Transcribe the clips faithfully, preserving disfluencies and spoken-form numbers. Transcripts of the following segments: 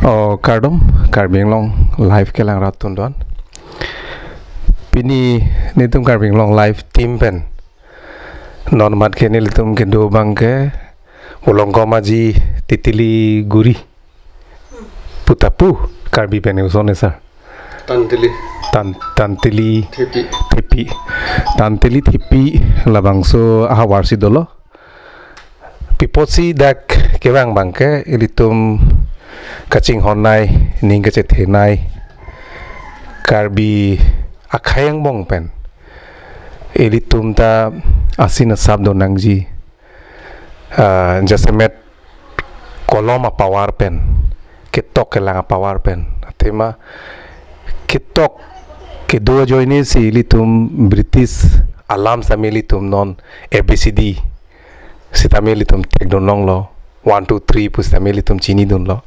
Oh, kardom, Karbi Anglong Live kelang rat tundon. Pini nelitum Karbi Anglong Live team pen non mat ke nelitum kedo abang ke Volongkom Aji Titili Guri pu ta pu Karbi pen uson esa. Tantili. Tan, Tantili Thepi. Thepi. Tantili Thepi labangso ahavar si dolo. Pi apotsi dak kevang abang ke ilitum kachinghon nei, ning kachethe nei, Karbi akhei angbong pen ilitum ta asin asap do nangji. Ah, jasemet kolom apower pen, ketok kelang apower pen, athema ketok kedo ajoine si ilitum British alam sitame ilitum non A B C D sitame ilitum thekdun longlo, one, two, three pu sitame ilitum chinidunlo.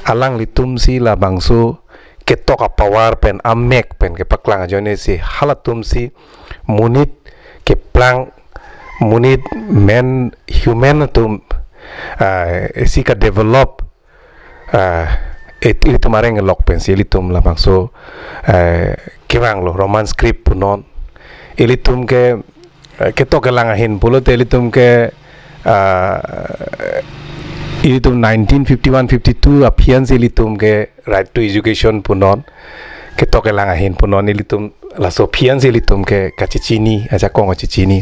Alanglitum si labangso ketok apower pen, amek pen kepaklang ajoine si halatum si monit keplang, monit, men, human atum, ah, isi kadevelop, ah, et-, ilitum areng lok pensi ilitum labangso, eh, kevanglo, Roman script punon. Ilitum ke, eh, ketok kelang ahin pulote ilitum ke, ah, ilitum nineteen fifty-one fifty-two aphi ansi ilitum ke right to education punon, ketok kelang ahin punon, ilitum laso aphi ansi ilitum ke kachechini, ajakong kachechini.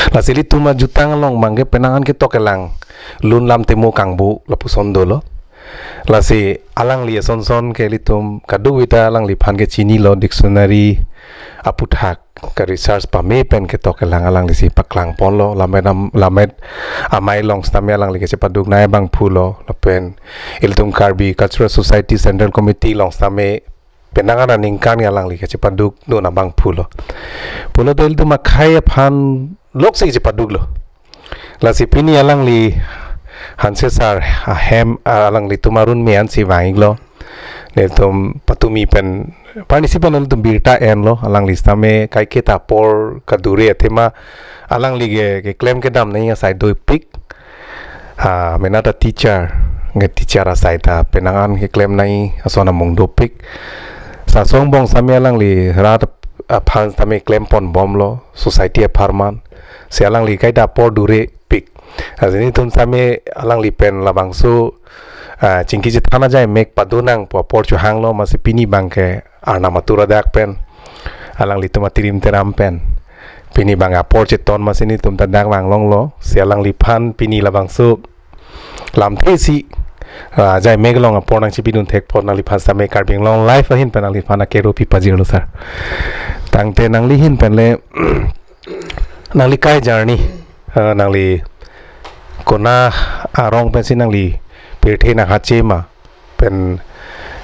Lasi ilitum ajutang along abang ke penang an ketok kelang, lun lam temo kangbu lapuson dolo. Lasi alangli asonson ke ilitum kadokave ta alangliphan ke chinilo, dictionary aputhak ka research pame pen ketok kelang alangli si paklang ponlo, lammet am-, lammet amei along sitame alangli kachepaduk nei abangphulo, lapen ilitum Karbi Cultural Society Central Committee along sitame penang an aningkan alangli kachepaduk dun abangphulo. Pulote ilitum akhei aphan loksi kachepaduklo. Lasi pini alangli Hanse sir ahem, ah, alanglitum arun me-an si vang-iklo. Nelitum patumi pen, parnisi pen nelitum birta enlo, alangli sitame kaiketa apor kadure athema alangli ke, keklem kedam nei asai dopik. Ah, mena ta teacher, nge teacher asai ta penang an keklem nei ason amung dopik. Sasong angbong sitame alangli rat aphan sitame klem ponbomlo, society apharman. Si alangli kaita apor durepik. Aji nelitum sitame alangli pen labangso, ah, chingki chethan ajai mek pado nang pu apor chohanglo, amatsi pini abang ke Arnam atur adak pen, alanglitum atirim teram pen pini abang apor cheton, amatsi nelitum ta dak vang longlo. Si alangliphan pini labangso lamthe si, ah, ajai mek along apor nangchipidun thek apot nangliphan sitame Karbi Anglong Live ahin pen nangliphan akero pipajirlo sir. Tangte nangli ahin pen le nangli kai journey, ah, nangli konat arong pensi nangli pirthe nanghache ma, pen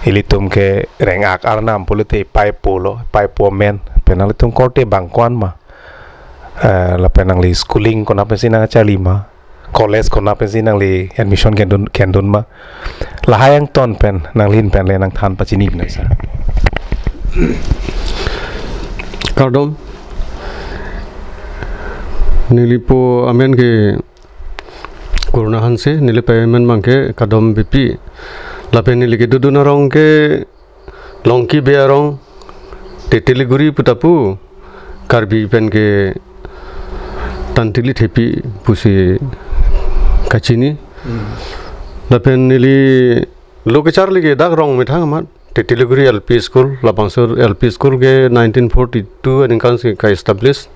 ilitum ke reng-ak arnam pulote paipo lo, paipo amen, pen nanglitum korte abang ko-an ma, eh, lapen nangli schooling konat pensi nangcharli ma, college konat pensi nangli admission kendun, kendun ma, lahai angton pen nangli ahin pen le nangthan pachini pinang sir. Kardom. Nelipo amen ke Koruna Hanse, neli pei amen abang ke Kadom Beypi. Lapen neli kedodun arong ke Longki Bey arong, Titili Guri pu ta pu, Karbi pen ke Tantili Thepi pusi kachini. Hmm. Lapen neli lo kecharli ke dak Rongmethang amat, Titili Guri L P School, labangso L P School ke nineteen forty-two aningkan si ka-establish.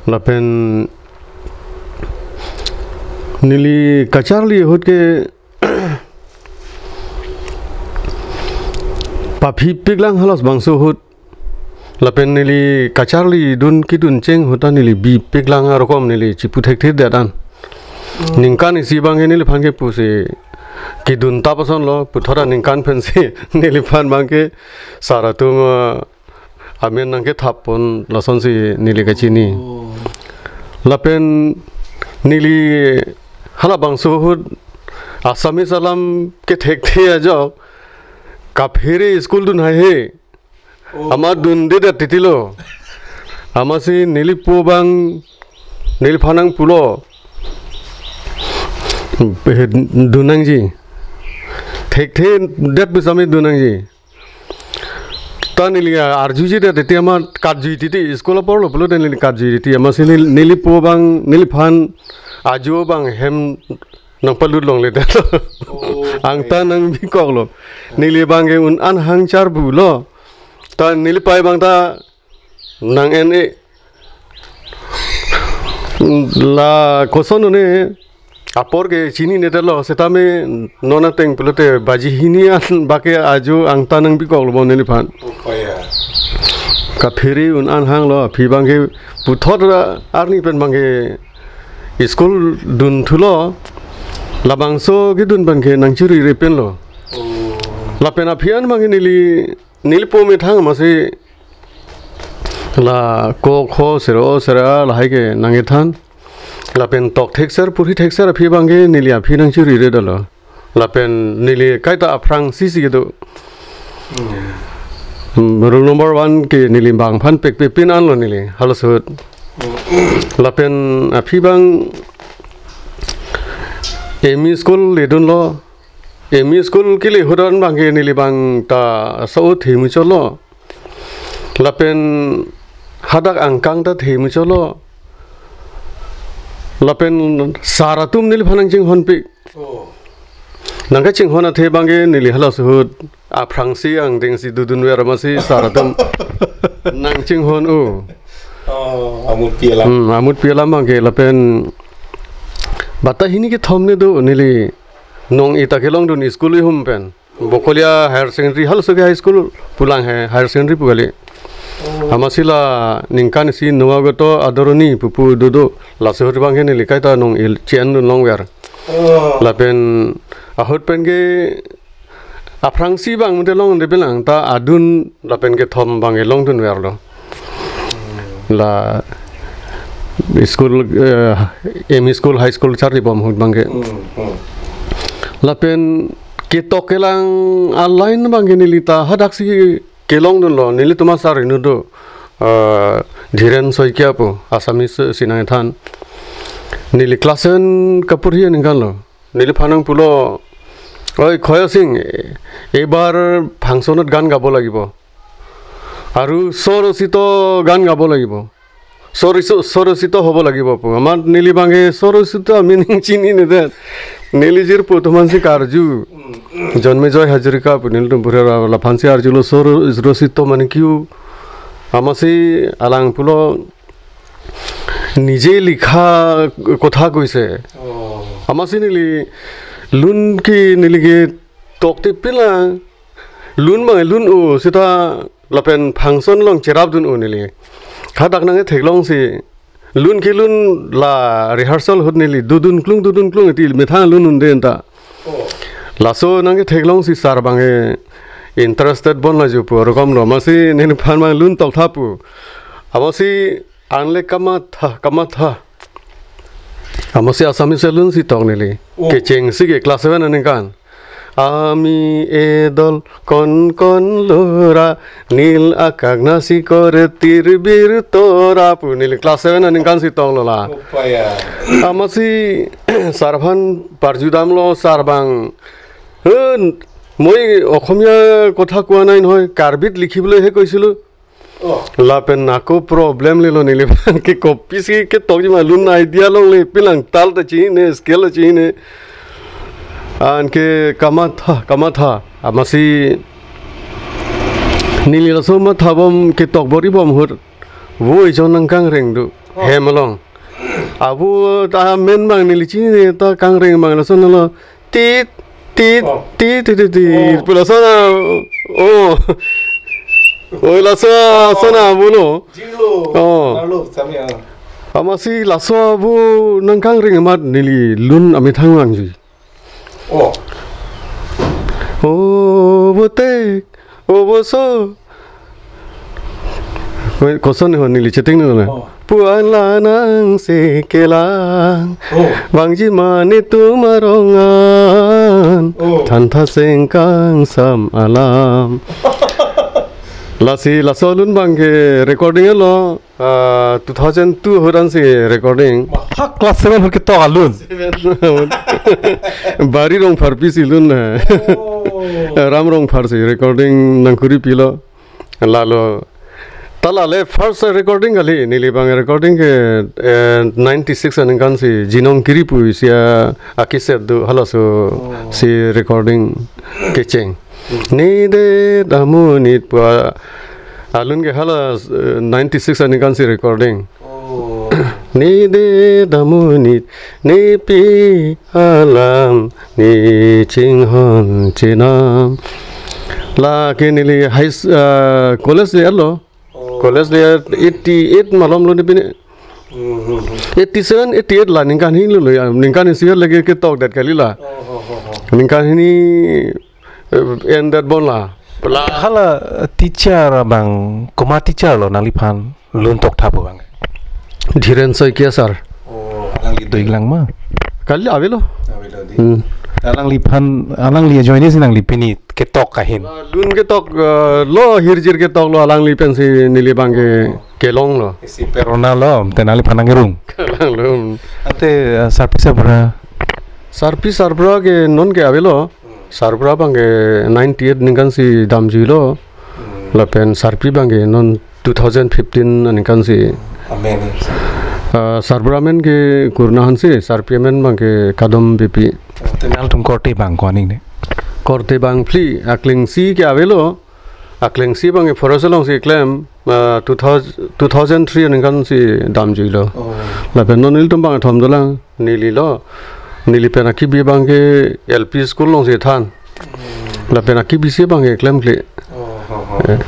Lapen neli kacharli ahut ke paphipiklang halos bangso ahut. Lapen neli kacharlidun kedun cheng ahut ta neli bipiklang arokom neli chipu thekthe det an. Hmm. Ningkan isi abang ke neliphan ke pusi kedun tap asonlo, puthot aningkan pensi neliphan abangke sar atum, eh, amen nangkethap pon lasonsi neli kachini. Lapen neli halabangso ahut Assamese alam kethekthe ajok kaphere school dun haihe. Oh. Amat dundedet titilo. Amatsi nelipo abang neliphan nangpulo, "Dun nangji. Thekthe det pu sami dun nangji." Ta neli arjujidet titi amat katjui titi, school aporlo pulote neli katjui titi. Amatsi nel-, nelipo abang neliphan ajo abang hem nangpalut longledetlo. Oh, angtan nangbikoklo. Neli abangke un-an hang charbulo. Ta nelipei abang ta nang-en-e. La koson un-e apor ke chininedetlo, setame non ateng pulote baji hini an bak ke ajo angtan nangbikoklo bon neliphan. Oh, ya. Kaphere un-an hanglo, aphi abangke puthot arni pen abangke school dunthulo, labangso kedun abangke nangchirire penlo. Oh. Lapen aphi an abangke neli, nelipo methang amatsi la ko kho sero sera lahai ke nangkethan. Lapen tok thekser, puri thekser aphi abangke neli aphi nangchiriredetlo. Lapen neli kaita aphrangsi si kedo. Hmm. Hmm, roll number one ke neli bangphan pekpe pin anlo neli halaso ahut. Hmm. Lapen aphi abang M E school ledunlo. M E school kele ahut an abangke neli abang ta so themuchotlo. Lapen hadak angkang ta themuchotlo. Lapen sar atum neliphan nangchinghonpik. Oh. Nangkachinghon athe abangke neli halaso ahut aphrangsi angdengsi dodunver amatsi sar atum nangchinghon-o. Oh, amutpi alam. Hmm, amutpi alam abangke lapen bata hini kethom ne do neli nong-e ta kelongdun school ihum pen. Bokolia Higher Secondary, halaso ke high school pulang he, higher secondary pu kali. Oh. Amatsi la ningkan isi Noagoto Adoroni pupu dodo, laso ahut abangke neli kaita nong-e chen dun longver. Oh. Lapen ahut pen ke aphrangsi abang mute longde bilang ta adun lapen kethom abangke longdunverlo. La school, eh, M E school, high school charlibom ahut abangke. Hmm, hmm. Lapen ketok kelang a-line abangke neli ta hadaksi kelongdunlo, nelitum asar inut do, eh, Dhiren Saikia pu, Assamese si nangkethan. Neli class seven kapuri aningkanlo. Neliphan nangpulo, "ওই খয়া সিং, এবার ফাংশনত গান গাব লাগিব। আৰু স্বৰচিত গান গাব লাগিব। স্বৰচিত, স্বৰচিত হ'ব লাগিব" pu. Amat neli abangke স্বৰচিত meaning chininedet. Neli jirpo atum aphansi karju. Jonmejoy Hazarika pu nelitum bura laphansi arjulo স্বরচিত মানে কি? Amatsi alang pulo, নিজে লিখা কথা কৈছে। Oh. Amatsi neli lun ke neli ketokte pila lun abang lun-o seta lapen function along cherapdun-o neli. Hadak nangketheklongsi lun ke lun la rehearsal ahut neli dodun klung dodun klung iti methang lun unde anta. Oh. Laso nangketheklongsi sar abangke interested bon la jupo rokom lo. Amatsi neliphan abang lun toktha pu. Amatsi anle kamatha, kamatha. Amatsi Assamese alunsi tok neli. Oh. Kechengsi ke class seven aningkan. আমি এদল কণ কণ ল'ৰা, নীল আকাশ নাচি কৰে তিৰবিৰ তৰা pu neli class seven aningkansi toklo la. Opa ya. Amatsi sar aphan parjudamlo, sar abang, "হে, মই অসমীয়া কথা কোৱা নাই নহয়, কাৰ্বিত লিখিবলৈহে কৈছিলোঁ।" Oh. Lapen ako problem lelo neli abangke kopisi ketokji ma lun idea longle, pilang tal ta chinine, scale ta chinine. Anke kamatha, kamatha. Amatsi neli laso mathabom ketok bor-ibom ahut vo ejon nangkangreng do. Oh. Hem along. Avo ta amen abang neli chinine ta kangreng abang lasonlo. Tit, tit, oh, tit, tit, tit, tit. Oh. Pu lason a, oh. Oh, lason a, oh, son avo lo. Jinglo. Oh. Nalo, sami, ah. Amatsi laso avo nangkangreng amat neli lun amethang vangji. Oh. O botek, o boso. Wait, koson ho neli chatting na. Oh. Puan lanang si kelang. Oh. Bangji mane tum arongan. Oh. Thantha sengkang sam alam. Lasi laso alun abangke recording lo. Ah, two thousand two ahut ansi recording. Wah, ha class seven ahut ketok alun. Seven ahut. Bari Rongpharpi si lun na. Oh. Ram Rongphar si recording nangkuri pilo. Lalo. Ta lale first recording kali, neli abang recording ke, eh, ninety six aningkan si Jinong Kiri pu isi a, a cassette do halaso. Oh. Si recording kecheng. Ne det amonit pu alun ke hala, eh, ninety six aningkan si recording. Oh. Ne det amonit, nepi alam, ne chinghon chenam. Lake neli high s-, eh, college le-etlo. Oh. College le-et eighty eight malom lo ne pine. Hmm, hmm, hmm. Eighty seven, eighty eight la ningkan hini lo ya, ningkan hini sihir lagi ketok det kali la. Oh, oh, oh, oh. Ningkan hini, eh, en det bon la. Pela. Hala, eh, teacher abang, komat teacher lo nangliphan lun tokthap abang? Dhiren Saikia sir. Oh, alangli do-ik lang ma? Kali avelo. Avelo di. Hmm. Alangliphan, alangli ajoine si nangli pini ketok ahin. Lun ketok, eh, lo hirjir ketok lo alangli pensi neli abangke kelong lo. Isi prerona lo, te nangliphan nangkerung. Kalang lo. Ante, eh, sarpi sarbura? Sarpi sarbura ke non ke avelo. Sarbura abangke ninety eight ningkan si damjuilo. Hmm. Lapen sarpi abangke non two thousand fifteen aningkan si. Amen. Ah, sarbura amen ke Kurna Hanse, sarpi amen abangke Kadom Beypi. Te nangtum korte abang ko-an ne? Korte abang phli, aklengsi ke avelo. Aklengsi abangke forest along si klem, ah, two thousand, two thousand three aningkan si damjuilo. Oh. Lapen non ilitum abang kethom dolang, neli lo, neli pen akibi abangke L P school along si than. Hmm. Lapen akibi si abangke klemkle. Oh, oh, oh. Eh.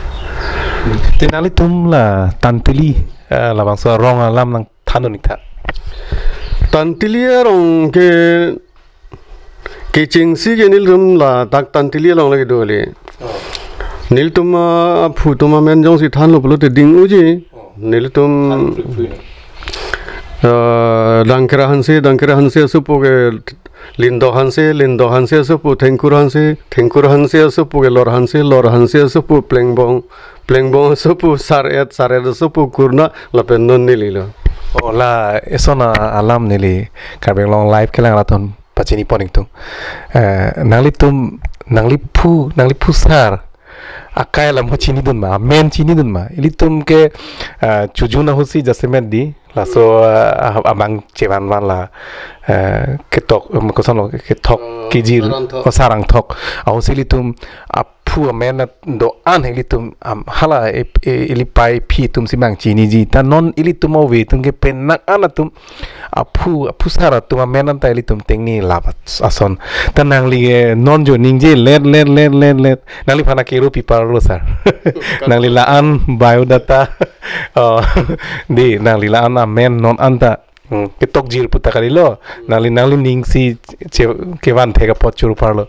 Te nanglitum la Tantili, eh, labangso arong alam nangthan un-ik tha. Tantili arong ke kechengsi ke nelitum ladak Tantili along lake do le. Oh. Nelitum, ah, aphu atum amen jongsi thanlo pulote ding-uji. Oh. Nelitum, than phriphrui na. Ah, Dangkera Hanse, Dangkera Hanse asopo ke Lindo Hanse, Lindo Hanse asopo Thengkur Hanse, Thengkur Hanse asopo ke Lor Hanse, Lor Hanse asopo Plengbong, Plengbong asopo Sar-et, Sar-et asopo Kurna, lapen non neli lo. Oh, la eson alam neli Karbi Anglong Live kelang rat atum pachini pon-ik tung. Eh, nanglitum, nangliphu, nangliphu sar akai alam ho chinidun ma, amen chinidun ma? Ilitum ke, eh, chojun ahut si jasemet di, laso, eh, abang chevanvan la, eh, ketok, em, koson lo, ketok, eh, kijir, sarang thok. Oh, sarang thok. Ahut si ilitum aphu amen do-an ilitum, am, hala, e, e, ili pai phi atum si abang chiniji. Ta non ilitum ove atum ke penang an atum aphu, aphu sar atum amen anta ilitum tengne lap ason. Ta nangli, eh, non jo ningje let, let, let, let, let. Nangliphan akeru pi parlo sir. Nangli la-an biodata. Oh, di, nangli la-an amen non anta. Hmm, ketok jir puta kalilo. Nangli, nangli ning si che, kevan thek apot churu parlo.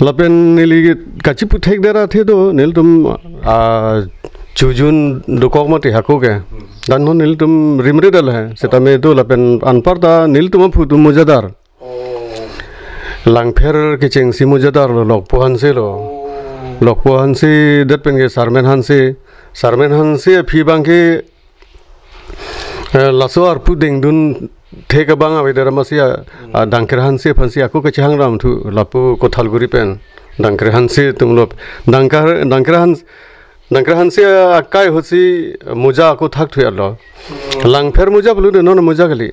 Lapen neli kachipu thekdet athe do, nelitum, ah, chojun dokok mati hako ke. Dan non nelitum rimri dal hai, setame do lapen anparta nelitum aphu atum mojadar. Oh. Langpher kechengsi mojadar lo, Lokpo Hanse lo. Oh. Lokpo Hanse det pen ke Sarmen Hanse. Sarmen Hanse aphi abangke, eh, laso arpu dengdun thek abang avedar amatsi a, hmm, a Dangkera Hanse aphansi ako kachehang ram thu lapu Kothalguri pen. Dangkera Hanse atum lo, Dangkera, Dangkera Hans, Dangkera Hanse akai ahut si moja ako thak thu lo. Hmm. Langpher moja pulote non moja kali.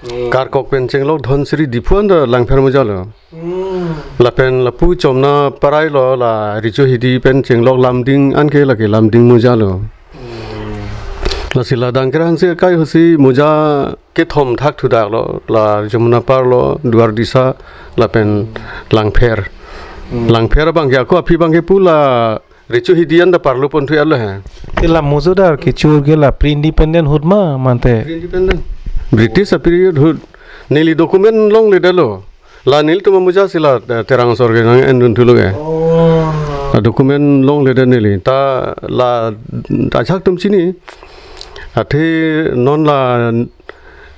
Hmm. Karkok pen chenglok Dhonsiri Diphu anta Langpher moja lo. Hmm. Lapen lapu Chomna Parai lo, la Richo Hidi pen chenglok Lamding anke lake Lamding moja lo. Hmm. Lasi la Dangkera Hanse akai ahut si moja kethom thak thudak lo, la Jamunapar lo, Duardisa, lapen, hmm, Langpher. Hmm. Langpher abangke ako aphi abangke pu la Richo Hidi anta parlo pon thu lo he. Te la mojadar kechur ke la pre-independent ahut ma mante? Pre-independent. British a-period ahut. Neli document longle det lo. La nelitum amuja si la, eh, Terang asor ke nang-endun thulo ke. Oh. A document longledet neli. Ta la ajahak atum chini. Athe non la,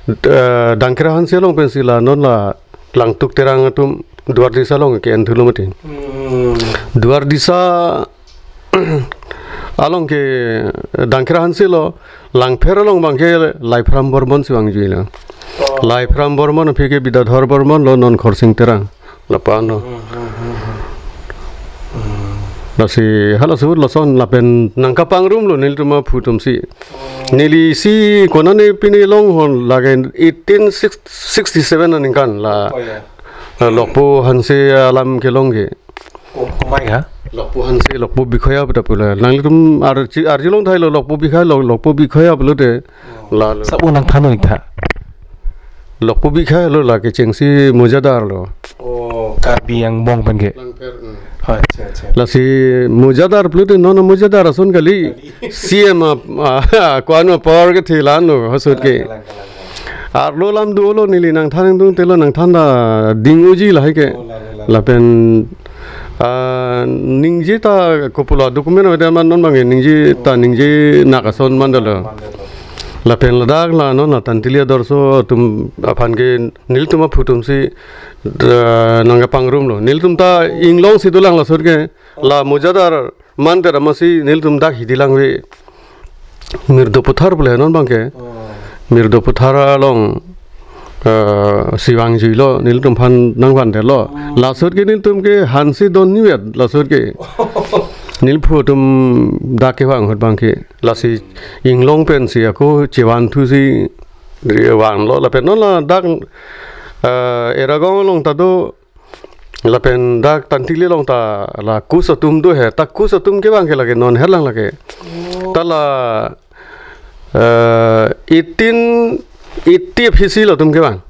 eh, Dangkera Hanse along pensi la non la Langtuk Terang atum Duardisa along ke-en thulo mati. Hmm. Duardisa along ke Dangkera Hanse lo, Langpher along abang ke Laipharam Bormon si vangjuilo. Oh. Laipharam Bormon aphi ke Bidadhor Bormon lo, non Khorsing Terang. Lapu-an lo. Hmm, hmm, hmm, hmm. Hmm. Lasi halaso ahut lason lapen nangkapangrum lo nelitum aphu atum si. Oh. Neli si konane pine longhon lake eighteen sixty-seven aningkan la. Oh, ya. La Lokpo Hanse alam kelong ke. Ko-, komai ha? Lokpo Hanse, Lokpo Bikhoya puta pula. Nanglitum arji, arjulong thailo Lokpo Bikhoya lo, Lokpo Bikhoya pulote. Oh. La lo. Sa-o nangthan-o-ik tha. Lokpo Bikhoya lo la kechengsi mojadar lo. Oh, Karbi Anglong pen ke. Langpher, hmm. Oh, acha, acha. Lasi mojadar pulote non mojadar ason kali. Kali. C M a, a, ko-an ma power kethe la-an lo, halaso ahut ke. Kalang, kalang, kalang. Arlo alam dolo neli nangthan nangdun telo nangthan ta ding-oji lahai ke. Oh, la, la, la. Lapen, ah, ningje ta kopilo document avedet ma non abang ningje ta ningje nak ason mandalo. Mandalo. Lapen ladak la non la Tantili adorso atum aphan ke nelitum aphu atum si, eh, nangkapangrum lo. Nelitum ta inglong si dolang laso ahut ke la mojadar mandet amatsi nelitum dak hidi langve. Mirdoputhar pule non abang ke. Oh. Mirdoputhar along, eh, si vangjuilo, nelitum aphan nangvandetlo. Oh. Laso ahut ke nelitum ke Hanse don nivet, laso ahut ke. Neli phu atum dak kevang ahut abang ke. Lasi inglong pensi ako chevanthusi vanlo, lapen non ladak, eh, Eragaon along ta do, lapen dak Tantili along ta la Kus atum do he, ta Kus atum kevang ke lake non herlang lake. Oh. Ta la, eh, eighteen eighty aphi si latum kevang.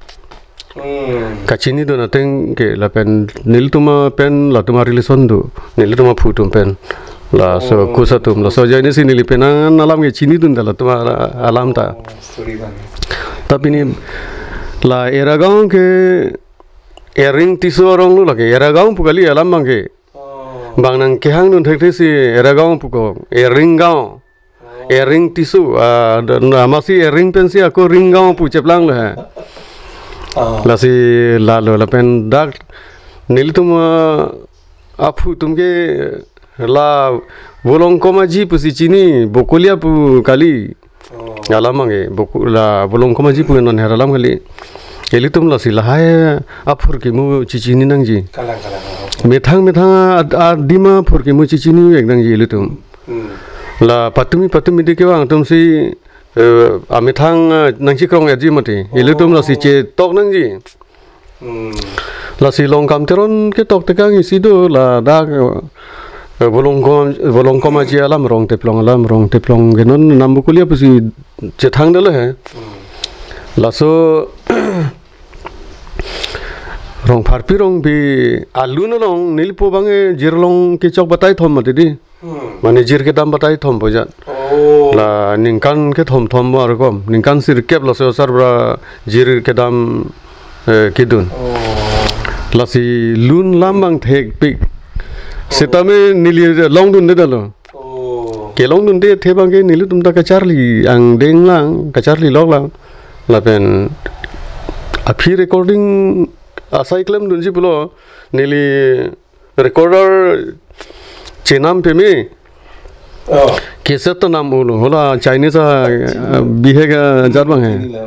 Hmm. Kachinidun ateng ke lapen nelitum apen latum arelation do, nelitum aphu atum pen. Laso Oh. Kus atum, laso ajoine si neli penang alam ke chinidun ta latum a-, alam ta. Oh, sorry bang. Tapi ni la Eragaon ke Ering Tisso arong lo lake, Eragaon pu kali alam abang ke. Oh. Bang nangkehangdun thekthe si Eragaon pu ko, Ering Gaon. Oh. Ering Tisso, ah, da-, na, amatsi Ering pensi ako Ring Gaon pu cheplanglo he. Oh. Lasi la lo lapen dak nelitum, ah, aphu atum ke la Volongkom Aji pusi chini, Bokolia pu kali. Oh. Alam abang ke, Boko-, la Volongkom Aji pu non her alam kali. Ilitum lasi lahai aphurkimo chichini nangji. Kalang, kalang, kalang. Methang methang ad-, adim aphurkimo chichinivek nangji ilitum. Hmm. La patumi patumi de kevang atum si, eh, amethang, eh, nangchikrong-etji mati. Ilitum lasi Oh. chetok nangji. Hmm. Lasi Longkam Teron ketok tekang isi do ladak, eh, Volongkom, Volongkom Aji alam Rongteplong alam, Rongteplong ke non Nambukulia pusi chethangdetlo he. Hmm. Laso Rongpharpi Rongpi alun along nelipo abang e jirlong kechok batai thom mati di. Hmm. Mane jir kedam batai thom po jat. Oh. La ningkan kethom thom mo arkom. Ningkan sirkep laso asarbura jir kedam, eh, kedun. Oh. Lasi lun lam abang thekpik. Oh. Setame neli longdundetlo. Oh. Kelongdundethe abang ke nelitum ta kacharli angdeng lang, kacharli lok lang. Lapen aphi recording asai klemdunji pulo neli recorder chenam peme. Oh. Cassette ta nam ulo. Hola Chinese a, Chinese. Bihek ajat abang he. Chinese la.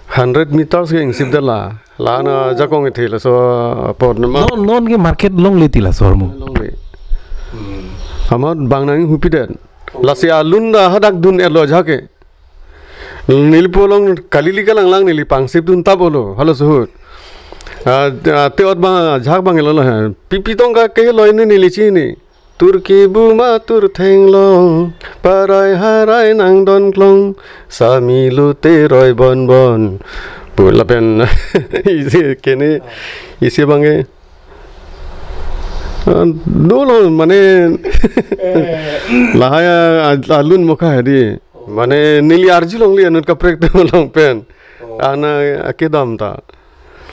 Hundred meters ke ingsipdetlo. La na jakong ithi laso apot nama. Non, non ke market longle ti laso ahormu. Longle. Hmm. Amat bang nanghupidet. Lasi alun ta hadak dun-etlo ajahak ke. Nelipo along kalili kalanglang neli pangsipdun taplo, halaso ahut. Ah, ah, te-ot abang, ajahak abang lo la. Pipi tong ka ke lo ini neli chini. Turki buma tur thenglong, parai harai nangdon klong, sami lute roi bon bon. Pu lapen isi kene, isi abang ke. Ah, dolo mane lahai a-, alun mokha hedi. Mane neli arjulongle anut kaprek atum along pen. Oh. Ana akedam ta.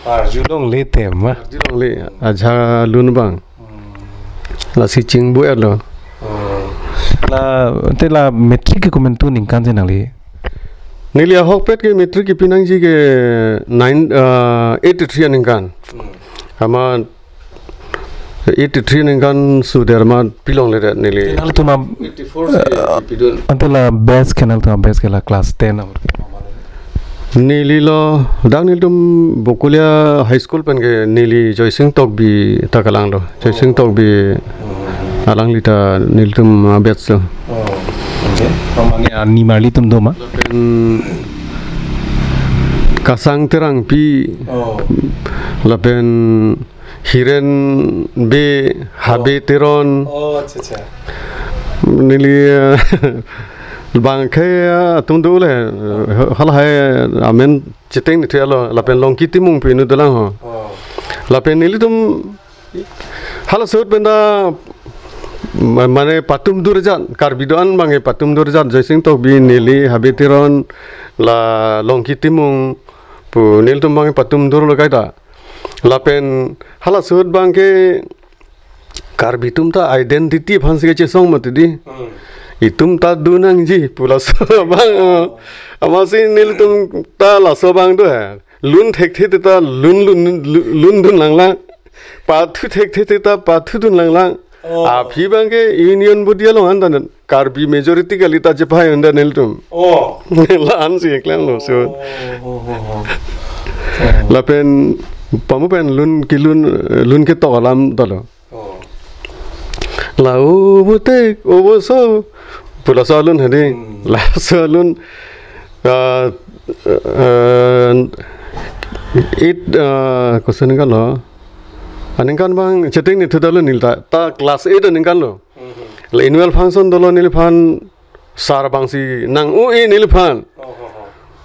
Arjulongle te ma. Arjulongle ajha lun abang. Hmm. Lasi chingbu-etlo. Oh. La, te la matric ke komantu aningkan si nangli? Neli ahokpet ke matric kipi nangji ke nine, ah, eighty-three aningkan. Hmm. Amat eighty-three aningkan suder amat pilongledet neli. Te nanglitum a-, eighty-four si, eh, pidun. Ante la best ke nanglitum a-best ke la class ten a? Neli lo, dak nelitum Bokolia High School pen ke neli Joysing Tokbi ta kelanglo. Joysing Tokbi alangli ta nelitum a-batch lo. Oh, okay. Pamane ani marlitum do ma? Lapen Kasang Terangpi. Oh. Lapen Hiren Bey, Habe Teron. Oh, acha, acha. Neli, eh, bang akhei, eh, atum dole, eh, halahai amen chetengnithulo, lapen Longki Timung pu inut dolang ho. Oh. Lapen nelitum hala ahut pen ta ma-, mane patum durjat, Karbi do-an abang ke patum durjat, Joysing Tokbi, neli, Habe Teron, la Longki Timung pu nelitum abang patum durlo kaita. Lapen hala ahut abang ke Karbi atum ta identity aphan si kachesong mati di. Hmm. Itum ta dun nangji pu laso abang, oh. Amatsi nelitum ta laso abang do he. Lun thekthe ta lun, lun, lun, lun dun langlang. Pathu thekthe ta pathu dun langlang. Oh. Aphi abang ke Union Body along an ta Karbi majority kali ta chepai un-e nelitum. Oh. La-an si keklanglo ahut. Oh, oh, oh, oh. Oh. Lapen pamu pen lun kelun, lun ketok alam ta lo. Oh. La obo tek, obo so pu laso alun hadi. Hmm. Laso alun, ah, ah, it, ah, koson aningkan lo. Aningkan abang chetengnithu ta lo neli ta, ta class eight aningkan lo. Mhm. La annual function dolo, neliphan sir abang si nang-o-e neliphan. Oh, oh,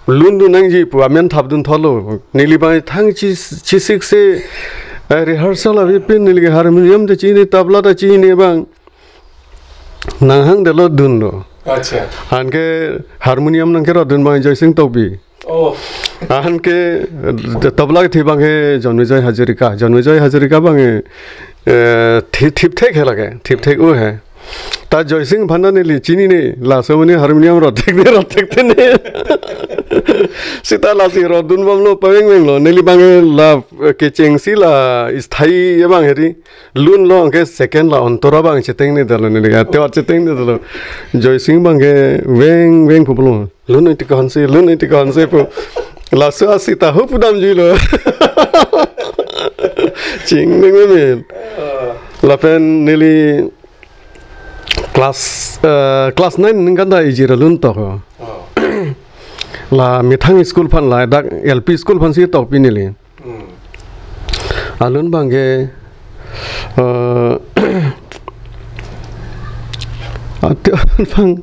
oh. Lun dun nangji pu amen thap dun thotlo. Neli abang thang chi, chisik se, eh, rehearsal avepin neli ke harmonium ta chini, tabla ta chini abang. Nanghangdetlo dunlo. Acha. Anke harmonium nangkerot dun abang Joysing Tokbi. Oh. Anke, eh, tabla kethe abang ke Janmejoy Hazarika. Janmejoy Hazarika abang ke, eh, thi-, thipthek he lake, thipthek-o he. Ta Joysing aphan ta neli chinine, laso amonit harmonium rot thekde, rot thektene. Seta lasi rot dun bomlo, pavengvenglo. Neli abang ke la, eh, kechengsi la sthai abang heri. Lunlo, anke second la Ontora abang chetengnedetlo neli ke, tewat chetengnedetlo. Joysing abang ke vengveng pulo. Lun iti ko-ansi, lun iti ko-ansi pu. Laso asita ho pu damjuilo. Chingding memin. Lapen neli class, eh, class nine aningkan ta ejir alun tok ho. Oh. La methang school aphan, ladak L P school aphan si tokpi neli. Hmm. Alun abang ke, eh, ate alun abang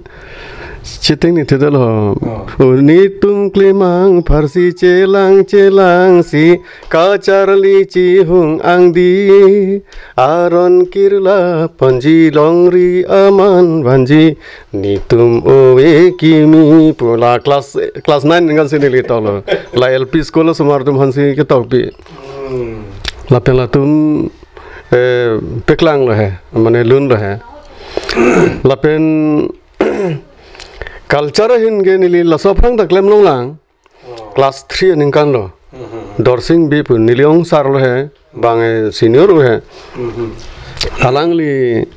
chetengnithu ta lo. Oh. O netum klemang pharsi chelang chelang si kacharli chihung angdi, aron kirla ponji longri aman vanji, netum ove kimi pu la class, class nine aningkan si neli toklo. La L P school osomar atum aphan si ketokpi. Hmm. Lapen latum, eh, peklanglo he, mane lunlo he. Lapen culture ahin ke neli laso aphrang ta klem longlang. Oh. Class three aningkan lo. Mhm. Dorsing Bey pu neli ongsar lo he, bang, eh, senior lo he. Mhm. Alangli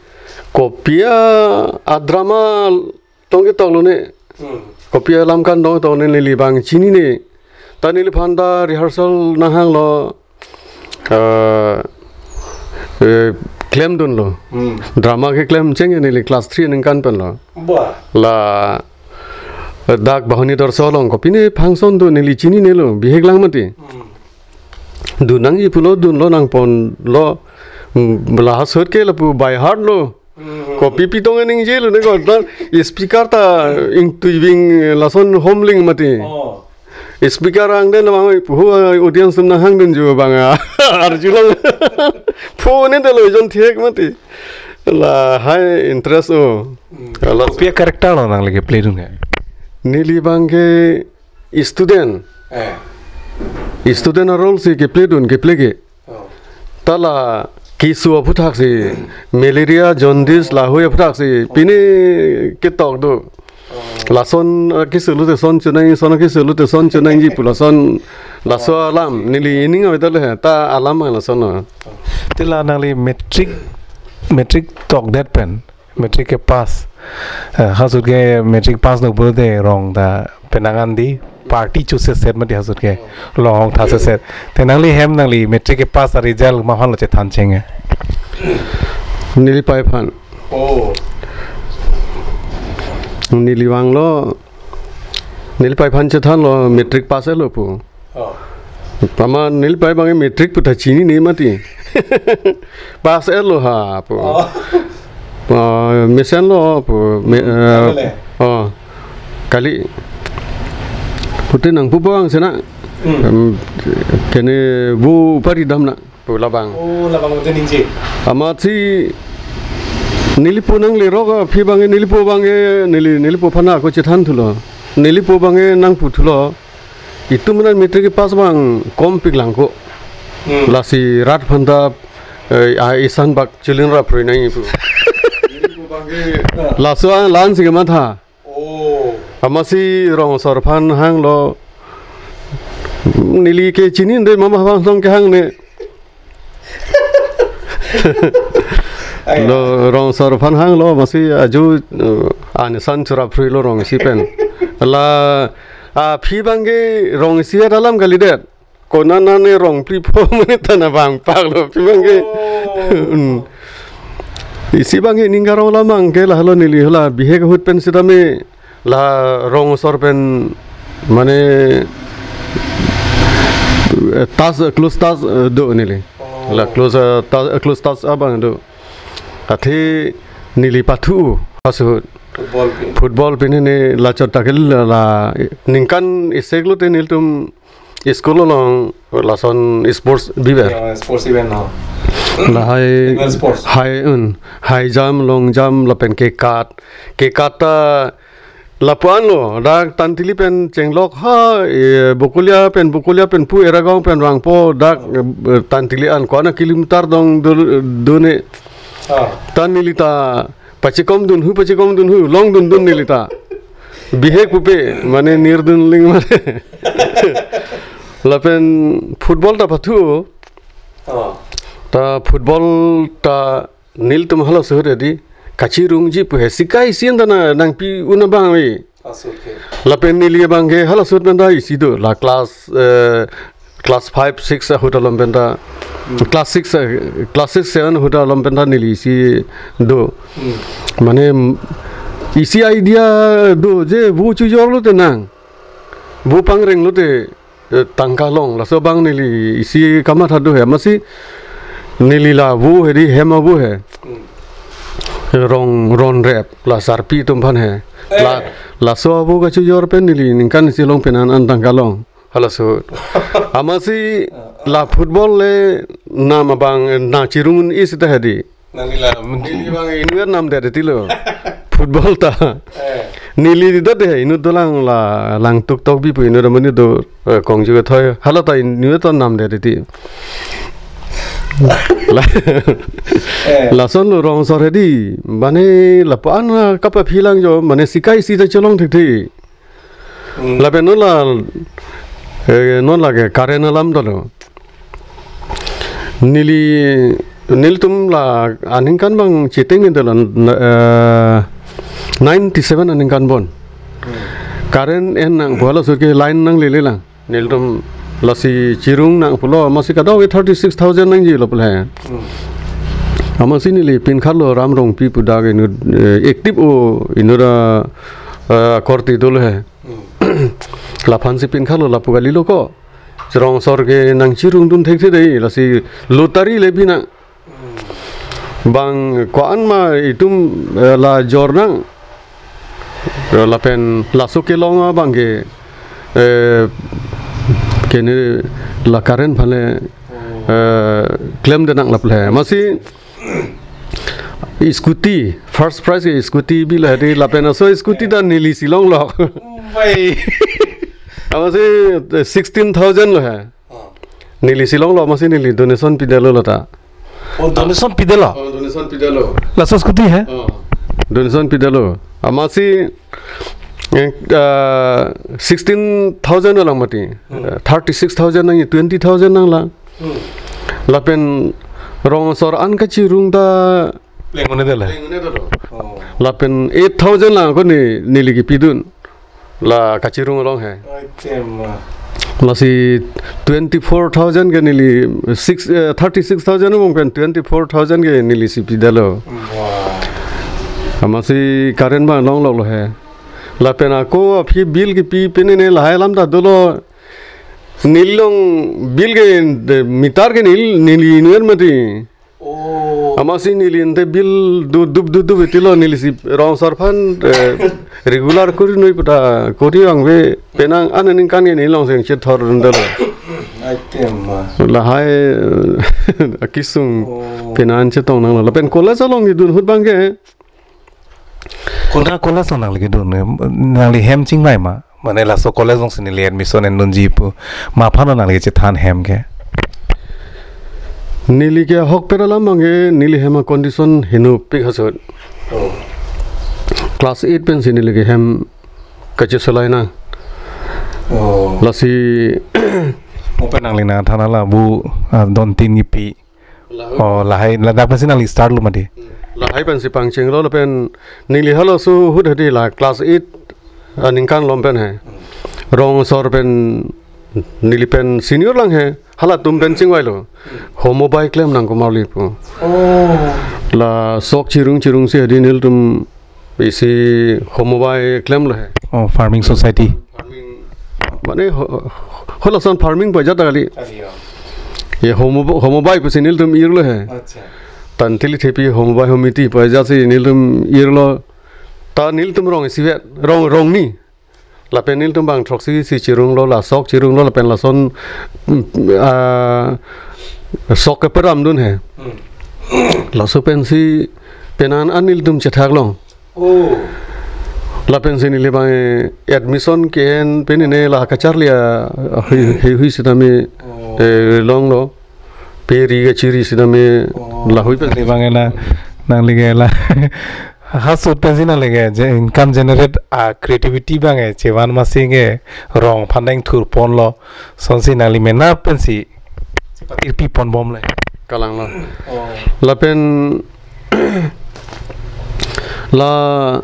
kopi a-drama tong ketoklo ne. Hmm. Kopi alam kan tong ketoklo ne, neli abang chinine. Ta neliphan ta rehearsal nanghanglo, eh, eh, klemdunlo. Hmm. Drama keklem cheng neli class three aningkan pen lo. Bah. La, eh, dak Bahuni Dorso along kopine function do neli chininelo, bihek lang mati. Hmm. Dun nangji pulo dunlo, nangponlo. Hmm, la ahut ke lapu by heart lo. Hmm. Kopi pitong aning je lo ne ko, dan speaker ta ingtui bing lason homling mati. Oh. Speaker angdeng abang pu ho audience atum nanghangdun jo abang arjulong. Phone te lo jon thek mati. Lahai interest o. Hmm. La kopi a-character lo nangli keplay dun ke? Neli abang ke student. Eh. Student a-role si keplay dun, keplay ke. Oh. Ta la keso aphuthak si, malaria, jaundice, lahei aphuthak si, pine ketok do. Oh. Lason, ah, keso lote son chonang, son keso lote son chonangji pu lason, laso alam, neli ining avedal he, ta alam ang lason na. Te la nangli matric, matric tokdet pen, matric ke pass. Eh, halaso ahut ke matric pass no pulote rong ta penang an di party choose set mati halaso ahut ke. Long hong tha set. Te nangli hem nangli matric ke pass a-result ma aphan lo chethan cheng e? Neli pei aphan. Oh. Neli vanglo. Neli pei aphan chethanlo matric pass-etlo pu. Oh. Amat neli pei abang matric pu ta chinine mati. Pass-etlo ha pu. Oh. Ah, mesenlo pu. Me, eh, kali le? Oh. Kali. Pute nangpu abang sena. Hmm. Em, kene bu pari dam na. Pu labang. Oh, labang pute ningje. Amatsi neli po nanglerok aphi abang, neli po abang, neli, neli po aphan ako chethan thulo. Neli po abang nangpu thulo. Itum anan matric pass abang kompik lang ko. Hmm. Lasi rat aphan ta, eh, a isan bak chilin ra phrui nangji pu. Neli po abang, ah, laso an lan si kematha. Oh. Amatsi rong asor aphan hanglo. Neli ke chinine, mama abang song kehang ne. Ai. Lo rong asor aphan hanglo, amatsi aju, eh, an isan chura phruilo rong isi pen. La, aphi abang ke rong isi alam kalidet. Konat nane rong phli pho mane ta nang vangpaklo aphi abang ke. Oh. Hmm. Isi abang ke ning karong alam abang ke lahelo, neli hala bihek ahut pen sitame la rong asor pen mane, eh, touch, eh, close touch, eh, do neli. Oh. La close, eh, touch, eh, close touch abang do. Athe neli pathu halaso ahut. Football pen. Football pen ne la chot ta ke la, la ningkan isi-ik lote nelitum school along lason sports biber. Ya, sports event, ha. Lahai, annual sports. High, un, high jump, long jump, lapen kekat. Kekat ta lapu-an lo, dak Tantili pen chenglok ha, eh, Bokolia pen, Bokolia pen pu Eragaon pen vangpo, dak, eh, Tantili an ko-an a-kilometer dong do, do ne. Ah. Ta neli ta pachekom dunhu, pachekom dunhu, long dundun neli ta. Bihek pupe, mane nirdun ling mane. Lapen football ta pathu. Oh. Ta football ta nelitum halaso ahut edi kachirungji pu he, sikai isi an ta nang, nangpi un abang ave. Halaso ahut ke. Lapen neli abang ke halaso ahut pen ta isi do, la class, eh, class five, six ahut along pen ta, hmm, class six, eh, class six, seven ahut along pen ta neli isi do. Hmm. Mane, isi idea do je vo chojor lote nang. Vo pangreng lote, eh, tangka long, laso abang neli isi kamatha do he. Amatsi neli la vo he di hem avo he. Hmm. Rong, ron rep, la sarpi atum aphan he. Eh. La, laso avo kachojor pen neli ningkan isi along pen an an tangka long. Halaso ahut. Amatsi la football le nam abang nangchirung-un isi ta he di. Nangli la, neli abang inut namdet tilo. Football ta. Eh. Neli dot de inut dolang la lang tuk tok bi pu inut amani do, eh, kongju kethoi. Hala ta inut ta namdet ti. La, eh, lason lo rong asor he di. Mane lapu-an kapaphilang jo, mane sikai isi ta cholong thekthe. Hmm. Lapen non la, eh, non la ke current alam dolo. Neli, nelitum la aningkan abang cheteng ni dolo, eh, ninety-seven aningkan bon. Hmm. Current en nangpo, halaso ahut ke line nanglele lang. Nelitum lasi chirung nang pulo, amatsi kadokave thirty-six thousand nangjilo pu he. Hmm. Amatsi neli pinkhatlo Ram Rongpi pu dak inut, eh, active o inut a, eh, korte dolo he. Hmm. Laphansi pinkhatlo, lapu kalilo ko. Rong asor ke nangchirungdun thekthe dei, lasi lottery le bi nang. Hmm. Bang ko-an ma itum, eh, la jor nang. Eh, lapen laso kelong abang ke, eh, kene la current aphan le, oh, eh, klemde nang lapu he. Amatsi scooty, first prize ke scooty bilo he di, lapen laso scooty ta neli si longlok. Bai. Amatsi, eh, sixteen thousand lo he. Oh. Neli si longlo, amatsi neli donation pidetlo lata. Oh, donation pidetlo? Oh, donation pidetlo. Laso scooty he? Oh. Donation pidetlo. Amatsi, eh, ah, sixteen thousand lang mati. Hmm. Eh, thirty-six thousand nang, twenty thousand nanglang. Hmm. Lapen rong asor an kachirung ta pleng un-edetlo. Pleng un-edetlo. Oh. Lapen eight thousand lang ako ne, neli kipidun. La kachirung along he. Ai tema. Lasi twenty-four thousand ke neli six, eh, thirty-six thousand abang pen twenty-four thousand ke neli si pidetlo. Wah. Amatsi current abang longloklo he. Lapen ako aphi bill kipi pine ne lahai alam ta dolo. Neli along bill ke, eh, meter ke neli, neli inut mati. Oh. Amatsi neli ante bill du-, dup dup dup etilo, neli si rong asor aphan, eh, regular kori noi puta kori vangve, penang an aningkan ke neli along seng chethor un-edetlo. Ai tema. Lahai, eh, akesung. Oh. Penang chetong nanglo. Lapen college along kedun ahut abang ke. Konat college along nangli kedun, nangli hem chingvai ma? Mane laso college alongsi neli admission endunji pu, ma aphan nangli chethan hem ke? Neli ke ahokpet alam abang ke neli hem a-condition henopik ahut. Oh. Class eight pensi neli ke hem kachesolai nang. Oh. Lasi mo pen nangli nangthan ala bu, ah, don tin kipi. Lahai. Oh, lahai, ladak pensi nangli startlo mati. Hmm. Lahai pensi pangchenglo lapen neli halaso ahut hadi la class eight aningkan along pen he. Hmm. Rong asor pen neli pen senior lang he. Halatum pen chingvailo. Hmm. Homobai klem nang komarli pu. Oh. La sok chirung chirungsi hadi nelitum isi homobai klemlo he. Oh, farming society. Farming, mane ho-, ho-, halason farming pu ajat kali. Kali, oh. Ye homo-, homobai pusi nelitum irlo he. Acha. Tangtili thepi homobai homiti pu ajatsi nelitum irlo. Ta nelitum rong isivet, rong, rong ni. Lapen nelitum bang throksi si chirunglo, la sok chirunglo, lapen lason, mm, ah, sok keperam dun he. Hmm. Laso pensi penang an nelitum chethaklo. Oh. Lapensi neli bang, eh, admission ke-en pine ne la kacharli ahui, hmm, heihui sitame, oh, eh, longlo. Pe ri kachiri sitame, oh, lahai pen. Nangli bang ela, nangli ke ela. Ahut pensi nangli ke je income generate a-creativity abang ke chevan amatsi ke rong aphan deng thurponlo. Lasonsi nangli mena pensi chepatirpi ponbomle. Kalanglo. Oh. Lapen la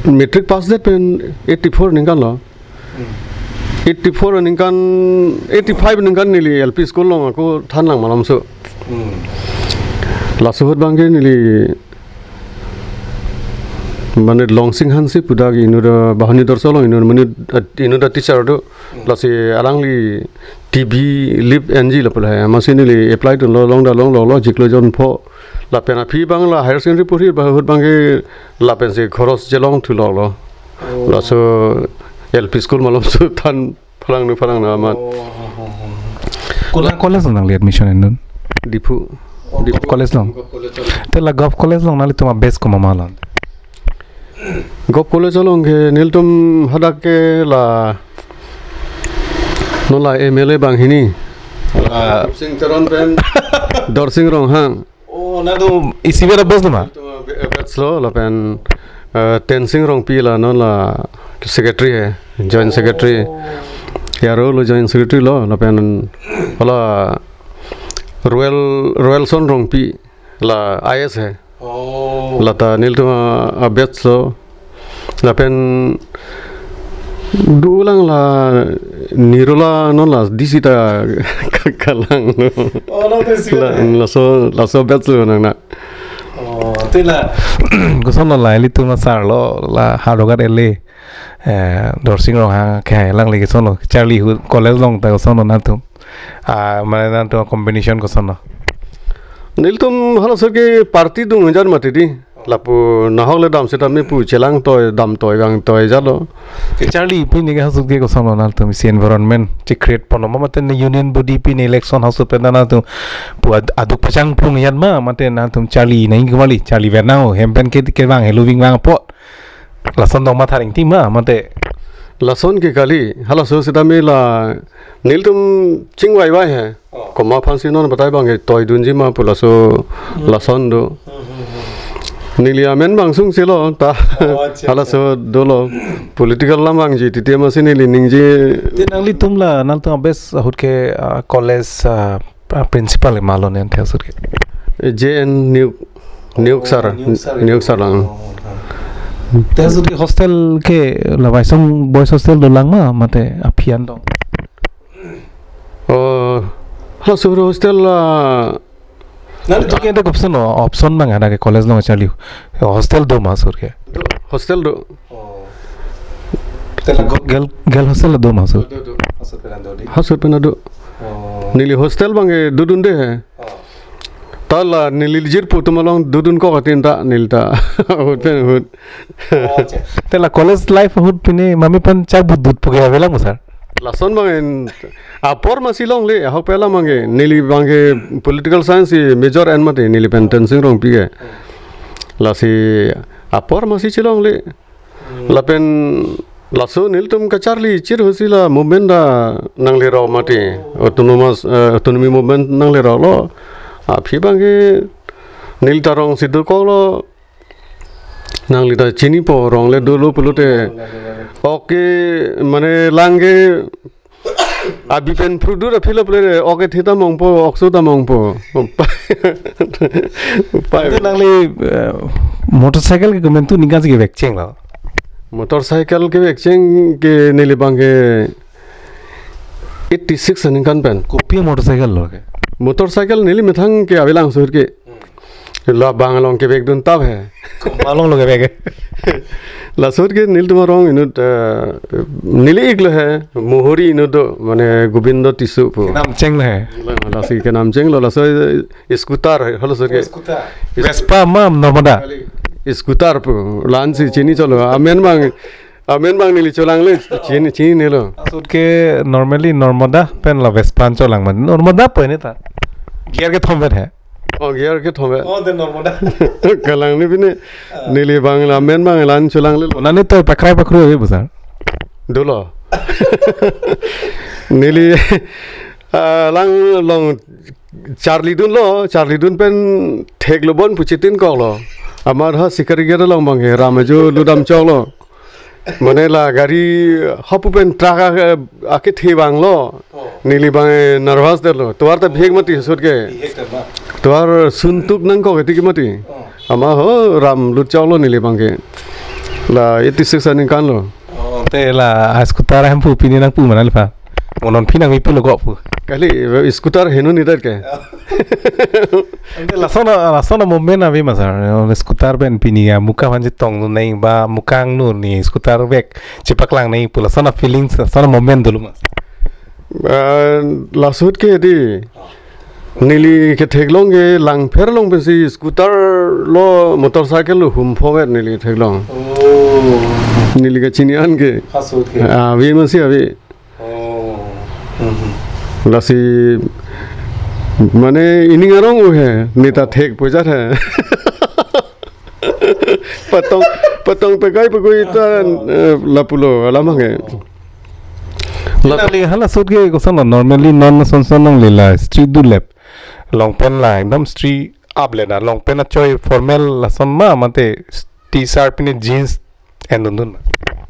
matric pass det pen eighty-four aningkanlo. Hmm. Eighty-four aningkan, eighty-five aningkan neli L P school along ako thanlang malomso. Hmm. Laso ahut abang ke neli mane Longsing Hanse pu dak inut a Bahani Dorsing along inut mane, eh, inut a-teacher do. Hmm. Lasi alangli T B leave enji lapu lahai. Amatsi neli apply dunlo, longda longloklo chiklo jonpho. Lapen aphi abang la higher secondary porhi ahut abang ke lapensi khoros chelong thuloklo. Oh. Laso L P school malomso than phalangno phalangno amat. Oh, oh, oh, oh. Konat college along nangli admission endun? Diphu. Oh, Diphu Govt College along. Govt College along. Te la Govt College along nanglitum a-batch komat malom? Govt College along ke nelitum hadak ke la non la M L A banghini. La Sing Teron pen Dorsing Ronghang. Oh, nangtum isivet a-batch lo ma? Nelitum a-batch lo, lapen, eh, Tensing Rongpi la non la secretary he, joint secretary. Oh. Yarolo joint secretary lo, lapen hala Royal, Royalson Rongpi la I A S he. Oh. Lata nelitum a, a-batch lo. Lapen dolang la Nirola non la D C ta ka-, kalanglo. Oh, la D C la, la. Laso, laso batch lo nang na. Oh, te la. Kosonlo la, ilitum a-sir lo, la Howraghat L A, eh, Dorsing Ronghang ke alangli kosonlo. Charli ahut college along ta kosonlo nangtum. Ah, mane nangtum combination kosonlo? Nelitum halaso ke party dung jan mati di. Lapu nahok le dam sitame pu chelang toi, dam toi, vang toi jalo. Ke charli pini ke ahut ke kosonlo nangtum isi environment che-create ponlo ma, mate ne union body pini election ahut pen nangtum pu ad-, aduk pachang plung yan ma, mate nangtum charli nang kemali, charli vennang hem pen ke, kevang helo vingvang apot. Lason dong matha ringti ma, mate. Lason ke kali, halaso sitame la nelitum chingvai vai he. Oh. Komat aphansi non batai abang ke toi dunji ma pu laso, hmm, lason do. Hmm, hmm, hmm. Neli amen bang sungsi lo ta. Oh, acha, acha. Halaso dolo. Political alam vangji titi amatsi neli ningje. Te nanglitum la, nangtum abes ahut ke, ah, college, ah, ah, principal ke malo nen the ahut ke? J N Niyuk, Niyuk sir. Oh, Niyuk sir. Niyuk sir lang. Oh, oh, oh. Te ahut ke hostel ke la Vaisong boys hostel dolang ma mate aphi an dong? Oh, halaso hostel la. Nangtum ke ente kopson o, option abang ada ke college along charli. Hostel do ma ahut ke? Do, hostel do. Oh. Te la go- girl, girl hostel do ma ahut? Do, do, do. Ahut pen do di. Ahut pen do. Oh. Neli hostel abang ke dodunde he. Oh. Ta la neli jirpo atum along dodunkok atin ta neli ta. Ahut pen ahut. Oh, acha. Te la college life ahut pine mami pen chak budut puke avelang mo sir? Lason abang en apor amatsi longle, ahok pela abang ke, neli abang ke political science si major en mati, neli pen Tensing Rongpi ke. Lasi apor amatsi chelongle. Hmm. Lapen laso nelitum kacharli chir ahutsi la movement ta nangle rok mati. Autonomous, eh, autonomy movement nangle rok lo. Aphi abang ke neli ta rong si dokok lo. Nangli ta chinipo, rong le dolo pulote. Ok, mane lang ke abi pen prudu ra phila pulote, ok thita mongpo, ok suta mongpo. Upai. Ante nangli, eh, motorcycle ke komantu ningkan si kevekcheng lo? Motorcycle kevekcheng ke neli abang ke eighty six aningkan pen. Kopi motorcycle lo ke? Motorcycle neli methang ke avelang ahut ke. Hmm. La abang along kevekdun tap he. Komat along lo kevek? Laso ahut ke nelitum arong inut, eh, neli ik lo he, Mohori inut do, mane Gobindo Tisso pu. Kenamcheng lo he? La, lasi kenamcheng lo, laso scooter he, halaso ahut ke. Oh, scooter. Is- Vespa ma Narmada? Scooter pu, la-ansi chini cholo, amen abang, amen abang neli cholangle, chini, chinine lo. Ahut ke normally Narmada pen la Vespa cholang ma. Narmada pu ne ta. Gear kethom vet he. Oh, gear kethom vet. Oh, then Narmada. Kalang ni pine, ah, neli abang la amen abang la-an cholangle lo. Nangli toi pakrai pakru ave bo sir? Dolo. Neli, ah, lang along charlidun lo, charlidun pen theklo bon pu chetinkok lo. Amat ha Sikarigat along abang ke ram ajo ludam chok lo. Mane la gari hapu pen truck a, akethe vanglo. Oh. Neli abang nervous det lo. Tovar ta bihek mati ahut ke. Bihek ta ma. Tovar suntuk nangkok eti ke mati. Oh. Amat ho ram lut chok lo neli abang ke. La eighty six aningkan lo. Oh, te la a scooter ahemphu pini nangpu ma nangli aphan? Mo non pini nangpi pulo ko pu. Kali, scooter heno ni det ke. Ante lason a, lason a movement ave ma sir. Scooter pen pini amuka aphan chetong nang ba muka angnur ni scooter vek chepaklang nang pu lason a feelings, lason a movement dolo ma? Ah, laso ahut ke di. Neli ketheklong ke Langpher along pensi scooter lo motorcycle lo humpho vet neli theklong. Oh. Neli kachini an ke. Ahut ke. Ah, ave amatsi ave. Oh. Mhm. Lasi mane ining arong u he, ne ta thek pojat he. Patong, patong pekai pekui ta, eh, lapulo alam ke. La- Nangli hala ahut ke koson lo, normally non son son nangli la street dulep. Long pant la ekdom street up le na, long pant achoi formal lason ma mate T-shirt pine jeans en dundun ma?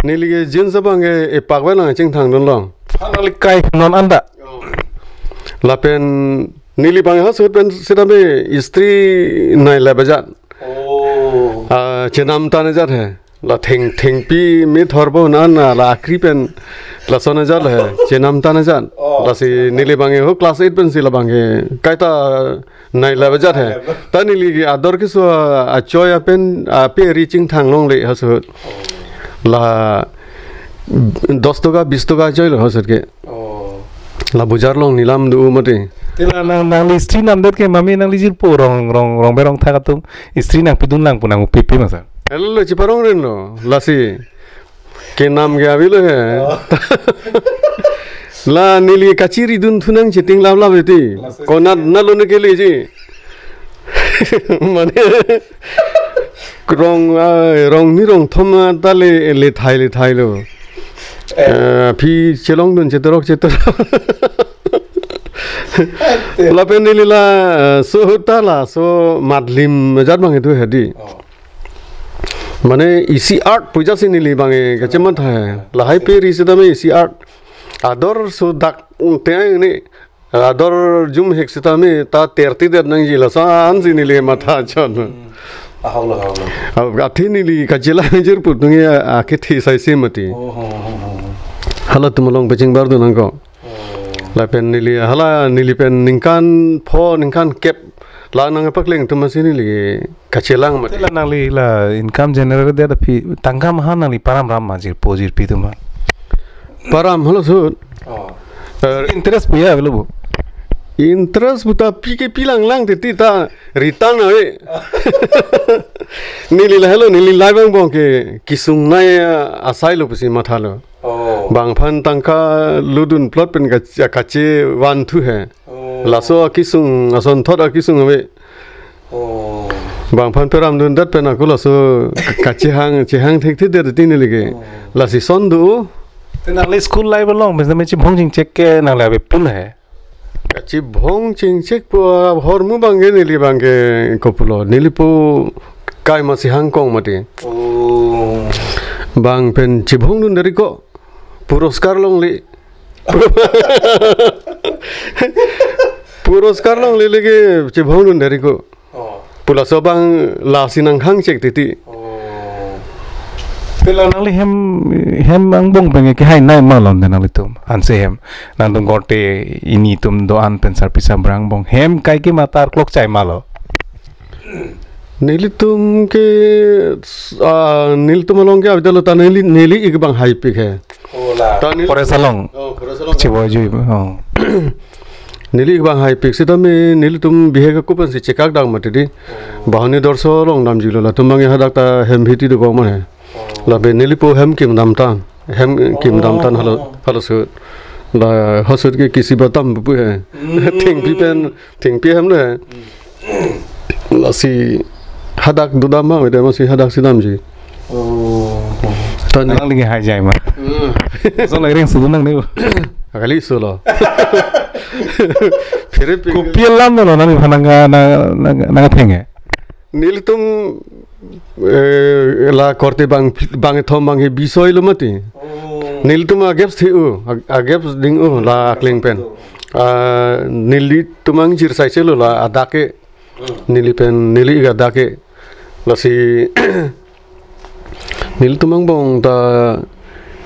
Neli ke jeans abang ke epak ave lang chingthang dunlong. Ha nangli kai non anta. Lapen neli abang ha ahut pen sitame istri nai la bajat. Oh. Ah, chenam tan ajat he. La theng, thengpi methor bo nan la akri pen lason ajat he. Chenam tan ajat. Oh. Lasi neli abang ke ho class eight pensi la abang ke kaita nai la bajat he. Nai la ba- Ta neli ke ador keso achoi apen ape ri chingthang longle ha ahut. La dos toka, bis toka achoi lo ha ahut ke. Oh. La bojar along nelam do mati. Te la nang, nangli istri namdet ke mami nangli jirpo rong, rong, rong berong thak atum istri nangpidun lang pu nang upipi ma sir? Hello, cheparong ren lo. Lasi kenam ke avelo he. Oh. La neli kachiri dun thu nang cheting lap lap iti. Lasi konat na lo ne keleji. Mane rong, ah, rong ni rong thom ta le, le thai le thai lo. Eh, aphi chelongdun cheterok cheterok. Lapen neli laso ahut ta laso matlim ajat abang itum hedi. Oh. Mane isi art pu ajatsi neli abang kachematha he. Lahai peri sitame isi art. Ador so dak teng ni ador jumhek sitame ta terti det nangji laso ansi neli matha chot. Hmm. Ahok lo, ahok lo. Ab athe neli kachelang jirpo tangte akethe saise mati. Oh, oh, oh, oh. Halatum along pachingbar dun nangkok. Oh. Lapen neli hala neli pen ningkan pho ningkan kep la nangpakleng atum si neli kachelang mati. Te la nangli la income generate det aphi tangka maha nangli param ram ma jirpo jirpi atum ma? Param halaso ahut. Oh. Eh, interest puya avelo bo? Interest pu ta pi ke pilang lang titi ta return ave. Neli lahelo neli lahai angbong ke kesung nai asai lo pusi mathalo. Oh. Bangphan tangka ludun plot pen ka kachevan thu he. Oh. Laso akesung asonthot akesung ave. Oh. Bangphan peram dundet pen ako laso kachehang chehang thekthe det titi neli ke. Oh. Lasi son do. Te nangli school life along pen sitame chibhong chingchek ke nangli ave pun he? Kachibhong chingchek pu ahormu abang ke neli abang ke kopulo. Neli pu kai masi hangkong mati. Oh. Bang pen chibhong dun dari ko. Puroskar longle. Puroskar longle leke chibhong dun dari ko. Oh. Pu laso abang lasi nangkhang chek titi. Oh. Te la nangli hem hem angbong pen ke hai nai ma lon de nanglitum. Ansi hem. Nangtum korte ini atum do-an pen sarpi sarbura angbong. Hem kaike matar klok chai ma lo. Nelitum ke, ah, nelitum along ke avedetlo ta neli, neli ik abang haipik he. Oh, la. Ta neli forest along. Oh, forest along. Chibo jui. Oh. Neli ik abang haipik sitame nelitum bihek ako pensi chekak dang mati di. Oh. Bahani dorso along damjilo latum abang hadak ta hem hiti dokok ma he. Oh. Lapen neli pu hem kim damtang. Hem kim damtang halo, oh, halaso ahut. La halaso ahut ke kisi batam pu he. Hmm. Thengpi pen, thengpi hem le. Hmm. Lasi hadak dodam ma, mede masi hadak si damji. Oh. Tani. Nangli ke hai jai ma. Hmm. So la ring sudu nang ni. Akali sulo. Phiri pi. Kopi alam lo nangli phan nang nang nang theng he. Nelitum, eh, la korte bang bangkethom bangkebisoi lo mati. Oh. Nelitum a gaps the-o, a, a gaps ding-o la akleng pen. Ah, nelitum angjir saise lo la adak ke. Hmm. Neli pen neli ik adak ke. Lasi nelitum angbong ta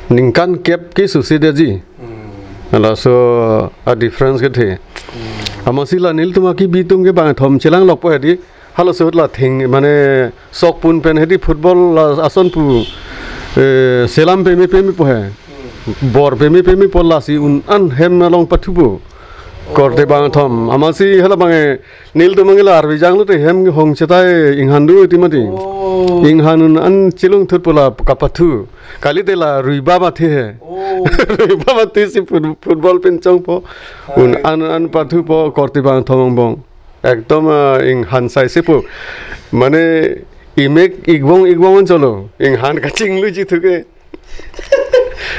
ningkan kep ke susi detji. Hmm. Laso a difference kethe. Hmm. Amatsi la nelitum akebi atum ke bangkethom chelanglokpo he di. Halaso ahut la theng mane sokpun pen hedi football la ason pu, eh, selam peme peme po he. Hmm. Bor peme peme po lasi un-an hem along pathupo. Korte bangkethom. Amatsi hala abang, eh, nelitum abang la arvi janglo te hem hong chetai inghan do ti mati. Oh. Inghan un-an chelung thut po la kapathu. Kalite la ruiba mathe he. Oh. Ruiba mathe si foot-, football pen chongpo. Hai. Un-an un-an pathupo korte bangkethom angbong. Ekdom, ah, inghan saise po. Mane imek igbong igbong cholo. Inghan kachingluji thu ke.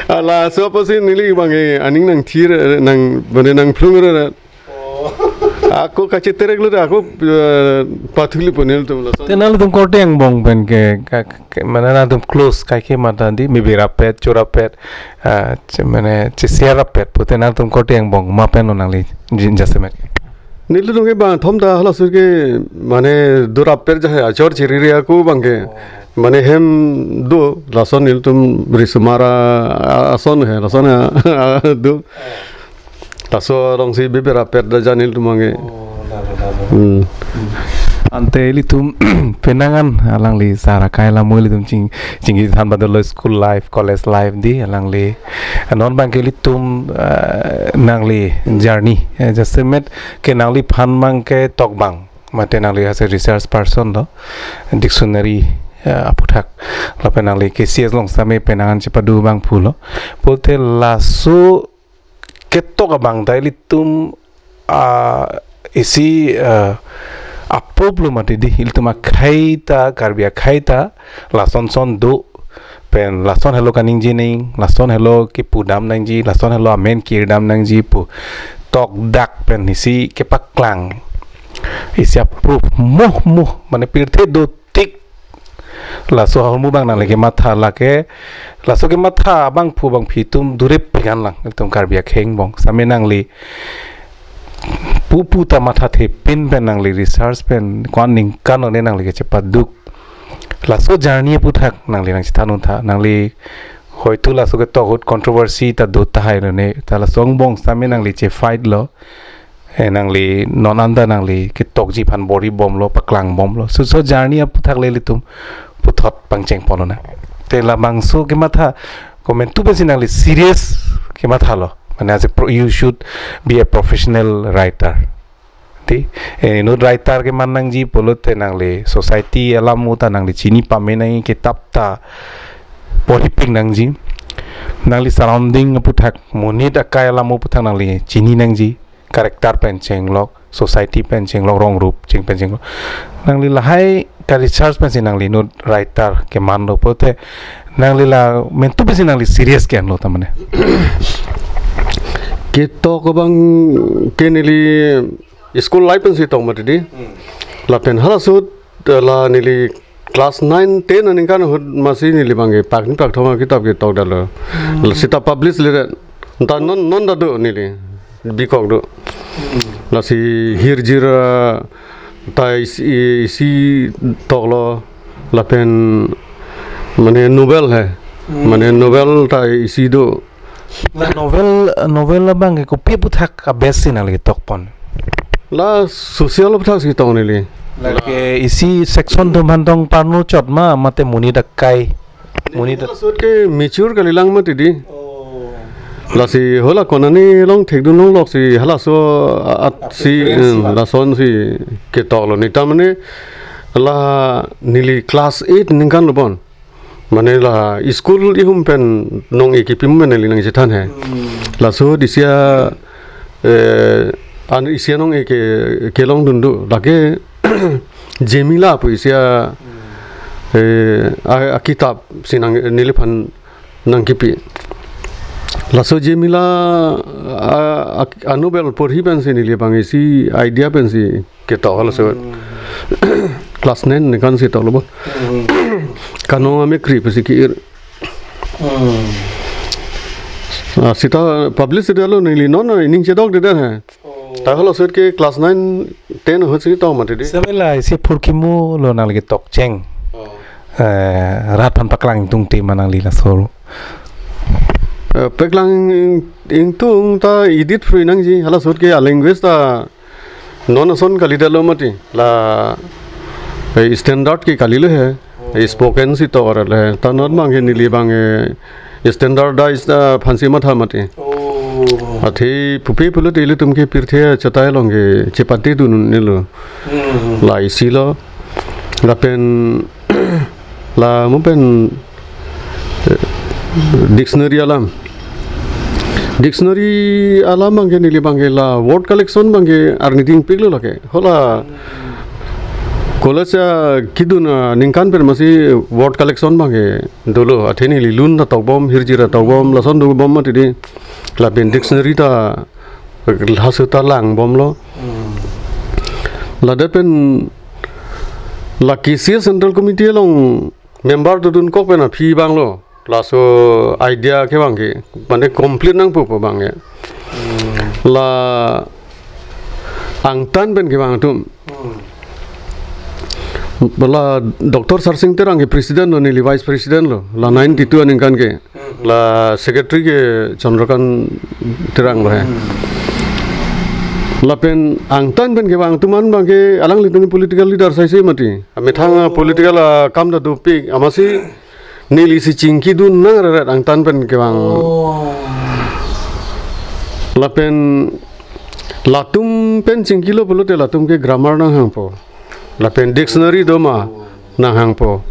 Ala so apotsi neli abang ke aning nangthir nang mane nangphlung re. Oh. Ako kacheterek lo ako, eh, pathuli po nelitum lason. Te nangtum korte angbong pen ke, ka, ke, mane nangtum close kaike mata di, maybe rapet, chorapet, ah, che-, mane chesiar rapet, pute nangtum korte angbong ma pen lo nangli jin jasemet. Nelitum ke bangkethom ta halaso ahut ke mane do rapet jahai achor chiriri ako abang ke. Oh. Mane hem do lason nelitum risomar a, a, ason he, lason a, do. Laso alongsi bebe rapet da jan nelitum abang ke. Oh, lalo, lalo. Hmm. Ante ilitum penang an alangli sar akai la mo ilitum ching, chingki than badolo school life, college life di alangli. Non abang ke ilitum, eh, nangli journey, eh, jasemet ke nangli phan abang ke tok abang. Mate nangli as a research person lo, dictionary, eh, aputhak. Lapen nangli K C S along sitame penang an chepado abang pulo. Pute laso ketok abang ta ilitum, ah, isi, ah, apop lo mati di ilitum akhei ta, Karbi akhei ta, lason son do, pen lason helo kaningje nang, lason helo kepudam nangji, lason helo amen kirdam nangji pu tokdak pen isi kepaklang. Isi a-proof muh muh, mane pirthe dotik. Laso ahormu abang nangli kematha lake, laso kematha abangphu abangphi atum durip pigan lang, itum Karbi akhei angbong. Same nangli pupu ta mathathepin pen nangli research pen ko-an ningkan one nangli kechepaduk. Laso journey aphuthak nangli nangchethan untha, nangli hoitu laso ketok ahut controversy ta do tahai lone, ta laso angbong same nangli che-fight lo. Eh, nangli non anta nangli ketokji aphan bor-i bomlo, paklang bomlo. So, so journey aphuthak le ilitum puthot pangcheng pon lonang. Te labangso kematha komantu pensi nangli serious kematha lo. Mane as a pro, you should be a professional writer. Ti, eh, inut writer keman nangji pulote nangli society alam uta nangli chini pame nangji, kitap ta porhipik nangji. Nangli surrounding aphuthak, monit akai alam aphuthak nangli chini nangji. Character pen chenglok, society pen chenglok, rong rup cheng pen chenglok. Nangli lahai ka-research pensi nangli inut writer keman lo pulote, nangli la komantu pensi nangli serious ke-enlo ta mane. Ketok abang ke neli school life pensi tok mati di. Hmm. Lapen hala ahut, eh, la neli class nine, ten aningkan ahut masi neli abang ke pakni pakthom akitap ketok detlo. Hmm. La sita publish le ta non, non ta do neli bikok do. Hmm. Lasi hirjir, eh, ta isi, isi toklo lapen mane novel he. Hmm. Mane novel ta isi do. La novel, novel abang ke kopi aphuthak a-best si nangli ketok pon? La social aphuthak si tok neli. Lake isi section atum aphan tong parno chot ma, mate monit akai? Monit ak- Hala ahut ke mature kalilang mati di. Oh. Lasi hala konane along thekdun longlok si halaso a-, at si, Preference, hmm, si ba. Lason si ketok lo neta mane la neli class eight aningkan lo bon. Mane la school ihum pen nong-e kipi amen neli nangchethan he. Hmm. Laso isi a, eh, an isi a nong-e ke, kelongdun do. Lake Jemila pu isi a, hmm, eh, a, akitap si nang, neliphan nangkipi. Laso Jemila a, a, a-novel porhi pensi neli abang isi idea pensi ketok halaso. Hmm. Class nine aningkan si toklo bo. Hmm. Kanong amekri pusi ki-ir. Hmm. Ah, sita publish si detlo neli non, non ining chedok dedet he. Oh. Ta hala ahut ke class nine, ten ahut si tok mati di. Same la isi phurkimo lo nangli ketok cheng. Oh. Eh, rat aphan paklang ingtungte ma nangli laso? Eh, paklang ing, ingtung ta edit free nangji, hala ahut ke a-language ta non ason kali detlo mati. La, eh, standard ke kalilo he. Oh. Eh, spoken si tok arat le. Ta non abang ke neli abang, eh, standardize ta aphansi matha mati. Oh. Athe pupe pulote ilitum ke pirthe achatai along ke chepate dun nelo. Hmm. La isi lo. Lapen la mo pen, eh, dictionary alam. Dictionary alam abang ke neli abang ke la word collection abang ke arni dingpiklo lake. Hala college, ah, kedun aningkan pen masi word collection abang ke dolo. Athe neli lun ta tokbom, hirjir ta tokbom, lason dobom mati di. Lapen dictionary ta hala ahut ta langbomlo. Hmm. Ladak pen la K C A Central Committee along member dodunkok pen aphi abang lo. Laso idea kevang ke, mane complete nangpo pu abang ke. Hmm. La angtan pen kevang atum. Hmm. La Doctor Sarsing Terang ke president lo, neli vice president lo. La ninety-two aningkan ke. Hmm. La secretary ke Chandrakant Terang lo he. Hmm. Lapen angtan pen kevang atum an abang ke alanglitum political leader saise mati. Amethang, oh, political, ah, kam ta dopik, amatsi neli si chingkidun nang reret angtan pen kevang. Oh. Lapen latum pen chingkilo pulote latum ke grammar nanghangpo. Lapen dictionary do ma nanghangpo.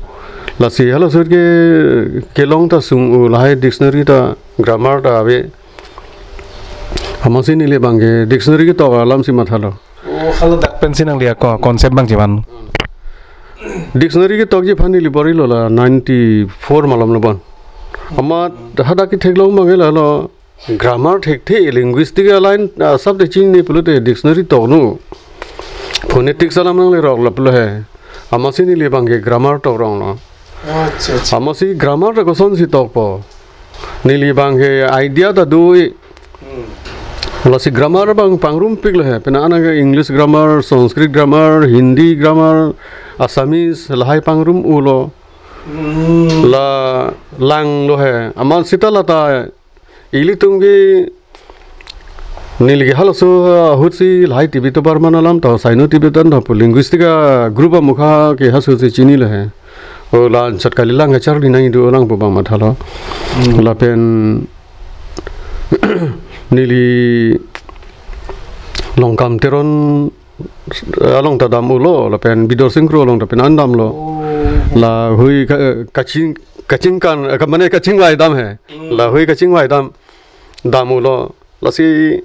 Lasi hala ahut ke kelong ta sung-o, lahai dictionary ta grammar ta ave. Amatsi neli abang ke dictionary ketok alam si mathalo. Oh, haladak pensi nangli ako concept abang chevan. Dictionary ketokji aphan neli bor-ilo la ninety-four malom lo bon. Amat hadak ketheklong abang ke lalo grammar thekthe, linguistic a-line, ah, subject chini pulote dictionary toknon. Phonetics alam nanglerok lapulo he. Amatsi neli abang ke grammar tokronglo. Acha, acha. Amatsi grammar ta kosonsi tokpo. Neli abang ke idea ta do-i. Hmm. Lasi grammar abang pangrumpiklo he. Penang anke English grammar, Sanskrit grammar, Hindi grammar, Assamese, lahai pangrum-ulo. Hmm. La langlo he. Amat seta lata ilitum ke neli ke halaso ahutsi lahai T V tovar man alam ta, Saino Tibetan ta pu linguistic a-group amukha ke halasosi chinilo he. O la ansat kalilang kacharli nangji do lang pu abang mathalo. Hmm. Lapen neli Longkam Teron along ta dam-ulo, lapen Bidor Sing Kro along ta penang damlo. Oh. Lahui ka-, kaching, kachingkan, eh, ka-, mane kachingvai dam he. Hmm. Lahui kachingvai dam, dam-ulo. Lasi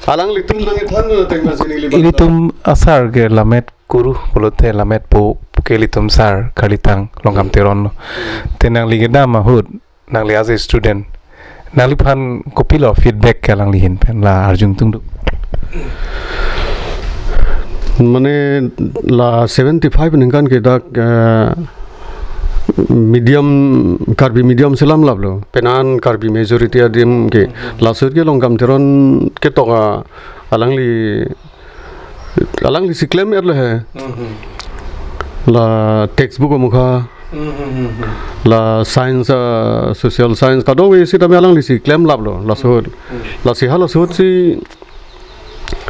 alanglitum nangthanlo tengma si neli abang. Ilitum asar ke lammet kuru pulote lammet po ke ilitum sar kalitang Longkam Teron lo. Hmm. Te nangli kedam ahut, nangli as a student, nangliphan kopilo feedback ke alangli ahin pen, la arjung tung do? Mane la seventy-five ningkan ke dak, eh, medium, Karbi medium si lamlaplo. Penang Karbi majority adim ke. Laso ahut ke Longkam Teron ketok a, alangli, alanglisi klem-etlo he. Mhm. La textbook amukha. Mhm, mhm, mhm. La science, ah, social science, kadokave sitame alanglisi klemlaplo, laso ahut. Mhm. Lasi halaso ahutsi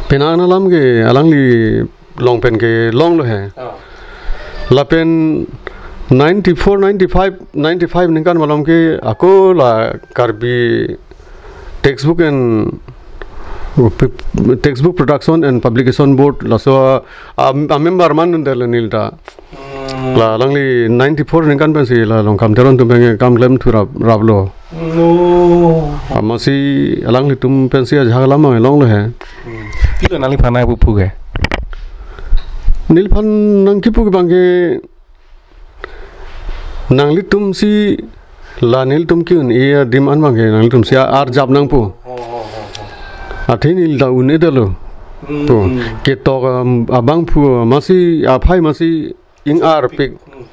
penang alam ke alangli along pen kelonglo he. Ah. Lapen ninety-four, ninety-five, ninety-five ningkan malom ke ako la Karbi Textbook and Textbook Production and Publication Board laso a, a, a-member mandundetlo neli ta. Hmm. La alangli ninety-four ningkan pensi la Longkam Teron atum pen kam klemthu rap, raplo. No. Amatsi alanglitum pensi ajahak alam abang longlo he. Hmm. Pilo nangliphan nangpu ke? Neliphan nangkipu abang ke nanglitumsi, la nelitum ke-un-e adim an abang ke nanglitumsi arjap nangpo. Oh, oh, oh, oh. Athe neli ta un-edetlo. Hmm. Po. Ketok, um, abangphu amatsi aphai amatsi ing-arpik. Hmm.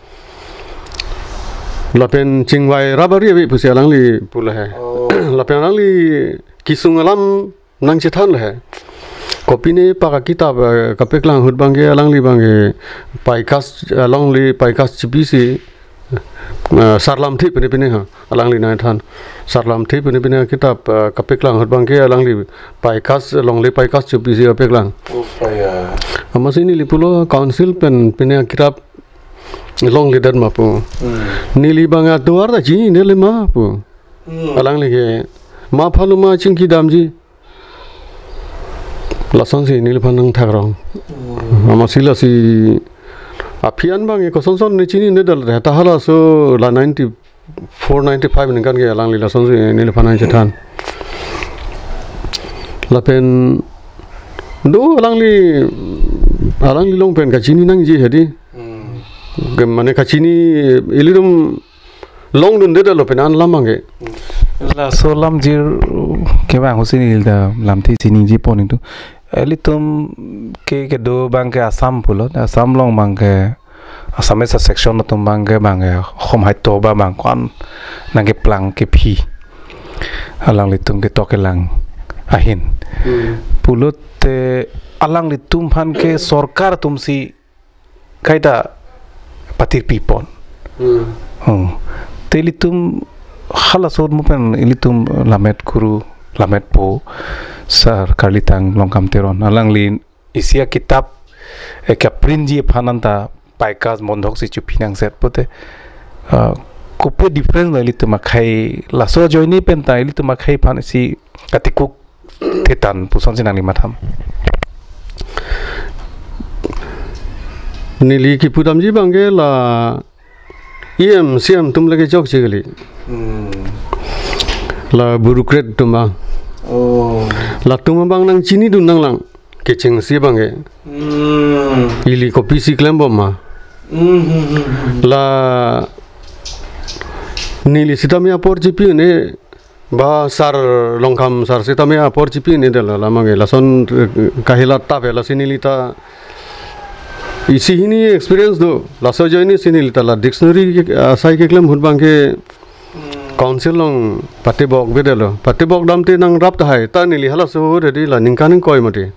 Lapen chingvai rap ari ave pusi alangli pulo he. Oh. Lapen alangli kesung alam nangchethanlo he. Kopine pak akitap, eh, kapeklang ahut abang ke alangli abang ke paikas, alangli paikas chipisi, eh, sarlamthe pine pine ha. Alangli nangthan. Sarlamthe pine pine akitap, eh, kapeklang ahut abang ke alangli paikas, longle paikas chipisi kapeklang. Oh, ya. Amatsi neli pulo council pen pine akitap longledet ma pu. Hmm. Neli abang atovar ta chinine le ma pu. Hmm. Alangli ke ma aphan lo ma chingki damji. Lasonsi neliphan nangthakrong. Hmm. Amatsi lasi aphi an abang ke kosonson ne chininedetlo, ta halaso la ninety-four, ninety-five ningkan ke alangli lasonsi neliphan nangchethan. Lapen do alangli, alangli along pen kachini nangji hedi. Hmm. Ke mane kachini ilitum longdundetlo penang alam abang ke. Laso alam jir kevang ahutsi neli ta lamthe chiniji pon itu. Ilitum ke, kedo abang ke Assam pulo, Assam along abang ke Assamese section atum abang ke, abang ke Hom Sahitya Sabha abang ko-an nangkeplang kephi alanglitum ketok kelang ahin. Hmm. Pulote alanglitum aphan ke sorkar atumsi kaita patirpi pon. Hmm. Hmm. Te ilitum halaso ahut mo pen ilitum lammet kuru, lammet po, sar kalitang Longkam Teron, alangli isi akitap, eh, kaprintji aphan anta paikas bondhok si chuphi nangset pote, ah, kopi difference lo ilitum akhei, laso ajoine pen ta ilitum akhei aphan isi katikuk thetan pusonsi nangli matham? Neli kipu damji abang ke la E M, C M atum lake chokche kali. Hmm. La bureaucrat atum abang. Oh. Latum abang nangchinidun nanglang kechengsi abang ke. Hmm. Ili kopisi klembom ma. Hmm, hmm, hmm, hmm. La Neli sitame apor chipi ne ba sar Longkham sar sitame apor chipi ne dela lamang ke lason, eh, kahilat tap ya lasi neli ta isi hini experience do. Laso ajoine si neli ta la dictionary ke, ah, asai keklem ahut abang ke council along patebok bedelo. Patebok damte nangrap tahai ta neli halaso ahut hedi la ningkan ingkoi mati.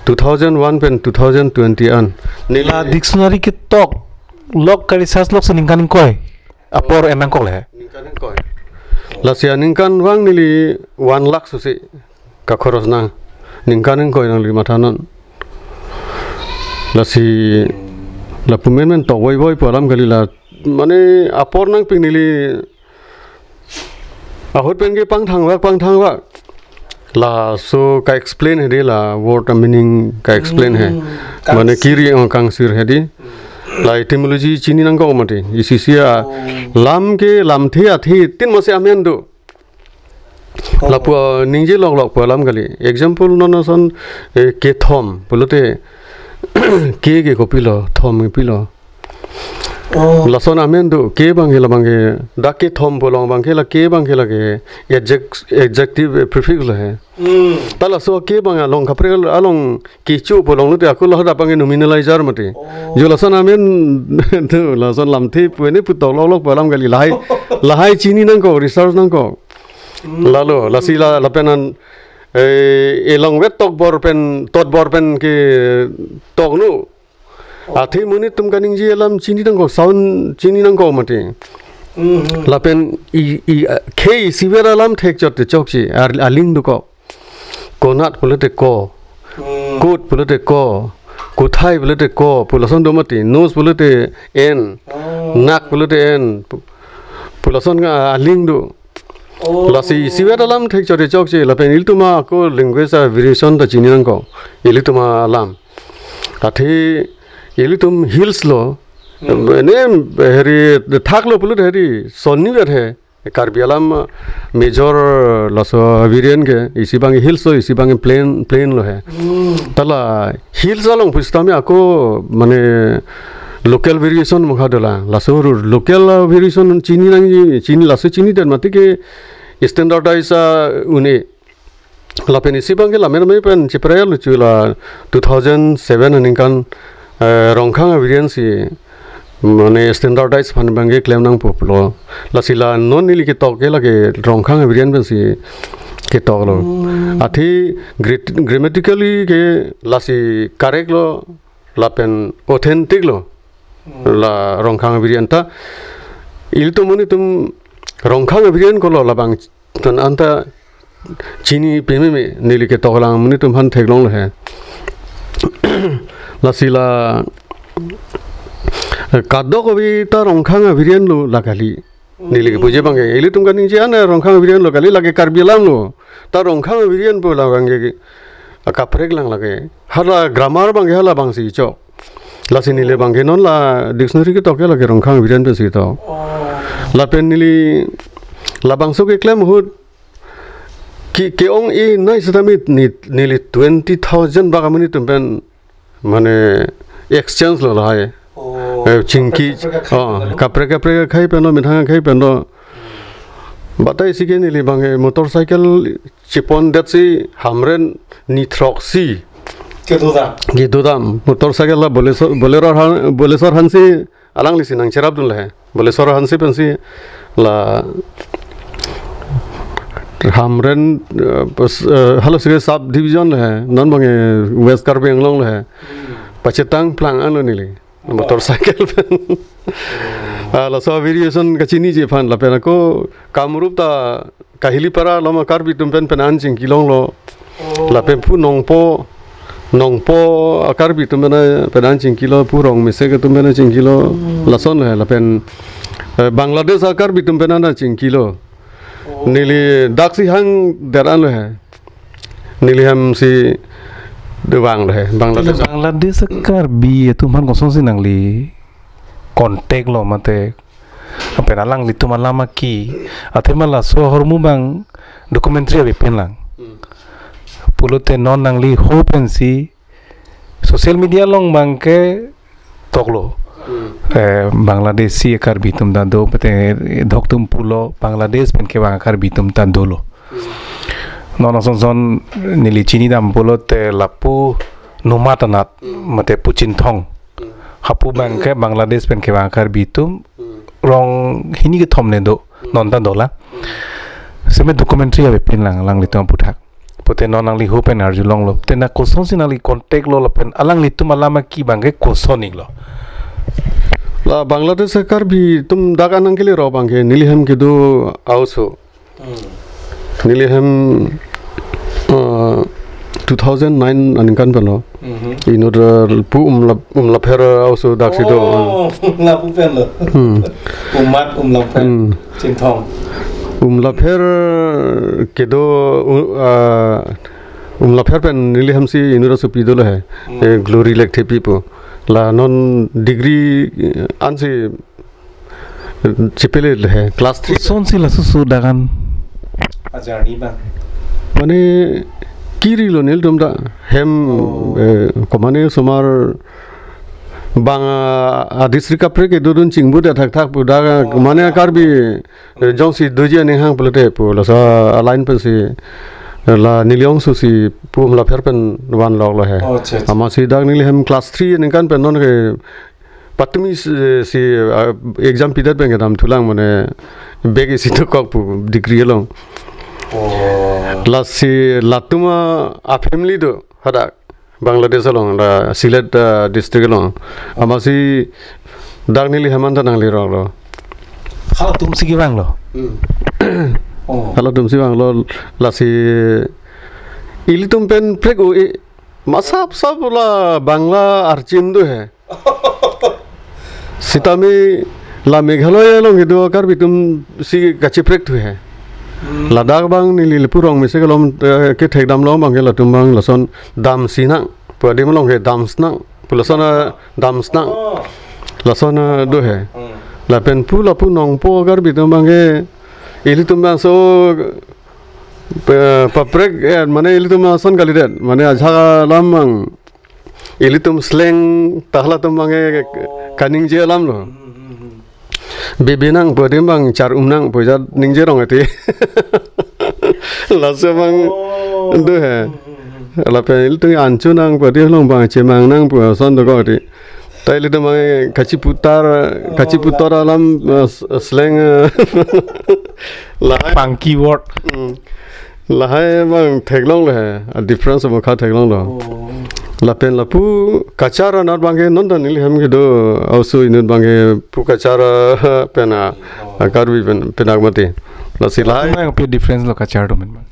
Two thousand one pen two thousand twenty an. Neli la dictionary ketok lok ka research lok si ningkan ingkoi apor en nangkok le. Ningkan ingkoi. Lasi aningkanvang neli one lakh susi kakhoros nang. Ningkan ingkoi nangli mathanon. Lasi lapu menmen tok voi voi pu alam kali la. Mane apor nangpik neli ahut pen ke pangthangvak, pangthangvak. Laso ka-explain hedi la word a-meaning ka-explain he. Hmm, mane kangsir. Kiri, oh, kangsir hedi. La etymology chini nangkok mati. Isi isi a, oh, lam ke lamthe athe tin masi amen do. Oh. Lapu, uh, ningje lok lok pu alam kali. Example non ason, eh, kethom pulote ke ke kopilo, thom kopilo. Oh. Lason amen do, ke abang ke labang ke, dak kethom pu along abang ke la ke abang ke la ke adject-, adjective, eh, prefix lo he. Hmm. Ta laso ke abang along kaprek along kecho pu along lote ako lahai abang ke nominalizer mati. Oh. Jo lason amen do, lason lamthe pu ne putok lok lok pu alam kali lahai. Lahai chini nangkok, research nangkok. Hmm. Lalo, lasi la, lapen an, eh, elong vet tokbor pen, totbor pen ketok nu. Oh. Athe monit atum kaningje alam chini nangkok, sound chini nangkok mati. Mhm. Lapen i, i, a, khei isivet alam thekchot te chokche, ar, aling dokok. Konat pulote ko. Hmm. Kot pulote ko. Kothai pulote ko. Pu lason do mati. Nose pulote en. Oh. Nak pulote en. Pu, pu lason ka aling do. Oh. Lasi isivet alam thekchot te chokche. Lapen ilitum ako language a variation ta chini nangkok. Ilitum alam. Athe ilitum hills lo. Hmm. Ne heri thak lo pulote heri sonni vet he. Karbi alam, uh, major laso variant ke isi abang hills lo, isi abang plain, plain lo he. Hmm. Ta la hills along pusitame ako mane local variation mukha dolang. Laso ru-, local, uh, variation chini nang chini laso chini den mati ke standardize, uh, un-e. Lapen isi abang ke la mena me pen chipre lo chu la two thousand seven aningkan, eh, Rongkhang a variant si mane standardize aphan abang ke klem nangpo pulo. Lasi la non neli ketok ke lake Rongkhang a variant pensi ketok lo. Hmm. Athe gret-, grammatically ke lasi correct lo lapen authentic lo. Hmm. La Rongkhang a variant ta ilitum monit atum Rongkhang a variant ko lo labang ton anta chini pememe neli ketok lang monit atum aphan theklong lo he. Lasi la kadokave ta Rongkhang a variant lo la kali. Neli kepuji abang ke ilitum kaningje an Rongkhang a variant lo kali, lake Karbi alam lo. Ta Rongkhang a variant pu labang ke kaprek lang lake. Hala grammar abang ke hala abang si chok. Lasi neli abang ke non la dictionary ketok ke lake Rongkhang a variant pensi tok. Oh. Lapen neli labangso keklem ahut ke, ke-ong-e nai sitame ni, neli twenty thousand bak amonit atum pen mane exchange lo lahai. Oh. Eh, chingki, kaprek kaprek akhai, oh, kaprek kaprek akhai pen lo, methang akhai pen lo. Batai si ke neli abang ke motorcycle chipon det si Hamren ni throksi. Kedodam. Kedodam. Motorcycle la Boleswar, Bolero han, Boleswar Hanse alangli si nangcherapdun le he. Boleswar Hanse pensi la Hamren, eh, pas, eh, halaso ke sub division le he. Non abang ke West Karbi Anglong le he. Pachetang plang an lo neli. Motorcycle pen. Ah, laso variation kachiniji aphan lapen ako Kamrup ta Kahilipara along Karbi atum pen pen an chingkilong lo. Oh. Lapen pu Nongpo, Nongpo a Karbi atum pen pen an chingkilo, pu Rongmesek atum pen chingkilo. Hmm. Lason he lapen, eh, Bangladesh a Karbi atum pen an chingkilo. Oh. Neli daksi hang der an lo he. Neli hem si dovang lo he, Bangladesh. Bangladesh a Karbi atum aphan kosonsi nangli contact lo mate, lapen alanglitum alam aki, athema laso ahormu abang documentary ave pen lang. Hmm. Pulote non nangli ho pensi social media along abang ke toklo. Hmm. Eh, Bangladeshi Karbi atum ta do, pute doktum pulo Bangladesh pen kevang Karbi atum ta dolo. Hmm. Non ason son neli chinidam pulote lapu Numat anat, hmm, mate pu Chinthong. Hmm. Hapu abang ke Bangladesh pen kevang Karbi atum, hmm, rong hini kethom ne do, hmm, non ta dolang. Hmm. Seme documentary avepinlang, alanglitum aphuthak. Pute non nangli ho pen arjulonglo. Te na kosonsi nangli contact lo lapen alanglitum alam aki abang ke koson iklo? La Bangladesh Karbi atum dak an nangkele rok abang ke neli hem kedo a-oso. Hmm. Neli hem, uh, two thousand nine aningkan pen lo. Mhm. Inut, uh, pu Umla, Umlapher a-oso daksi do. Oh, lapu pen lo. Hmm. Umat Umlapher. Hmm. Chinthong. Umlapher kedo, uh, uh, Umlapher pen neli hem si inut asopi dolo he. Hmm. Eh, Glory Lekthepi pu. La non degree, eh, ansi chepele he, class three. Kosonsi laso susu dakan ajarni abang? Mane kiri lo nelitum ta hem, oh, eh, komane osomar abang, ah, a-district kaprek kedodun chingbu de thakthak pu dak, oh, mane Karbi, eh, jongsi doji aning hang pulote pu laso a-line pensi, eh, la neli ongso si pu Umlapher pen vanloklo he. Oh, acha, acha. Amatsi dak neli hem class three aningkan pen non ke patumi si, si, ah, exam pidet pen kedam thulang mane back isi dokok pu degree along. Oh. Lasi latum a-family do hadak Bangladesh along, la Sylhet, ah, district along. Amatsi dak neli hem an ta nangleroklo. Halatum si kevanglo? Hmm. Oh. Halatum si vanglo, lasi ilitum pen prek o-e, masap sap la Bangla archim do he. Sitame la Meghalaya along kedo Karbi atum si kacheprek thu he. Hmm. Ladak abang neli lapu Rongmese kelom, eh, kethekdam long abang ke latum abang lason damsi nang. Pu adim along ke damsi nang. Pu lason, eh, damsi nang. Oh. Lason, eh, do he. Hmm. Lapen pu lapu Nongpo Karbi atum abang ke ilitum abang so, eh, paprek, eh, mane ilitum ason kalidet. Mane ajak alam abang ilitum slang ta halatum abang ke, oh, kaningje alam lo. Hmm, hmm, hmm. Bebe nang pu adim abang char-um nang pu ajat ningje rong ati. Laso abang, oh, do he. Hmm, hmm, hmm. Lapen ilitum ancho nang pu adim along abang chemang nang pu ason dokok ati. Ta ilitum abang kachiputar, kachiputar alam, eh, s-, slang, eh, lahai. Funky word. Hmm. Lahai abang theklonglo he, a-difference abang kha theklonglo. Oh. Lapen lapu Kachar anat abang ke non ta neli hem kedo a-oso inut abang ke pu Kachar, ah, pen a, oh, a-Karbi pen, penang mati. Lasi lahai. Latum abang pi difference lo Kachar atum pen abang?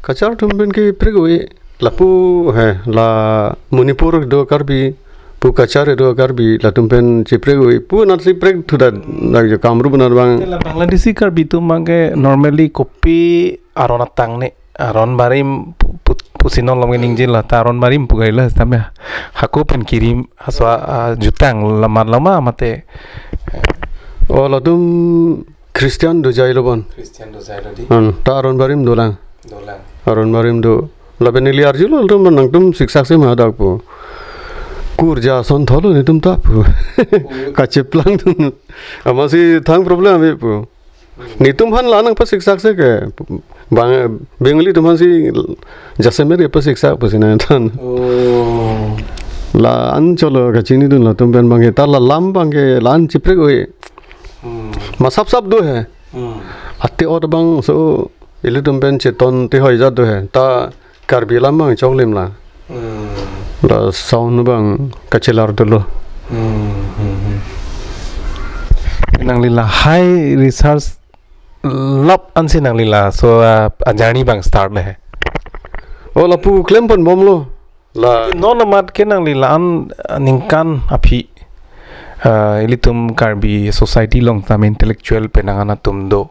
Kachar atum pen ke prek o-e, lapu he, la Manipur do Karbi, pu Kachar do Karbi, latum pen cheprek o-e, pu anat si prek thudat, dak jo Kamrup anat abang. La Bangladeshi Karbi atum abang ke normally kopi aron atang ne, aron barim pu-, pu-, pusi non lom ke ningje la, ta aron barim pu gaila stamya. Hako pen kirim, haswa, ah, jutang, lamat lama mate. Oh, latum Christian do jailo bon. Christian do jailo di. Hmm, ta aron barim dolang. Dolang. Aron barim do. Lapen neli arjulo latum nangtum siksak si ma dak pu. Kurja ason tholo netum ta pu. Oh. Kacheplang atum. Amatsi thang problem ave pu. Netum aphan la nangpasiksak si ke. Bang, Bengali atum aphan si jasemet kepasiksak pusi nangthan. Oh. La-an cholo kachinidun latum pen abang ke ta la lam abang ke la-an cheprek o-e. Hmm. Masap sap do he. Hmm. Ate ot abang so ilitum pen cheton te hoi jat do he. Ta Karbi alam abang choklim la. Hmm. La sound abang kachelar dolo. Hmm, hmm, hmm. Nangli lahai research lap ansi nangli laso, ah, a-journey abang start le he? Oh, lapu klem ponbomlo. La non amat ke nangli la-an, ah, ningkan aphi, ah, ilitum Karbi society along tame intellectual penang an atum do.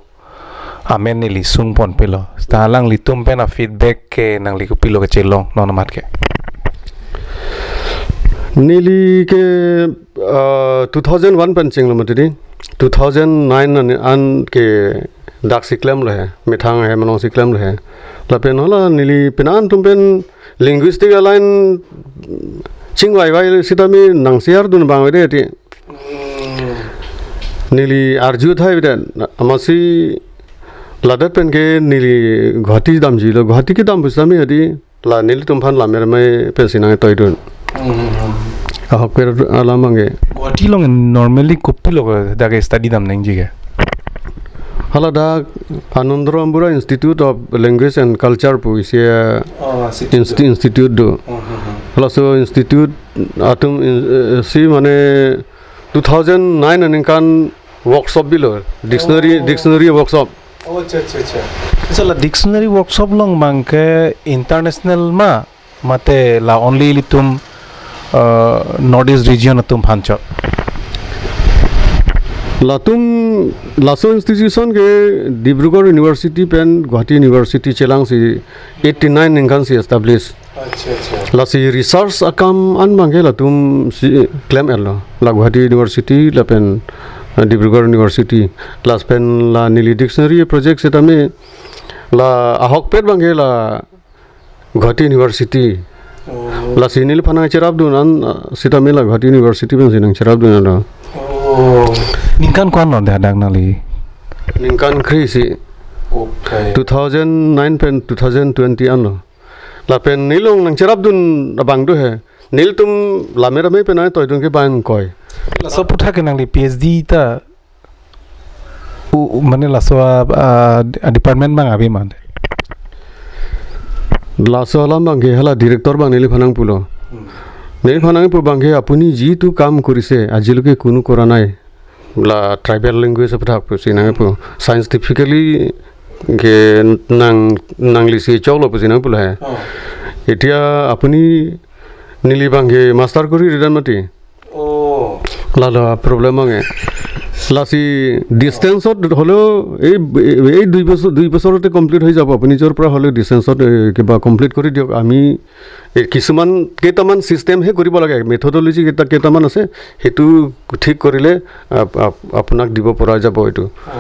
Amen neli sung ponpelo. Ta alanglitum pen a-feedback ke nangli kopilo kachelong non amat ke? Neli ke, ah, two thousand one pen chenglo mati di. Two thousand nine an, an ke dak si klemlo he. Methang hem along si klemlo he. Lapen hala neli penang an atum pen linguistic a-line chingvai vai sitame nangsiar dun abang avedet ti. Hmm. Neli arju thai avedet, amatsi ladak pen ke neli Guwahati damjilo, Guwahati kedam pusitame adi la nelitum aphan lammet amei pensi nangtoidun. Hmm. Ahokpet alam abang ke. Guwahati along normally kopilo dak study dam nangji ke? Hala dak Anandaram Bora Institute of Language and Culture pu isi, uh, Oh, institute. Insti-, institute do. Hmm, hmm, hmm. Halaso institute atum in-, eh, si mane two thousand nine aningkan workshop bilo, dictionary, Oh. Dictionary workshop. Oh, acha, acha, acha. So la dictionary workshop along abang ke international ma, mate la only ilitum, uh, North East region atum aphan chot? Latum, laso institution ke Dibrugarh University pen Guwahati University chelangsi eighty nine aningkan si establish. Acha, acha. Lasi research akam an abang ke latumsi klem-etlo. La Guwahati University lapen, eh, Dibrugarh University. Lapen la neli dictionary project sitame la ahokpet abang ke la Guwahati University. Oh. Lasi neliphan nangcherapdun an, eh, sitame la Guwahati University pensi nangcherapdun an do. Oh. Ningkan ko-anlo dak nangli? Ningkan kre-isi. Okay. Two thousand nine pen two thousand twenty anlo. Lapen neli along nangcherapdun abang do he. Nelitum lammet amei pen nangtoidun ke abang ingkoi. Laso aputhak ke nangli PhD ta u-, u-, mane laso a, a, a department abang ave mane? Laso alam abang ke hala director abang neliphan nangpulo. Hmm. Neliphan nangpu abang ke, "আপুনি যিটো কাম কৰিছে, আজিলৈকে কোনো কৰা নাই।" La tribal language aputhak pusi nangpu. Scientifically ke nang, nanglisi choklo pusi nangpulo he. Oh. Etia apuni neli abang ke master kori redan mati. Oh. Lalo problem abang ke. Lasi distance ot holo ei, ei, ei dui bosor, dui bosor te complete hoi jabo. Apuni jor pra holo distance ot, eh, kiba complete kori diok, ami এই কিছুমান কেইটামান চিষ্টেমহে কৰিব লাগে, মেথডলজি কেইটা কেইটামান আছে, সেইটো ঠিক কৰিলে আপ-, আপ-, আপোনাক দিব পৰা যাব এইটো। অ।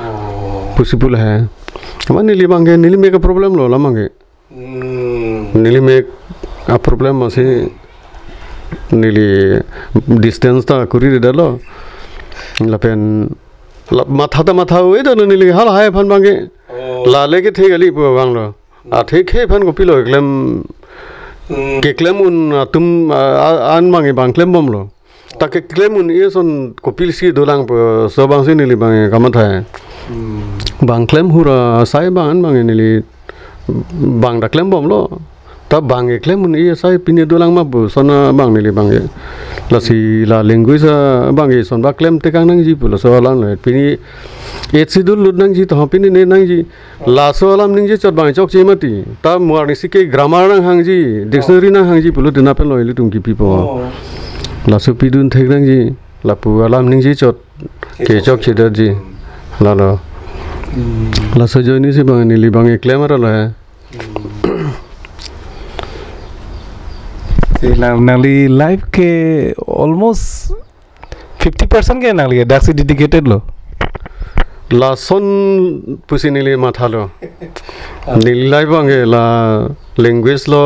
Possible হে। আমাৰ neli abang ke, neli mek problem lo, la abang ke। Um. Neli mek a problem ase, neli distance ta kuri redetlo. Lapen la matha ta matha-oi do neli halahai aphan abang ke. O. Lale ke thek kali pu abang lo. Athe khei aphan kopilo keklem, hmm, keklem un atum, a, a, an abang ke bang klembomlo. Ta keklem un-e ason kopisi dolang pu laso abangsi neli abang ke kamatha. Hmm. Bang klem hura asai abang an abang ke neli abang ta klembomlo. Ta bang keklem un-e asai pine dolang ma pu lason abang neli abang ke. Lasi la language abang ke lason ba klem tekang nangji pu laso alam lo. Pine eighth schedule lut nangji, to pine ne nangji. Laso alam ningje chot abang chokche mati. Ta muar ni si ke grammar nanghangji, dictionary nanghangji pulo dina pen lo ilitum kipipo. Oh. Laso pidun thek nangji, lapu alam ningje chot ke chokche detji. Lalo. Hmm. Laso ajoine si abang neli abang ke klem arlo he. Hmm. Si nang, nangli life ke almost fifty percent ke nangli daksi dedicated lo. Lason pusi neli mathalo. Ah. Neli life abang ke la language lo,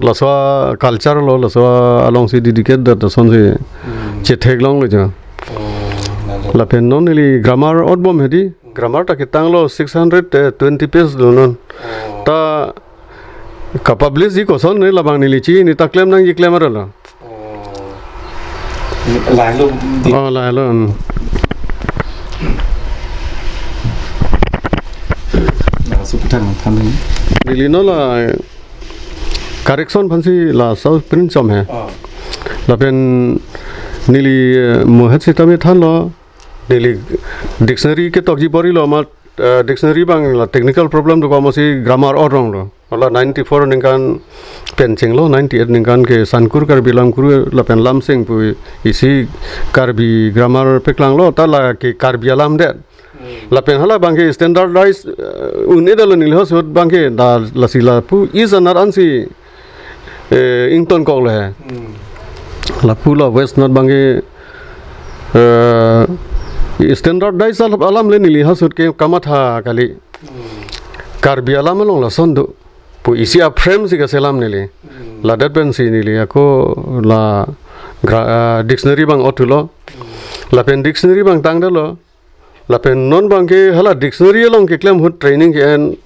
laso culture lo, laso alongsi dedicate det asonsi, hmm, chetheklonglo jo. Oh, lalo. Lapen non neli grammar otbom hedi, grammar ta ketanglo six hundred twenty page lo non. Oh. Ta kapublish ji koson ne labang neli chini ta klem nangji klem arlo. Oh. Lahelo di. Oh, lahelo, hmm. Laso aputhak nangthan nang. Neli non la correction aphansi laso print chom he. Oh. Lapen neli, eh, mohet sitame thanlo. Neli dictionary ketokji porilo amat, eh, dictionary abang la technical problem do ko amatsi grammar ot ronglo. Hala ninety-four aningkan pen chenglo, ninety-eight aningkan ke Sankur Karbi Lamkuru lapen Lamsing pu isi Karbi grammar peklanglo, ta la ke Karbi alam det. Hmm. Lapen hala abang ke standardize, eh, un-edetlo neli ahut abang ke, da lasi lapu East anat ansi, eh, ingtonkoklo he. Hmm. Lapu la West anat abang ke, eh, standardize al-, alam le neli ahut ke kamatha kali. Hmm. Karbi alam along lason do. pu isi a-frame si kaselam neli. Hmm. Ladak pensi neli ako la gra-, ah, dictionary abang othulo. Hmm. Lapen dictionary abang tangdetlo. Lapen non abangke hala dictionary along keklem ahut training ke-en.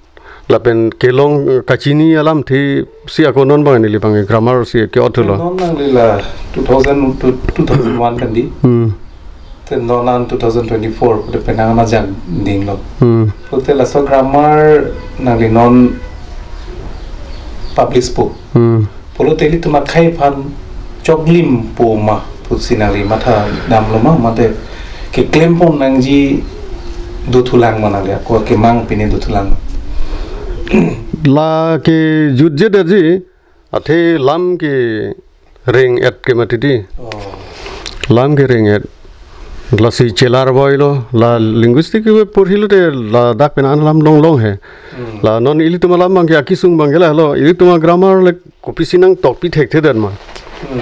Lapen kelong, eh, kachini alamthe si ako non abang neli abangke grammar si ke-othulo. Non nangli la two thousand to two thousand one kan di. Hmm. Te non an two thousand twenty-four pute penang majak dinglo. Hmm. Pute laso grammar nangli non publish po. Hmm. Pulote ilitum akhei aphan choklimpo ma pusi nangli matha damlo ma, mate keklempon nangji dothulang ma nangli ako kemang pine dothulang? La kejutje detji, athe lam kereng-et ke mati di. Oh. Lam kereng-et. Lasi chelar boilo, la linguistic ke porhilote ladak penang alam longlong he. Hmm. La non ilitum alam abangke akisung abangke lahelo, ilitum a-grammar le kopisi nangtokpi thekthedet ma. Hmm.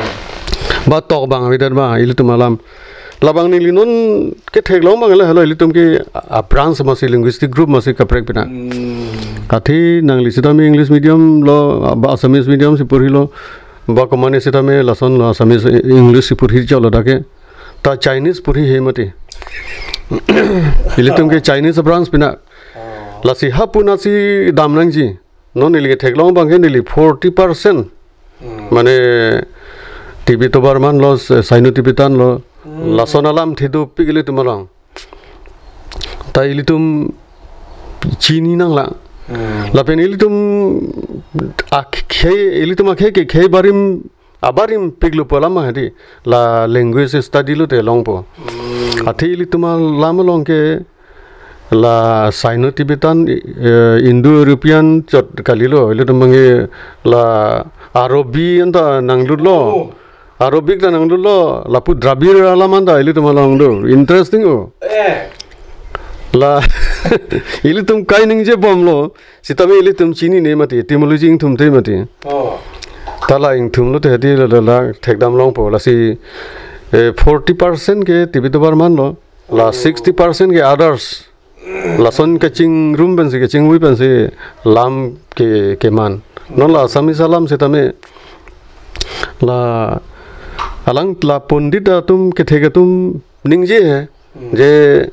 Ba tok abang avedet ma, ilitum alam. Labang neli non ketheklong abang lahelo, ilitum ke a-branch masi linguistic group masi kaprek pina. Hmm. Athe nangli sitame English medium lo, ba Assamese medium si porhilo, ba komane sitame lasonlo Assamese English si porhi cholo dake. Ta Chinese porhi he mati. Ilitum ke Chinese branch pina. Oh. Lasi hapu nasi dam nangji. Non neli ketheklong abangke neli forty percent. Hmm. Mane Tibeto Burman lo, Sino-Tibetan lo, hmm, lason alamthe dopik ilitum along. Ta ilitum chini nanglang. Hmm. Lapen ilitum akhei, ilitum akhei ke khei barim, abarim piklo pu alam hadi, la language study lote longpo. Hmm. Athe ilitum alam along ke la Sino-Tibetan, eh, Indo-European chot kalilo, ilitum abangke la Arabic anta nanglutlo. Oh. Arabic ta nanglutlo, lapu Dravidian alam anta ilitum along do. Interesting o. Eh. La ilitum kai ningjebomlo, sitame ilitum chinine mati, etymology ingthumthe mati. Oh. Ta la ingthumlote hadi la, la, la thekdam longpo, lasi, eh, forty percent ke Tibeto Burman lo, la, hmm, sixty percent ke others. Lason kachingrum pensi, kachingvui pensi lam ke, keman. Non la Assamese alam sitame la alang la pondit atum kethek atum ningje he. Hmm. Je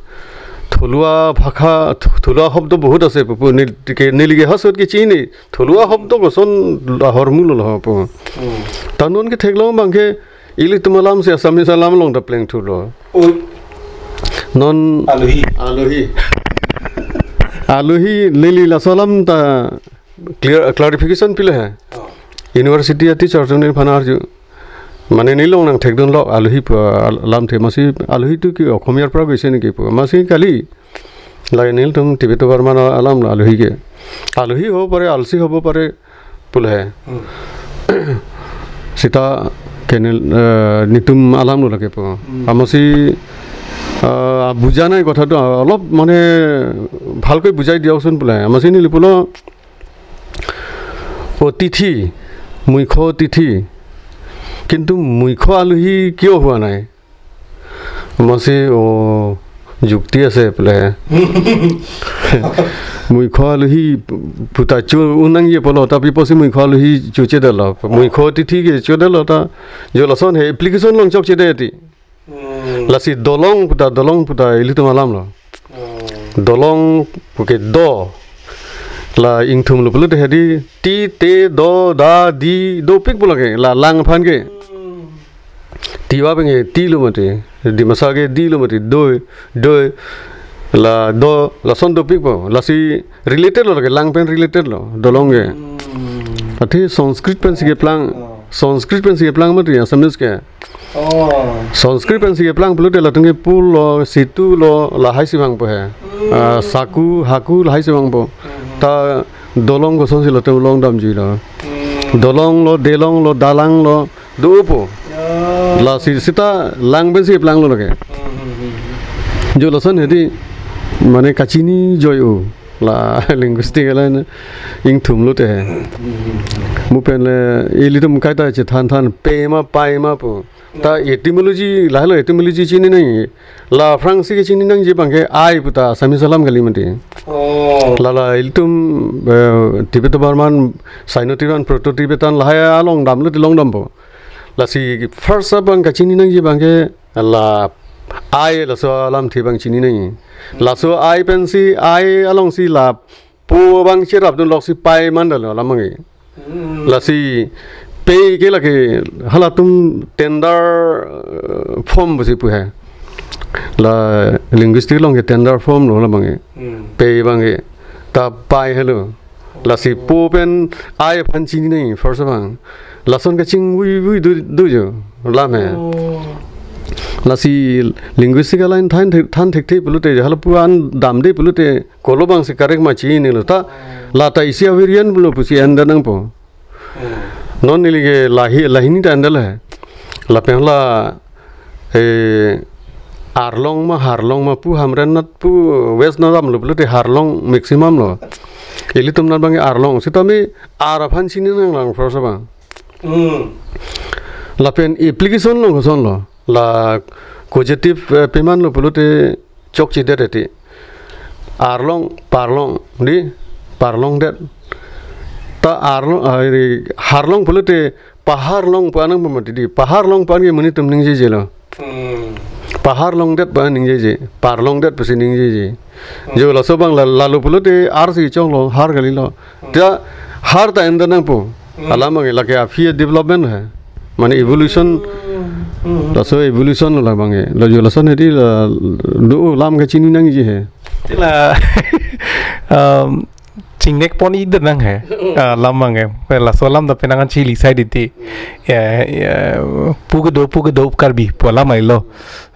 thulua bhakha, thu-, thulua hobdo bahut ase pu, pu, nel-, ke, neli ke ha ahut ke chini, thulua hobdo koson ahormu lo ho pu. Hmm. Ta non ketheklong abangke ilitum alam si Assamese alam along ta plengthulo. Oi. Non alohi. Alohi. Alohi neli laso alam ta clear, clarification pilo he. Oh. University a-teacher atum neliphan arju. Mane neli along nangthekdunlo alohi pu alamthe, masi alohi tu ki Okhomiyar pra koise niki pu. Masi kali. Lake nelitum Tibeto Burman alam lo alohi ke. Alohi hobo pare, alsi hobo pare, pulo he. Hmm. Sita ke nel, eh, netum alam lo lake pu. Hmm. Amatsi, eh, বুজা নাই কথাটো, অলপ মানে ভালকৈ বুজাই দিয়কচোন বোলে। Amatsi neli pulo, অতিথি, মুখ্য অতিথি, কিন্তু মুখ্য আলহী কিয় হোৱা নাই? Amatsi, অ, যুক্তি আছে বোলে। মুখ্য আলহী puta cho-un nangji pulo, ta pi apotsi মুখ্য আলহী chochedetlo? মুখ্য অতিথি ke chodetlo ta, jo lason he application along chokchedet ti. Hmm. Lasi dolong puta, dolong puta ilitum alam lo. Hmm. Dolong puke do. La ingthumlo pulote hadi ti, te, do, da, di, dopik pulo ke. La lang aphan ke. Hmm. Tiwa pen ke ti lo mati. Dimasa ke di lo mati. Doi, doi. La do, lason dopikpo. Lasi related lo lake, lang pen related lo, dolong ke. Hmm. Athe Sanskrit pensi keplang. Oh. Sanskrit pensi keplang mati, Assamese ke. Oh. Sanskrit pensi keplang pulote latum ke pul lo, situ lo, lahai si vangpo he. Hmm. Ah, saku, haku, lahai si vangpo. Hmm. Ta dolong kosonsi latum longdamjuilo. Hmm. Dolong lo, delong lo, dalang lo, dopo. Ya. Lasi sita lang pensi planglo lake. Hmm, hmm, hmm, hmm. Jo lason hadi mane kachini joi o. La linguistic la na ingthumlote he. Hmm, hmm, hmm. Mo pen le ilitum kaita chethan than pe ma, pai ma pu. Ta etymology, lahelo etymology chini nangji. La aphrangsi kechini nangji abangke ai puta Assamese alam kali mati. Oh. Lala ilitum, eh, Tibeto-Burman, Sino-Tibetan, Proto-Tibetan, lahai along damlo ti longdampo. Lasi first abang kachini nangji abangke la ai laso alamthe abang chini nangji. Laso ai pensi, ai alongsi la po abang cherapdun loksi pai mandalo alam abangke. Hmm. Lasi pei ke lake halatum tender, eh, form pusi pu hai. La linguistic along ke tender form lo alam abangke. Hmm. Pei abangke ta pai helo. Lasi po pen ai aphan chini nangji first abang. Lason kachingvui vui do, do jo alam he. Oh. Lasi linguistic aline than thek, than thekthe pulote halapu an damde pulote kolo abangsi correct ma chinilo ta, lata isi a-variant pulo pusi enda nangpo. Hmm. Non neli ke lahi, lahini ta endal he. Lapen la, eh, arlong ma, harlong ma pu, Hamren anat pu, West anat damlo pulote harlong maximum lo. Ilitum anat abangke arlong. Sitame ar aphan chini nanglang first abang. Hmm. Lapen application along kosonlo. La causative, eh, pemanlo pulote chokchedet eti. Arlong, parlong, di, parlongdet. Ta arlong, ah, ini, harlong pulote paharlong pu anang pamati di. Paharlong pu an ke monit atum ningjejelo. Hmm. Paharlongdet pu an ningjeje. Parlongdet pusi ningjeje. Hmm. Jo laso abang la, lalo pulote arsi choklo, har kalilo. Hmm. Ta har ta enda nangpo. Hmm. Alam abangke lake aphi development he. Mane evolution. Hmm. Hmm. Laso evolution lo abangke. Lo jo lason hedi la do alam kachini nangji he. Ti la, um, chingnek pon ida nang he. Ah, alam abangke. Laso alam ta penang an chili sai diti. Ya, ya, pu kedo, pu kedo Karbi pu alam ai lo.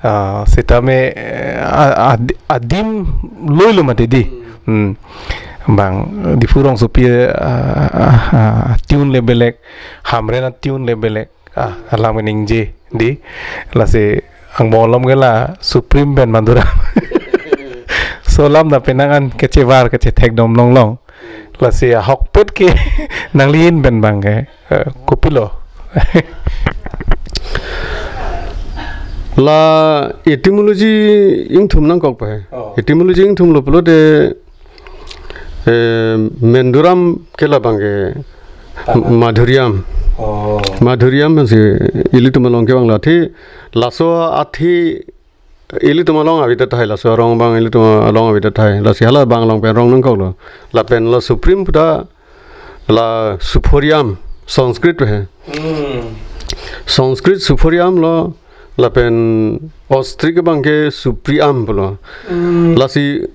Ah, sitame, eh, a-, ad-, adim loilo mati di. Hmm. Bang, Diphu rongsopi, ah, ah, ah, tune le belek, Hamren a-tune le belek, ah, alam ningje di. Lasi angbong along ke la Supreme pen Manduram. So alam ta penang an kachevar kachethek dom longlong. Lasi ahokpet ke nanglihin pen abangke, eh, kopilo. La etymology ingthum nangkok pa he. Oh. Etymology ingthumlo pulote, eh, Menduram ke la abangke Tana. Madhuriam. Oh. Madhuriam si ilitum along kevang la thi, laso athi ilitum along avedet tahai, laso arong abang ilitum along avedet tahai. Lasi hala abang along pen rong nangkoklo. Lapen la Supreme puta la Suphoriam, Sanskrit he. Hmm. Sanskrit Suphoriam lo, lapen Austrik abangke Supriam pulo. Hmm. Lasi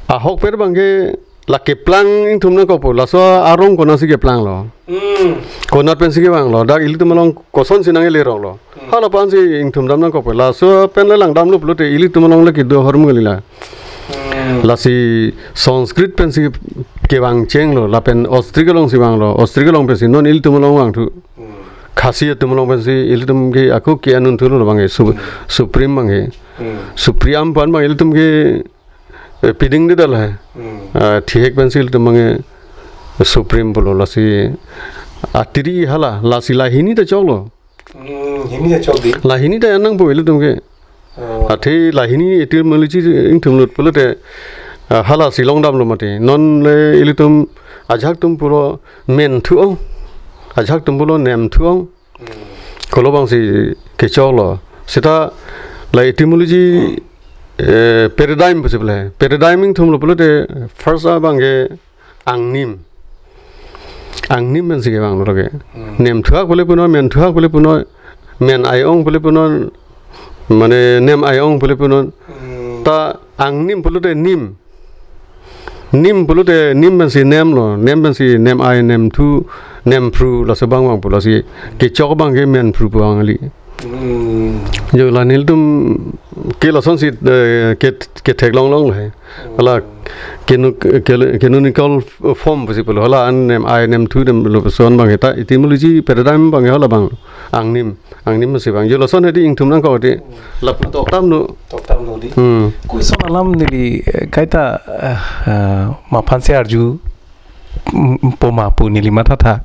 ahokpet abangke la keplang ingthum nangkokpo, laso arong konatsi keplanglo. Hmm. Konat pensi kevanglo, dak ilitum along kosonsi nangkeleroklo. Hmm. Hala aphansi ingthum dam nangkokpo. Laso pen le langdamlo pulote ilitum along le kedo ahormu kalila. Hmm. Lasi Sanskrit pensi kevang chenglo, lapen Austrik alongsi vanglo, Austrik along pensi non ilitum along vangthu. Hmm. Khasi atum along pensi ilitum ke ako ke-an unthulo abangke Su-, hmm, Supreme abangke. Hmm. Supriam pu an abang ilitum ke, eh, piding de dal hai. Hmm. Ah, thihek pensi ilitum abangke Supreme pulo, lasi atiri hala, lasi lahini ta choklo. Hmm, hini ta chok di. Lahini ta nangpo ilitum ke. Oh. Athe lahini etymology ingthumlo pulote, ah, halasi longdamlo mati. Non le ilitum ajahak atum pulo menthu ong. Ajahak atum pulo nemthu ong. Hmm. Kolo abangsi kechoklo. Seta la etymology, eh, paradigm pusi pu le. Paradigm ingthumlo pulote first abangke angnim. Angnim pensi kevanglo lake. Hmm. Nemthuak pu le punon, menthuak pu le punon, men ai-ong pu le punon, mane nem ai-ong pu le punon. Hmm. Ta angnim pulote nim. Nim pulote nim pensi nemlo, nem pensi nem ai, nemthu, nemphru, laso abang vangpo, lasi kechok abangke menphru pu vang kali. Hmm. Jo la nelitum ke lasonsi, eh, ke, ketheklong longlo he. Hmm. Hala kenu-, ke-, canonical form pusi pulo. Hala an nem ai nemthu nemlo puson abang ta etymology paradigm abang hala abang angnim, angnim pusi vang. Jo lason hedi ingthum nangkok di. Hmm. Lapu tokdamlo. Tokdamlo di. Hmm. Question alam neli, eh, kaita, eh, eh, maphan si arju mm, poma pu neli mathatha.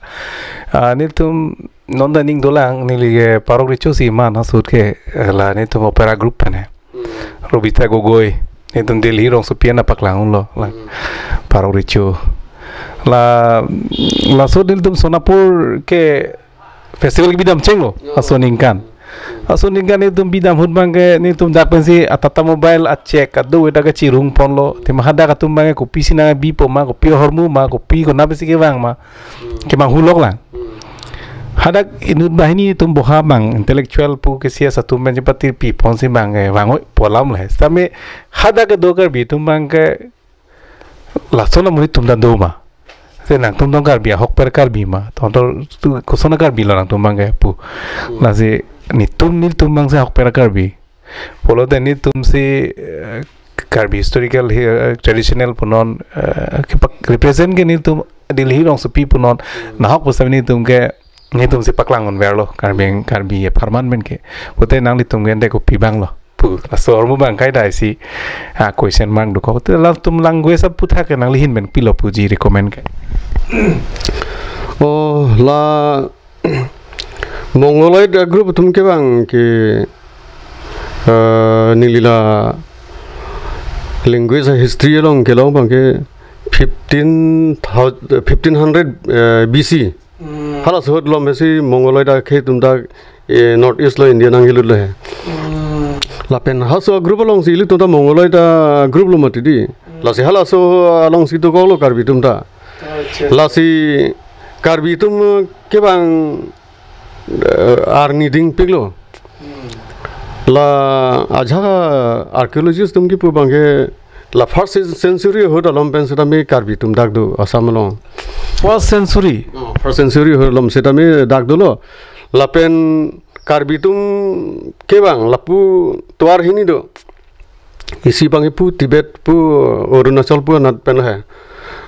Ah, nelitum non ta ning dolang, neli ke Parok Recho si man ahut ke, eh, la nelitum opera group pen he. Hmm. Robita Gogoi, nelitum Delhi rongsopi an paklang unlo, la Hmm. Parok Recho. La, laso nelitum Sonapur ke festival ke bidam chenglo, Oh. aso ningkan. Hmm. Aso ningkan nelitum bidam ahut abang ke nelitum dak pensi a Tata Mobile a check ado eda ke chirung ponlo. Tema hadak atum abang ke kopisi nangbi poma, kopi ahormu ma, kopi konat pensi kevang ma. Hmm. Kemang hulok lang. Hmm. Hadak inut banghini atum boha abang intellectual pu ke C S atum pen chepatirpi ponsi abang ke vang oi pu alam le. Sitame hadak kedo Karbi atum abang ke lason amonit atum ta do ma. Se nangtum tong Karbi ahokpet Karbi ma. Tong tong tu koson Karbi lo nangtum abang ke pu. Hmm. Lasi netum nelitum abang si ahokpet Karbi. Pulote nelitum si, eh, Karbi historical, eh, traditional punon, eh, kepak represent ke nelitum Delhi rongsopi punon. Hmm. Nahok pusitame nelitum ke, nelitum si paklang unverlo, Karbi, Karbi apharman pen ke. Pute nanglitum ke ante kopi abang lo pu. Laso ahormu abang kai dai si, ah, question mark dokok. Te latum language aphuthak ke nangli ahin pen kopilo puji recommend ke. Oh, la Mongoloid a group atum kevang ke, eh, neli la language a history along kelong abang ke fifteen thousand, fifteen hundred, eh, B C. Hmm. Halaso ahut lom si Mongoloid akhei atum dak, eh, North East lo India nangkelut lo he. Hmm. Lapen halaso a group alongsi ilitum ta Mongoloid a group lo mati di. Hmm. Lasi halaso alongsi dokoklo Karbi atum ta. Acha. Lasi Karbi atum kevang, eh, arni dingpiklo. Hmm. La ajak archaeologist atum kipu abang ke la first century ahut alom pen sitame Karbi atum dak do Assam along. First century? Oh, first century ahut alom sitame dak dolo. Lapen Karbi atum kevang lapu tovar hini do. Isi abang ke pu Tibet pu Arunachal pu anat pen lo he.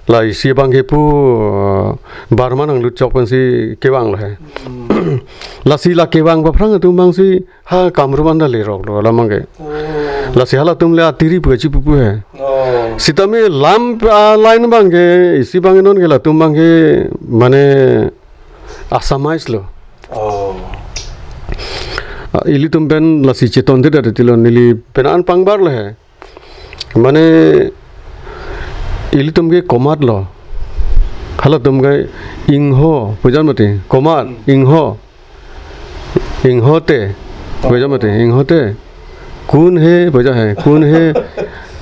La isi abang ke pu, eh, Burma nanglut chok pensi kevang lo he. Hmm. Lasi la kevang aphrang atum abang si ha Kamrup anta lerok lo alam abang ke. Oh. Lasi halatum le Atiri pu kachipu pu he. Oh. Sitame lam, ah, line abang ke isi abang ke non ke latum abang ke mane Assamese lo. Oh. Ah, ilitum pen lasi cheton te dati lo neli pen an pangbar lo he. Mane ilitum ke komat lo. Halatum ke ingho, pujan mati, komat, Hmm. ingho. Ingho te, pujan mati, ingho te. Kun he, puja he, kun he,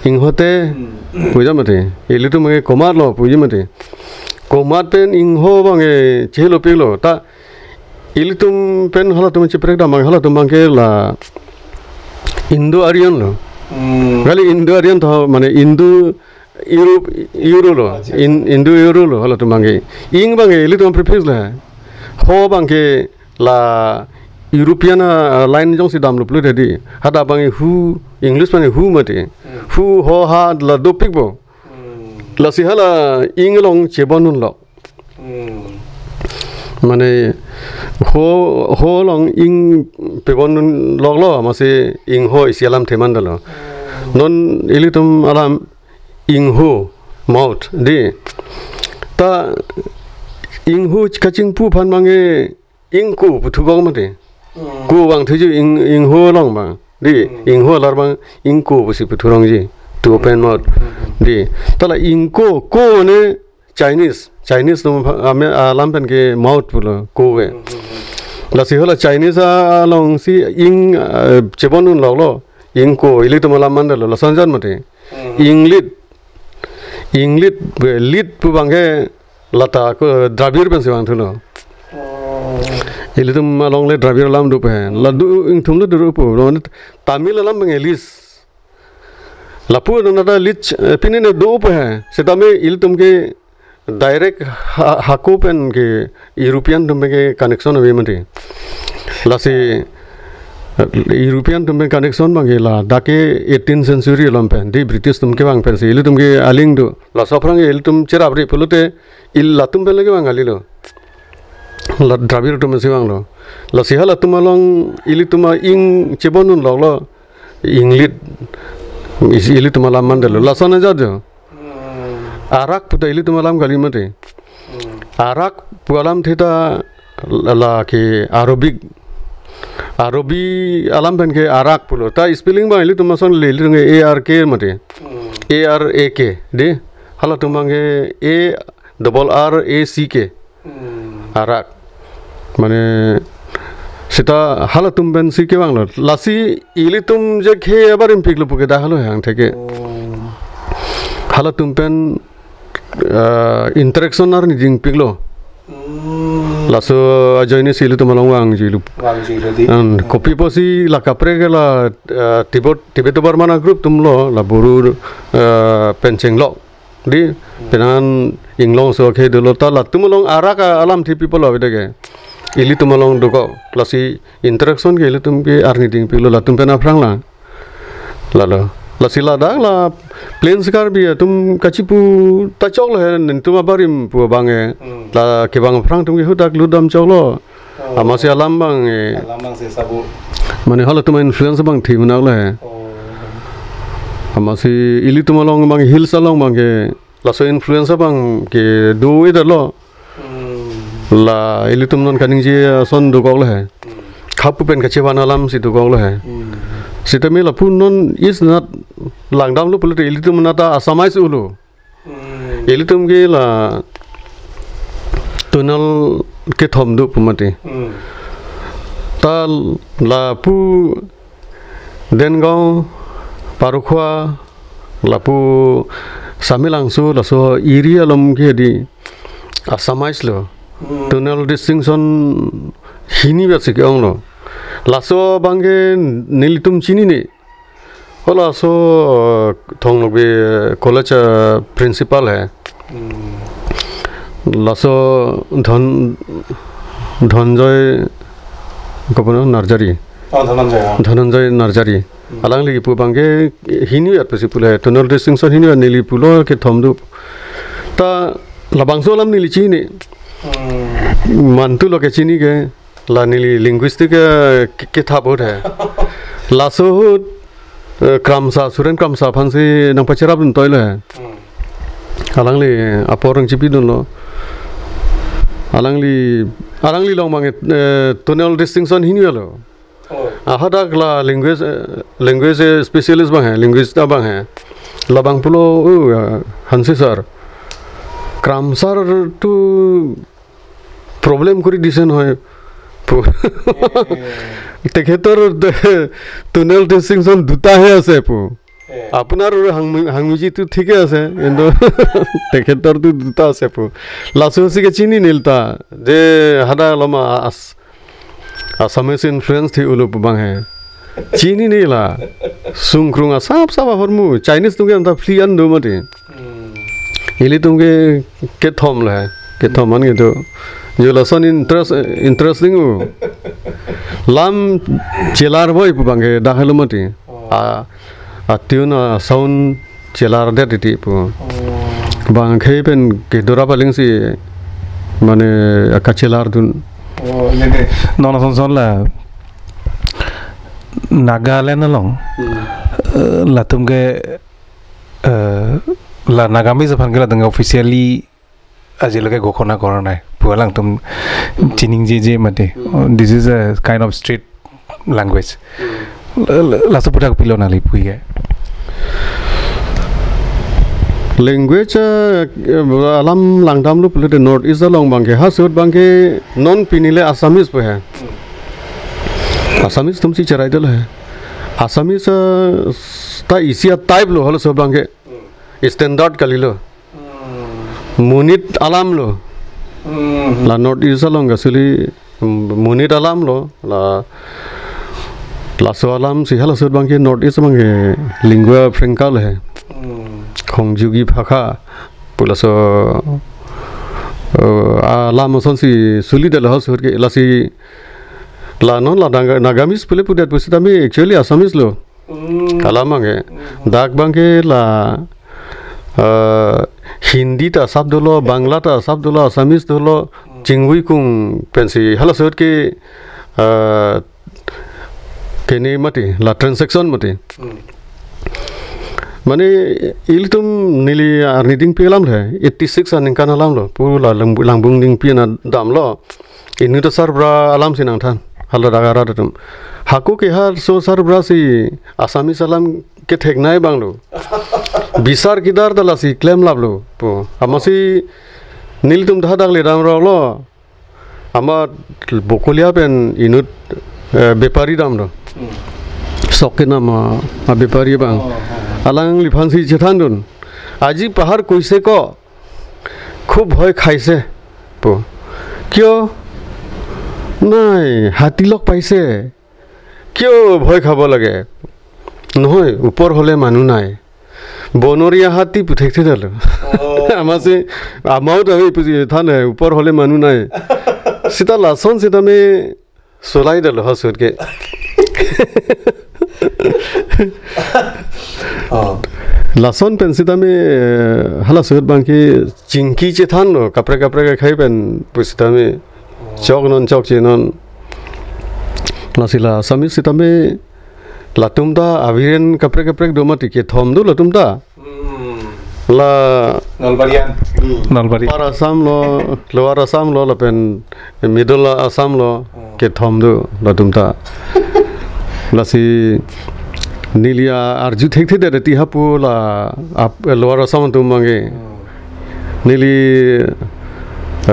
ingho te, Hmm. pujan mati. Ilitum ke komat lo, puji mati. Komat pen ingho abang ke chelopiklo. Ta ilitum pen halatum cheprek dam abang halatum abang ke la Indo-Aryan lo. Hmm. Kali Indo-Aryan to mane Indo Europe, Euro lo. Acha, acha. In, Indo-Euro lo halatum abang ke. Ing abang ke ilitum prefix lo. Ho abang ke la European, ah, line jongsi damlo pulote di. Hadak abang ke who, English abang ke who mati. Hmm. Who, ho, ha la dopikpo. Hmm. Lasi hala ing along chebon unlo. Hmm. Mane ho, ho along ing pebon unloklo, amatsi ingho isi alamthe mandetlo. Hmm. Non ilitum alam ingho, mouth, di. Ta ingho kachingpu aphan abang ke ingko puthukok mati. Hmm. Ko vangthuji ing, ingho along abang. Di, Hmm. ingho alar abang ingko pusi puthurongji. To open mouth. Hmm. Di. Ta la ingko, ko mane Chinese, Chinese atum ame, ah, alam pen ke mouth pulo, ko ke. Hmm, hmm, hmm. Lasi hala Chinese alongsi ing, ah, chebon unloklo, ingko, ilitum alam mandetlo, lason jan mati. Hmm. Inglit, inglit, be, lit pu abang ke lata ko Dravid pensi vangthulo. Oh. Ilitum along le Dravid alam dopo he. La do ingthum le dopo. Tamil alam abang ke lis. Lapu nata lich, eh, pini ne dopo he. Sitame ilitum ke direct ha-, hako pen ke European atum pen ke connection ave mati. Lasi, eh, European atum pen connection abang ke la dak ke eighteenth century along pen. Di British atum kevang pensi ilitum ke aling do. Laso aphrang ke ilitum cherapri pulote il latum pen le kevang kalilo. La Dravid atum pensi vanglo. Lasi halatum along ilitum a ing chebon unloklo. Inglit, is-, ilitum alam mandetlo. Lason ajat jo. Hmm. Arak puta ilitum alam kali mati. Arak pu alamthe ta la, la ke Arabic. Arabic alam pen ke Arak pulo. Ta spelling abang ilitum ason le, ilitum ke A R K mati. Hmm. A R A K. Dei, halatum abang ke A double R A C K. Hmm. Arak. Mane seta halatum pensi kevanglo. Lasi ilitum je khei abarimpiklo pu ke dak helo hang theke. Oh. Halatum pen, eh, interaction arni dingpiklo. Hmm. Laso ajoine si ilitum along vangjuilo. Vangjuilo dei. An, hmm, kopi pusi la kaprek ke la, eh, Tibet, Tibeto-Burman agroup atumlo, la Boro, eh, pen chenglok. Dei, hmm, penang Inglong aso akhei dolo, ta latum along Arak alamthe people lo bideke. Ilitum along dokok, lasi interaction ke ilitum ke arni dingpiklo, latum pen aphrang lang. Lalo. Lasi ladak la plains Karbi atum kachipu ta choklo he, netum abarim pu abang ke. Hmm. La kevang aphrang atum ke hadak lutdam choklo. Oh. Amatsi alam abang, eh, alam abang si sabu. Mane halatum influence abang thi menaklo he. Oh. Amatsi ilitum along abang, hills along abang ke laso influence abang ke do-edetlo. Hmm. La ilitum non kaningje ason dokoklo he. Hmm. Khapu pen kachevan alam si dokoklo he. Hmm. Sitame lapu non is not langdamlo pulote ilitum nata Assamese ulo. Hmm. Ilitum ke la tunnel kethom do pu mati. Hmm. Ta lapu Dengaon, Parokhowa, lapu Samelangso, laso area along ke dei Assamese lo. Hmm. Tonal distinction hini vet si ke-onglo. Laso abang ke nelitum chinine. Halaso, uh, Thong Nokbe College, uh, principal he. Hmm. Laso Dhon-, Dhonjoy, kopi na, Narjari. Oh, Dhananjay, ah. Dhananjay Narjari. Hmm. Alangli kipu abang ke hini vet pusi pulo he. Tonal distinction hini vet, neli pulo kethom do. Ta labangso alam neli chini. Hmm. Mantu lo kechini ke. La neli linguistic ke, ke, kethap ahut he. Laso ahut, eh, Kramsa, Suren Kramsa aphansi nangpacherapdun toilo he. Hmm. Alangli apor nangchipidunlo. Alangli, alangli along abang, eh, tonal distinction hini lo. Oh. Ahadak la language, eh, language, eh, specialist abang he, linguist abang he. Labang pulo, oh, eh, Hanse sir. Kramsar tu problem kuri disen hoi pu. তেখেতৰ tonal distinction দুটাহে আছে pu. এ। আপোনাৰ আৰু হাং-, হাংমিজি তো ঠিকে আছে, কিন্তু তেখেতৰ তো দুটা আছে pu. লাচুসি ke chini neli ta, je hadak loma as-, Assamese influence thi ulo pu abang he. Chinine la. Sungkrung asap sap ahormu. Chinese atum ke anta free an do mati. Hmm. Ilitum ke kethom lo he. Kethom an gitu. Jo lason interest, interesting u. Lam chelar boi pu abang ke dak helo mati. Oh. A, a tune, a sound chelardet titi pu. Oh. Bang khei pen ke dora paling si mane akachelardun. Oh, ini deh. Non ason son la Nagaland along. Hmm. Eh, latum ke, eh, la Nagamese aphan ke latum ke officially ajilo ke gokona korona pu alangtum chiningjeje mati. Hmm. Oh, this is a kind of street language. Hmm. La, la, laso aputhak pilo nangli pu ke. Language, eh, alam langdamlo pulote North East along abang ke, halaso ahut abang ke non pinile Assamese pu he. Hmm. Assamese atumsi cherai dolo he. Assamese, eh, ta isi a type lo halaso ahut abang ke. Hmm. Standard kalilo. Hmm. Monit alam lo. Hmm. La North East along kasuli, mm, monit alam lo. La, laso alamsi halaso ahut abang ke North East abang ke lingua franca lo he. Hmm. Hongjugi phakha pu laso, eh, alam asonsi sulidetlo halaso ahut ke, lasi la non la Naga-, Nagamese pule pudet pusitame actually Assamese lo. Hmm. Alam abang ke. Hmm. Dak abang ke la, eh, Hindi ta asap dolo, Bangla ta asap dolo, Assamese dolo, hmm, chingvai kung pensi halaso ahut ke, eh, kene mati, la transaction mati. Hmm. Mane ilitum neli arni dingpi alam le, eighty six aningkan alam lo, pu la Lang-, Langbung Dingpi ana damlo. Inut asarbura alam si nangthan, hala daga rat atum. Hako kehar so sarbura si Assamese alam ketheknei abang lo. Bisar kidar ta lasi klemlap lo, pu. Amatsi nelitum ta hadak le damrok lo. Amat Bokolia pen inut, eh, bepari damlo. Hmm. Sok kenam a, a bepari abang. Oh, oh. Alangliphan si chethandun. "আজি পাহাৰ কৈছে ক, খুব ভয় খাইছে," pu. "কিয়?" "নাই, হাতী লগ পাইছে।" "কিয় ভয় খাব লাগে?" "নহয়, ওপৰ হ'লে মানুহ নাই।" "বনৰীয়া হাতী" pu thekthe detlo. Oh. Amatsi, amau ta ave pusi than hai, "ওপৰ হ'লে মানুহ নাই।" Seta lason sitame solai detlo ha ahut ke. Oh. Lason pen sitame, eh, hala ahut abang ke chingki chethanlo, kaprek kaprek akhei pen pu sitame. Oh. Choknon, chokchenon. Lasi la Assamese sitame latum ta aviren kaprek kaprek do mati, kethom do latum ta. Hmm. La Nalbarian. Hmm. Nalbari. Upper Assam lo, Lower Assam lo, lapen Middle Assam lo, hmm, kethom do latum ta. Lasi neli arju thekthe det ti hapu la ap-, Lower Assam atum abang ke. Hmm. Neli,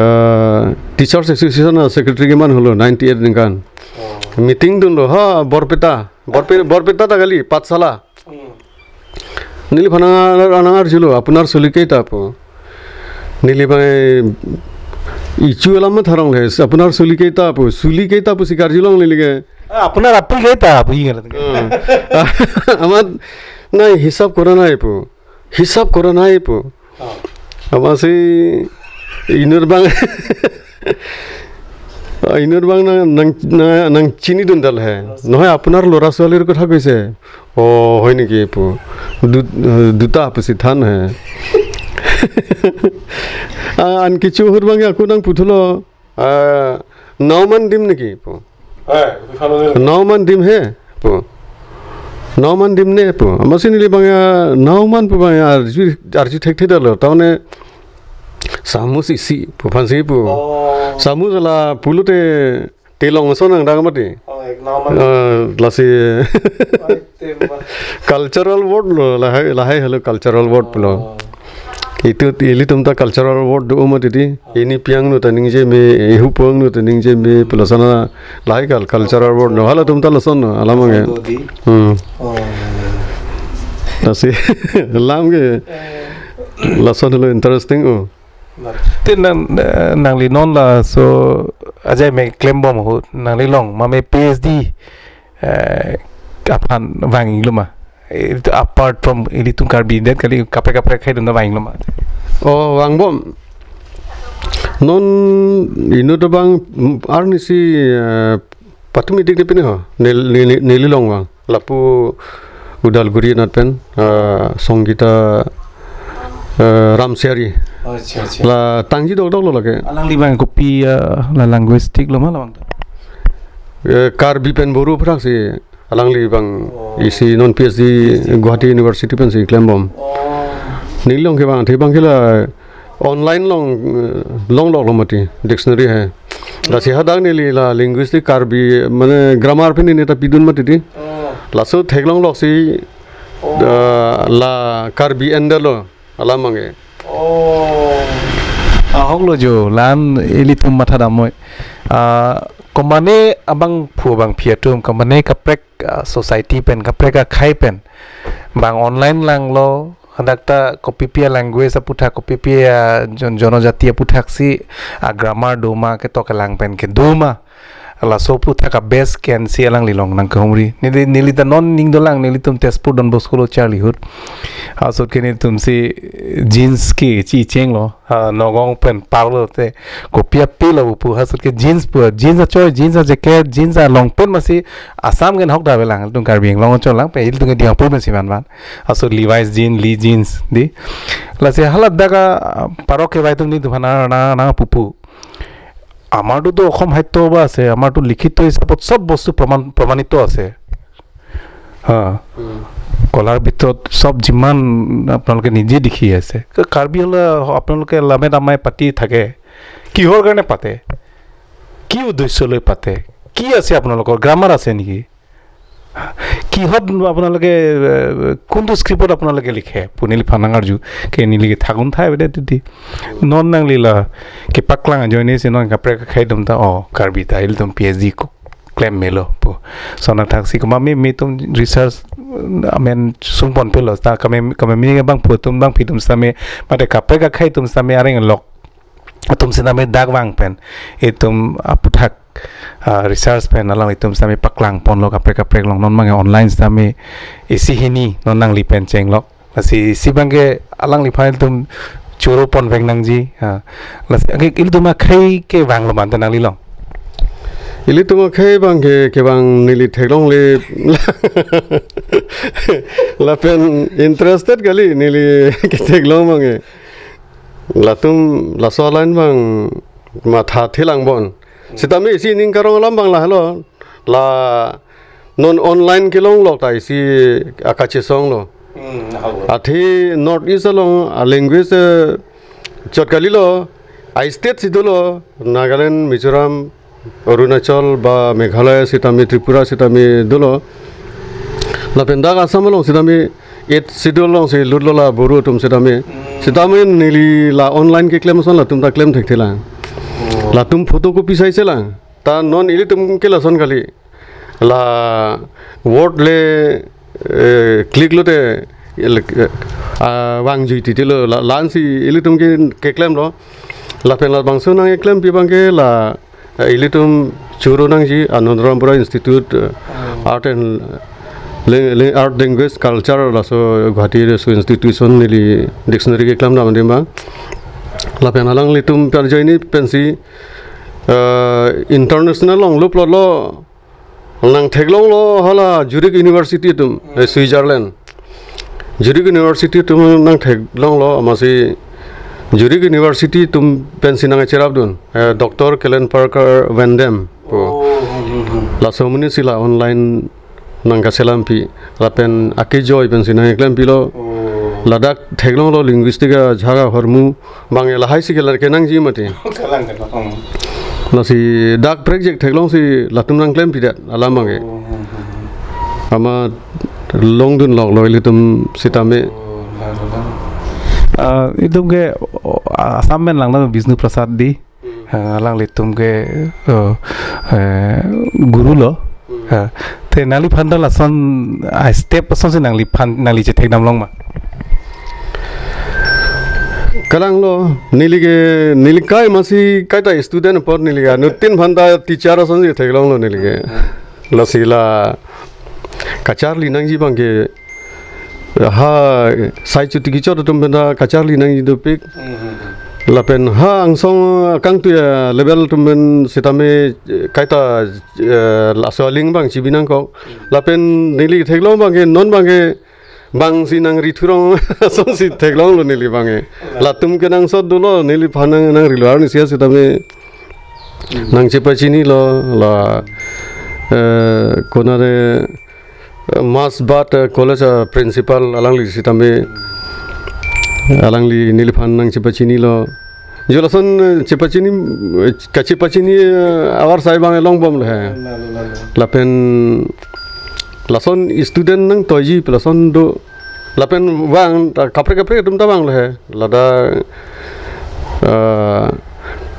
eh, Teachers Association a secretary keman holo ninety eight aningkan. Oh. Meeting dunlo ha Borpeta. Borpe-, Borpeta ta kali, Pathsala. Hmm. Neliphan nang, nang arjulo, "Apunar suli keita?" pu. Neli abang ichu alam ma tharong le, "Apunar suli keita?" pu, "Suli keita?" pusi karjulong neli ke. Ah, "Apunar api keita?" pu ingat. Hmm. Amat, "Nahi, hisab kora nahi," pu. "Hisab kora nahi," pu. Oh. Amatsi inut abang, inut abang nang, nang, nang, nangchinidun detlo he. "নহয়, আপোনাৰ ল'ৰা ছোৱালীৰ কথা কৈছে।" "অ, হয় নেকি?" pu. "দু-, দুটা" pusi than he. Ah, an kecho ahut abang ke ako nangputhulo. Ah, "Nao man dim neki?" pu. Hai, ufano nil. "Nao man dim he?" pu. "Nao man dim ne?" pu. Amatsi neli abang ya, "Nao man" pu abang ya, arju, arju thekthe detlo. Tamane "Samus isi" pu aphansi pu. Oh. Samus la pulote telong ason nangdak mati. Oh, ek nao man. Ah, lasi. Oi, tema. Cultural word lo, lahai, lahai helo cultural word pulo. Oh. Itum, ilitum ta cultural word do mati ti. Ini piang nu ta ningje me, ihu puang nu ta ningje me, pu lason a lahai kal cultural word lo. Halatum ta lason lo, alam abang ke. Di. Hmm. Oh. Lasi, alam ke. Eh. Lason lo interesting, oh. Te nang, eh, nangli non laso ajai me klembom ahut, nangli long mame P H D, eh, aphan vang-iklo ma? Eh, apart from ilitum Karbi det kali, kaprek kaprek akhei atum ta vang-iklo ma? Oh, vangbom. Non inut abang, mm, arnisi, eh, patumi dik de pini ho. Nel-, neli, neli long vang. Lapu Udalguri anat pen, eh, Songita, eh, Ramsiari. Oh, acha, acha. La tangji dokdok lo lake. Alangli abang kopi, eh, la linguistic lo ma labang? Eh, Karbi pen Boro aphuthak si alangli abang. Oh. Isi non P H D P H D. Guwahati University pensi klembom. Oh. Neli long ke abang, te abang ke la online long, eh, longlok lo mati, dictionary hai. Lasi hadak neli la linguistic Karbi, mane grammar pen neta pidun mati ti. Oh. Laso theklonglok si, oh, eh, la Karbi endetlo, alam abang ke. Oh. Ahok lo jo, lan ilitum matha damnoi. Ah, komane abangphu abangphi atum, komane kaprek, ah, society pen, kaprek akhei pen. Bang online langlo, hadak ta kopipi a-language aphuthak, kopipi a jon-, jonojati aphuthak si, a-grammar do ma, ketok kelang pen kedo ma. Laso aphuthak a-base ke-ensi alangli long nangkehumri. Neli, neli ta non ning dolang, nelitum Tezpur Don Bosco lo charli ahut. Ahut ke nelitum si jeans ke chicheng lo. Ah, Nagaon pen parlo te. Kopi ape lo pu ahut ke jeans pu, jeans achoi, jeans a-jacket, jeans a-long pant masi Assam ke hok da avelang, ilitum Karbi Anglong chot lang, pe ilitum ke Dimapur pensi vanvan. Ahut Levi's jeans, Lee jeans, di. Lasi hala dak a, ah, parok kevai atum nelitum aphan nang, nang, nangpupu. আমাৰতো তো অসম সাহিত্য সভা আছে, আমাৰতো লিখিত হিচাপত চব বস্তু প্ৰমাণ, প্ৰমাণিত আছে। হা। উম। কলাৰ ভিতৰত চব যিমান আপোনালোকে নিজে দেখি আছে, কা-, কাৰ্বি হ'লে আপোনালোকে লামেট আমাই পাতি থাকে, কিহৰ কাৰণে পাতে, কি উদ্দেশ্য লৈ পাতে, কি আছে আপোনালোকৰ, গ্ৰামাৰ আছে নেকি, কিহত আপোনালোকে, এ, কোনটো স্ক্ৰিপ্টত আপোনালোকে লিখে? পু neliphan nang-arju ke neli ke thakun thai bede titi. Non nangli la kepaklang ajoine si non kaprek akhei atum ta, oh, Karbi ta ilitum P H D ko klem melo pu. Sona thaksi komat me me atum research, amen sungpon pelo ta kame kame me bangphu atum bangphi atum sitame mate kaprek akhei atum sitame areng lok atum sitame dak vang pen itum aputhak, ah, research pen alang itum sitame paklang ponlo kaprek kaprek along. Non abang online sitame isi hini non nangli pen chenglok. Lasi isi abang ke alangliphan ilitum choro pon veng nangji. Ah, lasi angke ilitum akhei kevanglo mante nangli along. Ilitum akhei abang ke kevang neli theklongle lapen interested kali neli ketheklong abang ke. Latum laso line abang matha thelang bon. Sitame isi ning karong alam abang lahelo. La non online kelong lok ta isi akachesong lo. Hmm, hau. Athe North East along a language, eh, chot kalilo, a state si dolo, Nagaland, Mizoram, Arunachal, ba Meghalaya sitame, Tripura sitame dolo. Lapen dak Assam along sitame eighth schedule along si lutlo la Boro atum sitame. Hmm. Sitame neli la online keklem ason latum ta klem thekthelang. Oh. Latum photocopy sai selang. Ta non ilitum ke lason kali. La word le, eh, click lote, eh, le, eh, ah, vangjui titi lo, la, la-ansi ilitum ke keklemlo. Lapen labangso nangkeklempi abang ke la, eh, ilitum choro nangji Anandaram Bora Institute, eh, Oh. Art and Lang-, Lang-, Art Language Culture laso Guwahati laso institution neli dictionary keklem dam adim abang. Lapen alanglitum parjoine pensi, eh, international along luplo lo nangtheklonglo hala Zurich University atum, eh, Hmm. Switzerland. Zurich University atum nangtheklonglo amatsi Zurich University atum pensi nangcherapdun, eh, Doctor Kellen Parker Van Dam. Oh, hmm, hmm, hmm. Laso amonit si la online nangkaselampi lapen akejoi pensi nangkeklempilo. Oh. Ladak theklonglo linguistic ajahak ahormu abang lahai si kela kenangji mati. Kalang kalang. Hmm. Lasi dak prekjak theklongsi latum nangklempidet alam abang ke. Oh, hmm, hmm, hmm. Amat longdun loklo ilitum sitame. Oh, la, la, la. Ah, itum ke, oh, Assam pen langdam Bishnu Prasad Dey. Hmm. Ah, alanglitum ke, oh, eh, guru lo. Hmm. Ah, te nangliphan ta lason, ah, step asonsi nangliphan nangli chethekdam long ma? Kalanglo, neli ke, neli kai amatsi kaita student apor neli ke, anuttin aphan ta teacher asonsi theklonglo neli ke. Hmm. Lasi la kacharli nangji abang ke ha sai chuti kichot atum pen ta kacharli nangji dopik. Hmm, hmm, hmm. Lapen ha angsong akangtui alevel atum pen sitame, eh, kaita, eh, laso aling abang chibi nangkok. Lapen neli theklong abang ke non abang ke bangsi nangri thurong asonsi theklonglo neli abang ke. Latum kenangsot dolo neliphan nang, nangrilo arnisi sitame Hmm. nangchepachinilo la, eh, konare, eh, Masbat, eh, College, eh, principal alangli sitame alangli neliphan nangchepachinilo. Jo lason, eh, chepachini, eh, kachepachini, eh, avarsai abang longbomlo he. Lalu, lalu. Lapen lason student nangtoiji lason do. Lapen vang, ta kaprek kaprek atum ta vanglo he. Lada, eh,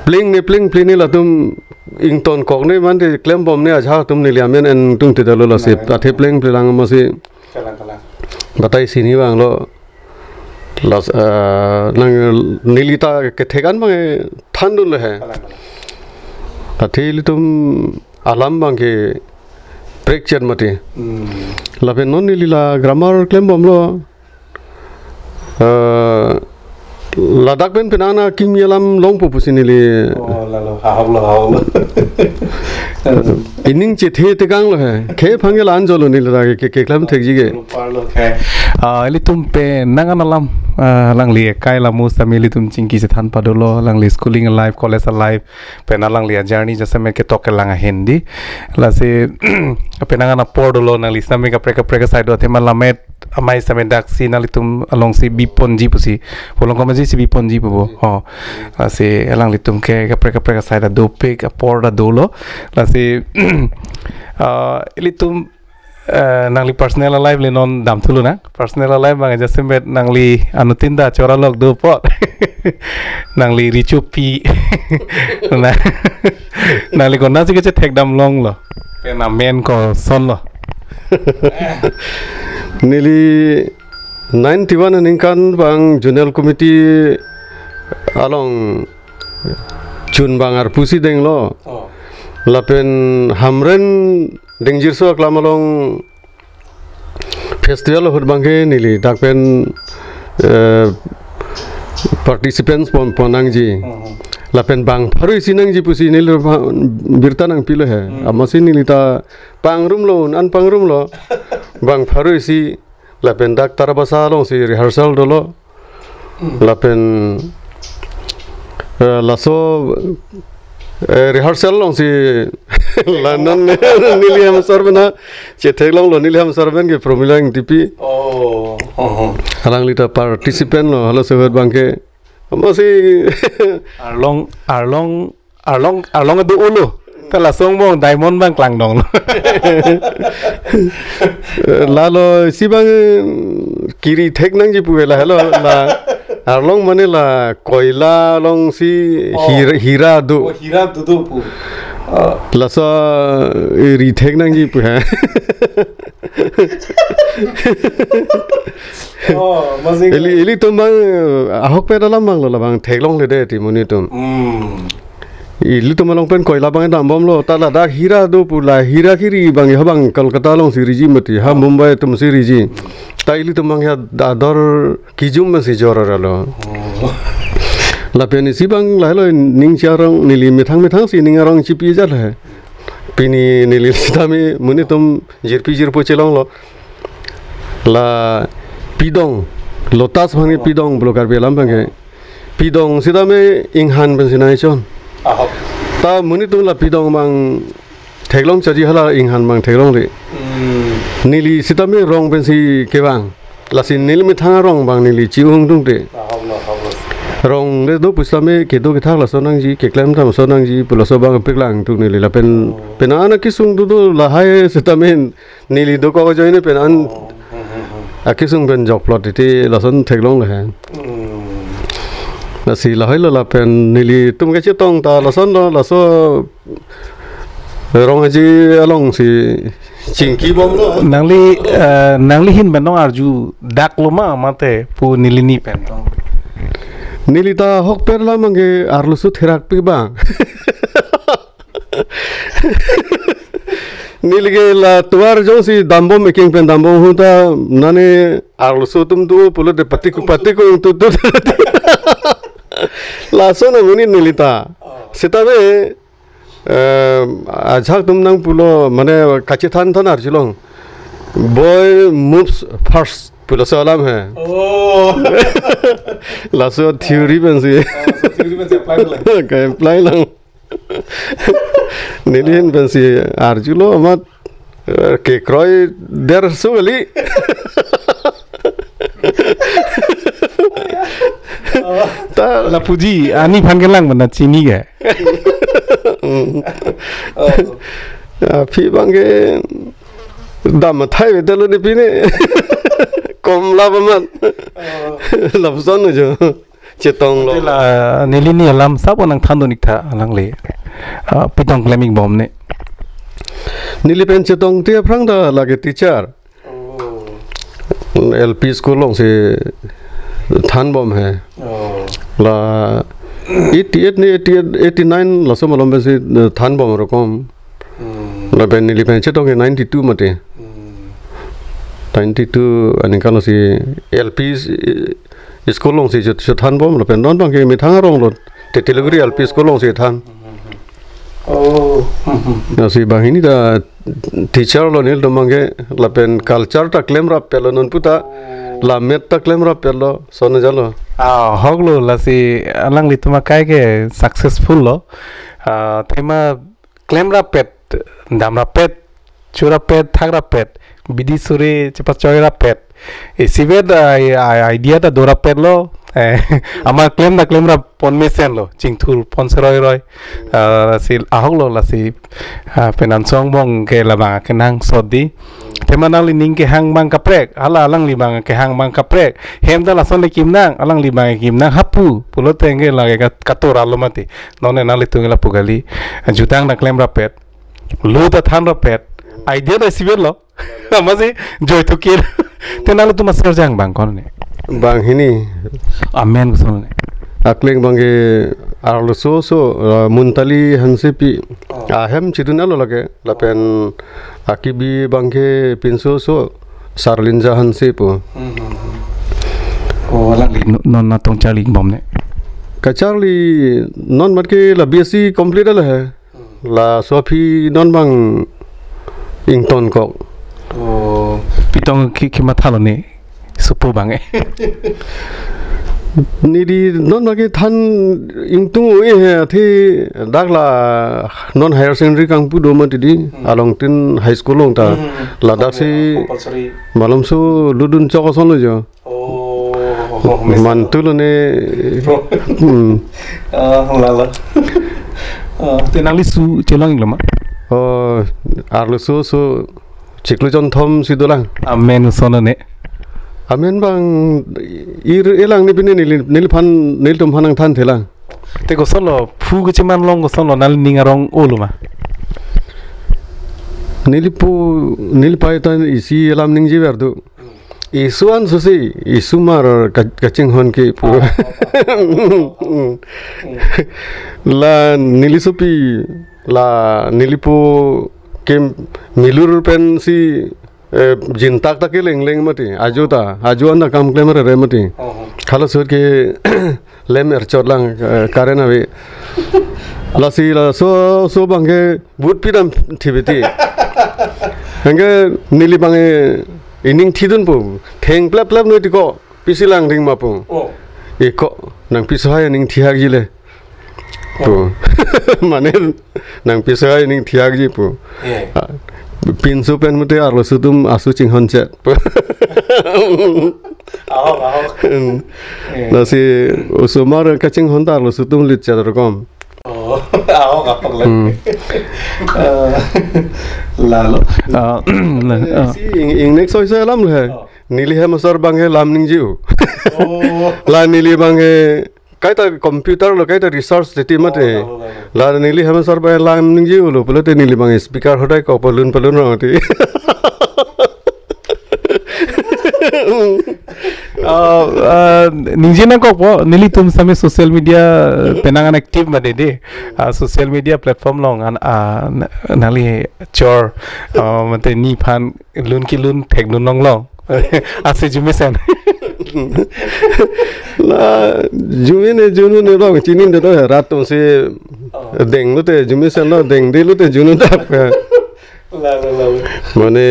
pleng ne pleng pleng ne latum ingtonkok ne mate klembom ne ajahak atum neli amen en tungte dalo lasi. Kalang. Athe pleng pleng lang amatsi. Kalang, kalang. Batai sini vanglo. Las, eh, nang neli ta kethek an abang thandunlo he. Kalang, kalang. Athe ilitum alam abang ke prekchet mati. Hmm. Lapen non neli la grammar klembomlo. Eh, ladak pen penang na kimi alam longpo pusi neli. Oh, lalu, hahok lo, hahok lo. Ining chethe tekanglo he. Khei aphan ke la-an jolo neli ladak ke, ke, keklem thekji ke. Parlo ke. Ah, ilitum penang an alam, ah, alangli kai lamu sitame ilitum chingki chethan padolo, alangli schooling life, college life, pen alangli a-journey jasemet ketok kelang ahin di. Lasi, penang an apor dolo nangli sitame kaprek kaprek asai do athema lamet amei same daksi nanglitum alongsi biponji pusi. Bolong komaji si biponji pupo. Oh. Lasi alanglitum ke kaprek kaprek asai ta dopik, apor ta dolo. Lasi, ah, ilitum, eh, nangli personal life le non damthulo na. Personal life abang jasemet nangli anuttin ta chora lok dopo. Nangli richopi. Na, nangli konatsi kachethekdam longlo. Pen amen kosonlo. Neli ninety-one aningkan abang zonal committee along chun abang arpusi denglo. Oh. Lapen Hamren Dengjirso aklam along festival ahut abangke neli dak pen, eh, participants pon pon nangji. Hmm. Lapen bang pharo isi nangji pusi neli birta nangpilo he. Hmm. Amatsi neli ta pangrumlo, an pangrumlo. Bang pharo isi lapen dak Tarabasa alongsi rehearsal dolo. Hmm. Lapen, eh, laso, eh, rehearsal alongsi la non neli hem asar pen chetheklonglo, neli hem asar pen ke Promila Engtipi. Oh, oh, oh. Alangli ta participant lo, halaso ahut abangke. Amatsi Arlong, Arlong, Arlong, Arlong do ulo. Ta laso angbong diamond abang klangdonglo. Lalo isi abang kiri thek nangji pu la helo la Arlong mane la koila alongsi Oh. hira, hira do. Oh, hira do do pu. Ah. Laso, eh, ri thek nangji pu ha. Oh, masih. Ili, ilitum abang, eh, ahokpet alam abanglo labang theklongle de ti monit atum. Hmm. Ilitum along pen koila abang dambomlo, ta ladak hira do pu la hira kiri abang ha abang Kolkata alongsi riji mati, ha Oh. Mumbai atumsi riji. Ta ilitum abang ya ador kijum masi jor arlo. Oh. Lapen isi abang lahelo ning charong neli methang methangsi ning arong chipi jat he. Pini neli sitame monit atum jirpi jirpo chelonglo. La pidong, lotus abangke pidong pulo Karbi alam abangke. Pidong sitame inghan pensi nangchon. Ahok. Ta monit atum la pidong abang theklong chaji hala inghan abang theklongle. Hmm. Neli sitame rong pensi kevang. Lasi neli methang arong abang neli chi-ung tungte. Ahok lo, ahok lo. Rong le do pusitame kedo kethak laso nangji, keklem tam laso nangji, pu laso abang peklang tung neli lapen Oh. Pen an akesung do do lahai sitame neli dokok ajoine pen an Oh. Hmm, hmm, hmm. Akesung pen jokplot titi lason theklongle he. Hmm. Lasi lahailo lapen nelitum kachetong ta lasonlo, laso Rong Aje alongsi chingkibomlo. Nangli, eh, nangli ahin pen nong arju daklo ma mate pu neli ni pen tong. Neli ta ahokpet alam abangke arloso therakpi abang. Neli ke la tovar jongsi dambom eking pen dambom ahut ta nane arloso atum do pulote patiku patiku tu tu. Laso na monit neli ta. Sitame, eh, ajahak atum nangpulo mane kachethan than arjulong. Boy moves first pulo laso alam he. Oh. Laso theory pensi. Oh, so theory pensi apply lang. Ka-apply lang. Neli ahin pensi arjulo amat, eh, kekroi der su kali. Ta lapuji ani aphan kelang mana chini ke. Mm. Oh. Aphi abangke dam athai vedetlo ne pine. Komla paman. Oh. Lapson jo. Chetonglo. Ante la neli ni alam sabo nangthandun ik tha alangli. Ah, pidong klem ikbom ne. Neli pen chetongte aphrang ta lake teacher. Oh. L P school alongsi thanbom he. Oh. La eighty-eight ni eighty-eight, eighty-nine laso malom pensi, eh, thanbom rokom. Hmm. Lapen neli pen chetong ke ninety-two mate. Hmm. Ninety-two aningkan alongsi L P s-, school alongsi chet-, chethanbom lapen non abangke methang aronglo Tetiluguri L P school alongsi than. Oh. Lasi banghini ta teacher lo nelitum abangke lapen culture ta klemrappetlo non puta. Oh. La met ta klemrappetlo, sona jalo. Ah, ahoklo lasi alanglitum akai ke successful lo. Ah, athema klemrappet, damrappet, churappet, thakrappet, bidi suri chepachoirappet. Isivet, ah, i-, i-, idea ta do rapetlo. Eh, amat klem ta klemrap pon mesenlo. Chingthur pon seroi roi. Ah, si ahoklo lasi, ah, penang angbong ke labang kenangsot di. Athema nangli ning kehang abang kaprek, hala alangli abang kehang abang kaprek. Hem ta lason le kimnang, alangli abang kimnang hapu. Pulote ke lake kat-, katora lo mati. Non nanglitum ke lapu kali. Jutang ta klem rapet. Lo ta than rapet. Idea ta isivetlo. Amatsi joy to kill. Te nanglitum aser jang abang ko-an ne? Banghini. Amen koson ne? Akleng abang ke arloso oso, uh, Muntali Hansepi. Oh. Ahem chidun alo lake. Lapen akibi abang ke pinso oso Sarlinja Hanse pu. Hmm, hmm, hmm. Oh, alangli no-, non natong charli bom ne? Kacharli non mat ke la B S C complete alo he. Hmm. Laso aphi non abang ingtonkok. Oh, pi tong ke, kemathalo ne? Sopo abang eh. Neli non abang ke than ingtung-e he, athe dak la non higher secondary kangpu do mati di, hmm, along tin high school along ta. Hmm. Ladak si compulsory. Malomso ludun chok ason lo jo. Oh, oh, oh, mantu lo ne. Pro. Hmm. Ah, lalo. Ah, te nangli su chelong lo ma? Oh, arloso oso chiklo chonthom si dolang. Amen koson ne? Amen abang ir elang ne pine neli, neliphan, nelitum aphan nangthan thelang. Te kosonlo, phu kecheman along kosonlo, nangli ning arong olo ma? Nelipu, nelipei ta isi alam ningjever do. Isu an susi, isu mar ka-, kachinghon ke pu. La neli sopi, la nelipu ke milur pensi, eh, jintak ta kelengleng mati. Ajo ta, ajo an ta kam klem rere mati. Oh, oh. Halaso ahut ke lem erchot lang, eh, current ave. Lasi laso oso abang ke but pidam thibiti. Anke neli abang ke ining thidunpo. Theng plep plep noi ti ko. Pisi lang ding ma pu. Oh. Iko nangpiso hai ning thihak ji le. Pu. Oh. Mane nangpiso hai ning thihak ji pu. Eh. Ah, pinso pen mute arloso atum asu chinghon chet pu. Ahok, ahok. Hmm. Eh. Lasi osomar kachinghon ta arloso atum lit chet rokom. Oh, ahok, ahok lagi. Hmm. Eh, lalo. Ah, la, ah. Si ing, ingnek soi soi alam le. Oh. Neli hem asar abang ke lam ningje-o. Oh. La neli abang ke kaita computer lo, kaita research titi mati. Oh, lalo, lalo. La neli hem asar abang lam ningje-o lo, pulote neli abang speaker hodai ko palun palun rong ti. Ah, ah, ningje nangkokpo, nelitum same social media penang an active mati di. Ah, social media platform along an, ah, na-, nangli chor, ah, mate neliphan lun kelun thekdun longlong. Ase arjumesen. La arjumene arjunune long chinine do rat atum si, oh, denglote arjumesen lo, dengdelote arjunu dap. La, la, la, la. Mane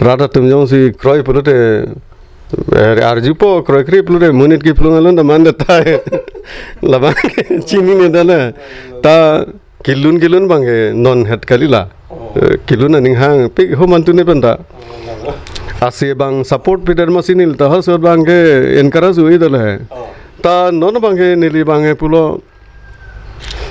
rat atum jongsi kroi pulote, eh, arjupo kroikre pulote monit kephlung alun ta man det tai. Labang chinine do la. Ta kelun kelun abang ke non het kali la. Oh. Eh, kelun aning hangpik ho mantu ne pen ta. Oh, la, la. Ase abang support pidet masi neli ta halaso ahut abang ke encourage oi do la he. Oh. Ta non abang ke neli abang ke pulo,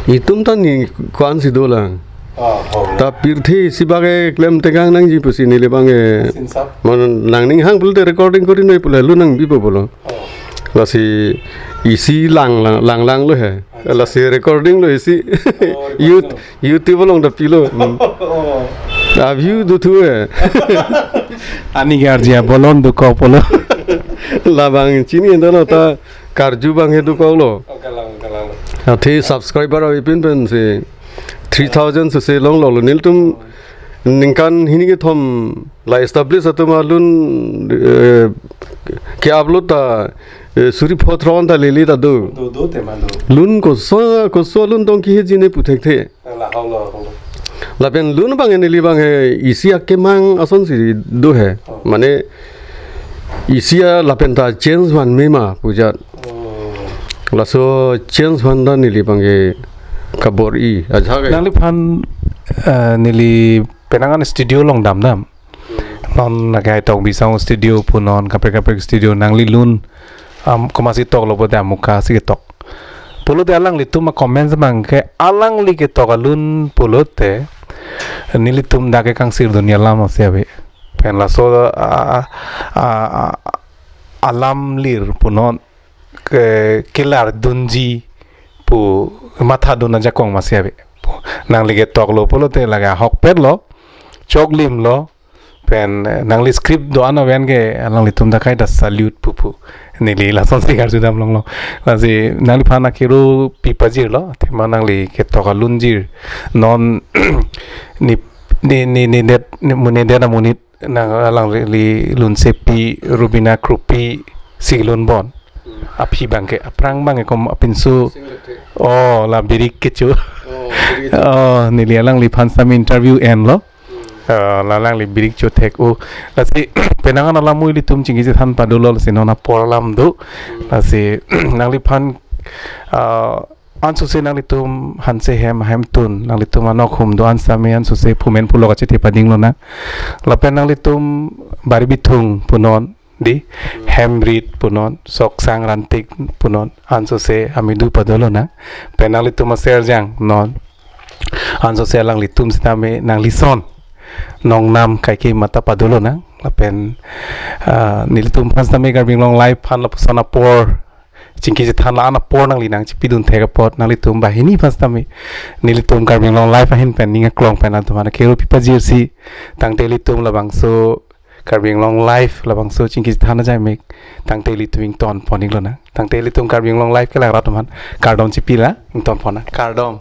itum ta ni ko-an si dolang. Ah, oh. Ta pirthe isi abang ke klem tekang nangji pusi neli abang ke. Sinsap. Mane nangning hang pulote recording kori noi pule lu nangbipo pulo. Oh. Lasi isi lang lang, lang lang lo he. Acha. Lasi recording lo isi. Oh, recording. Yout-, lo. YouTube along ta pilo. Hmm. Oh. A view do thu he. Ani garjia bolon do ko pulo. Labang chinine do lo ta karju abang he do ko lo. Oh, kalang, kalang. Athe subscriber avi pin pensi three thousand sese longlo lo. Nelitum ningkan hini kethom la establish atum alun, eh, ke-upload ta, eh, suri pho thron ta lele ta do. Do, do, tema do. Lun koso, koso lun tong kehiji ne pu thekthe. La, holo, holo. Lapen lun abang neli abang he isi akemang ason si do he. Oh. Mane isi a lapen ta change van me ma pu jat. Oh. Laso change van ta neli abang ke kabor-i ajak ke. Nangliphan, eh, neli penang an studio along dam dam. Hmm. non nake hai tok Bisang studio punon, kaprek kaprek studio nangli lun, um, komatsi toklo pulote amuka si ketok. Pulote alanglitum a-comments abang ke alangli ketok alun pulote nelitum dak ke kangsir dunia alam si ave. Pen laso a, a, a, a, alam lir punon ke kelar dunji pu mathadun ajakong masi ave. Pu nangli ketoklo pulote lake ahokpetlo, choklimlo, pen, eh, nangli script do-an aven ke alanglitum ta kaita salute pupu. Neli lasonsi karjudam longlo. Lasi nangliphan akero pipajirlo, athema nangli ketok alunjir. Non ne ne ne ne det ne mune det amonit nang alangli lunsepi Rubina Krupi si lunbom. Hmm. Aphi abang ke, aphrang abang ke kom apinso. Sing lete. Oh, la birik kecho. Oh, birik kecho. Oh, neli alangliphan sami interview enlo. Hmm. Eh, la alangli birik chothek o. Lasi penang an alam ilitum chingki chethan padolo, lasi non apor alam do. Hmm. Lasi nangliphan, eh, ansose nanglitum hanse hem hemtun, nanglitum anok hum do-an sami ansose phumen phulo kachethe pading lonang. Lapen nanglitum Bari Bithung punon, di, hmm, Hemrit punon, Soksang Rantik punon, ansose amidu padolonang. Pen nanglitum aserjang non, ansose alanglitum sitame nanglison nongnam kaike mata padolonang. Lapen, ah, nelitum aphan sitame Karbi Anglong Live aphan lapuson apor chingki chethan la-an apor nangli nangchipidun thek apot, nanglitum banghini aphan sitame nelitum Karbi Anglong Live ahin pen ning aklong pen atum aphan akero pipajirsi, tangte ilitum labangso Karbi Anglong Live labangso chingki chethan ajai mek, tangte ilitum ingtonpon iklonang. Tangte ilitum Karbi Anglong Live kelang rat aphan kardom chipila, ingtonpon nang. Kardom.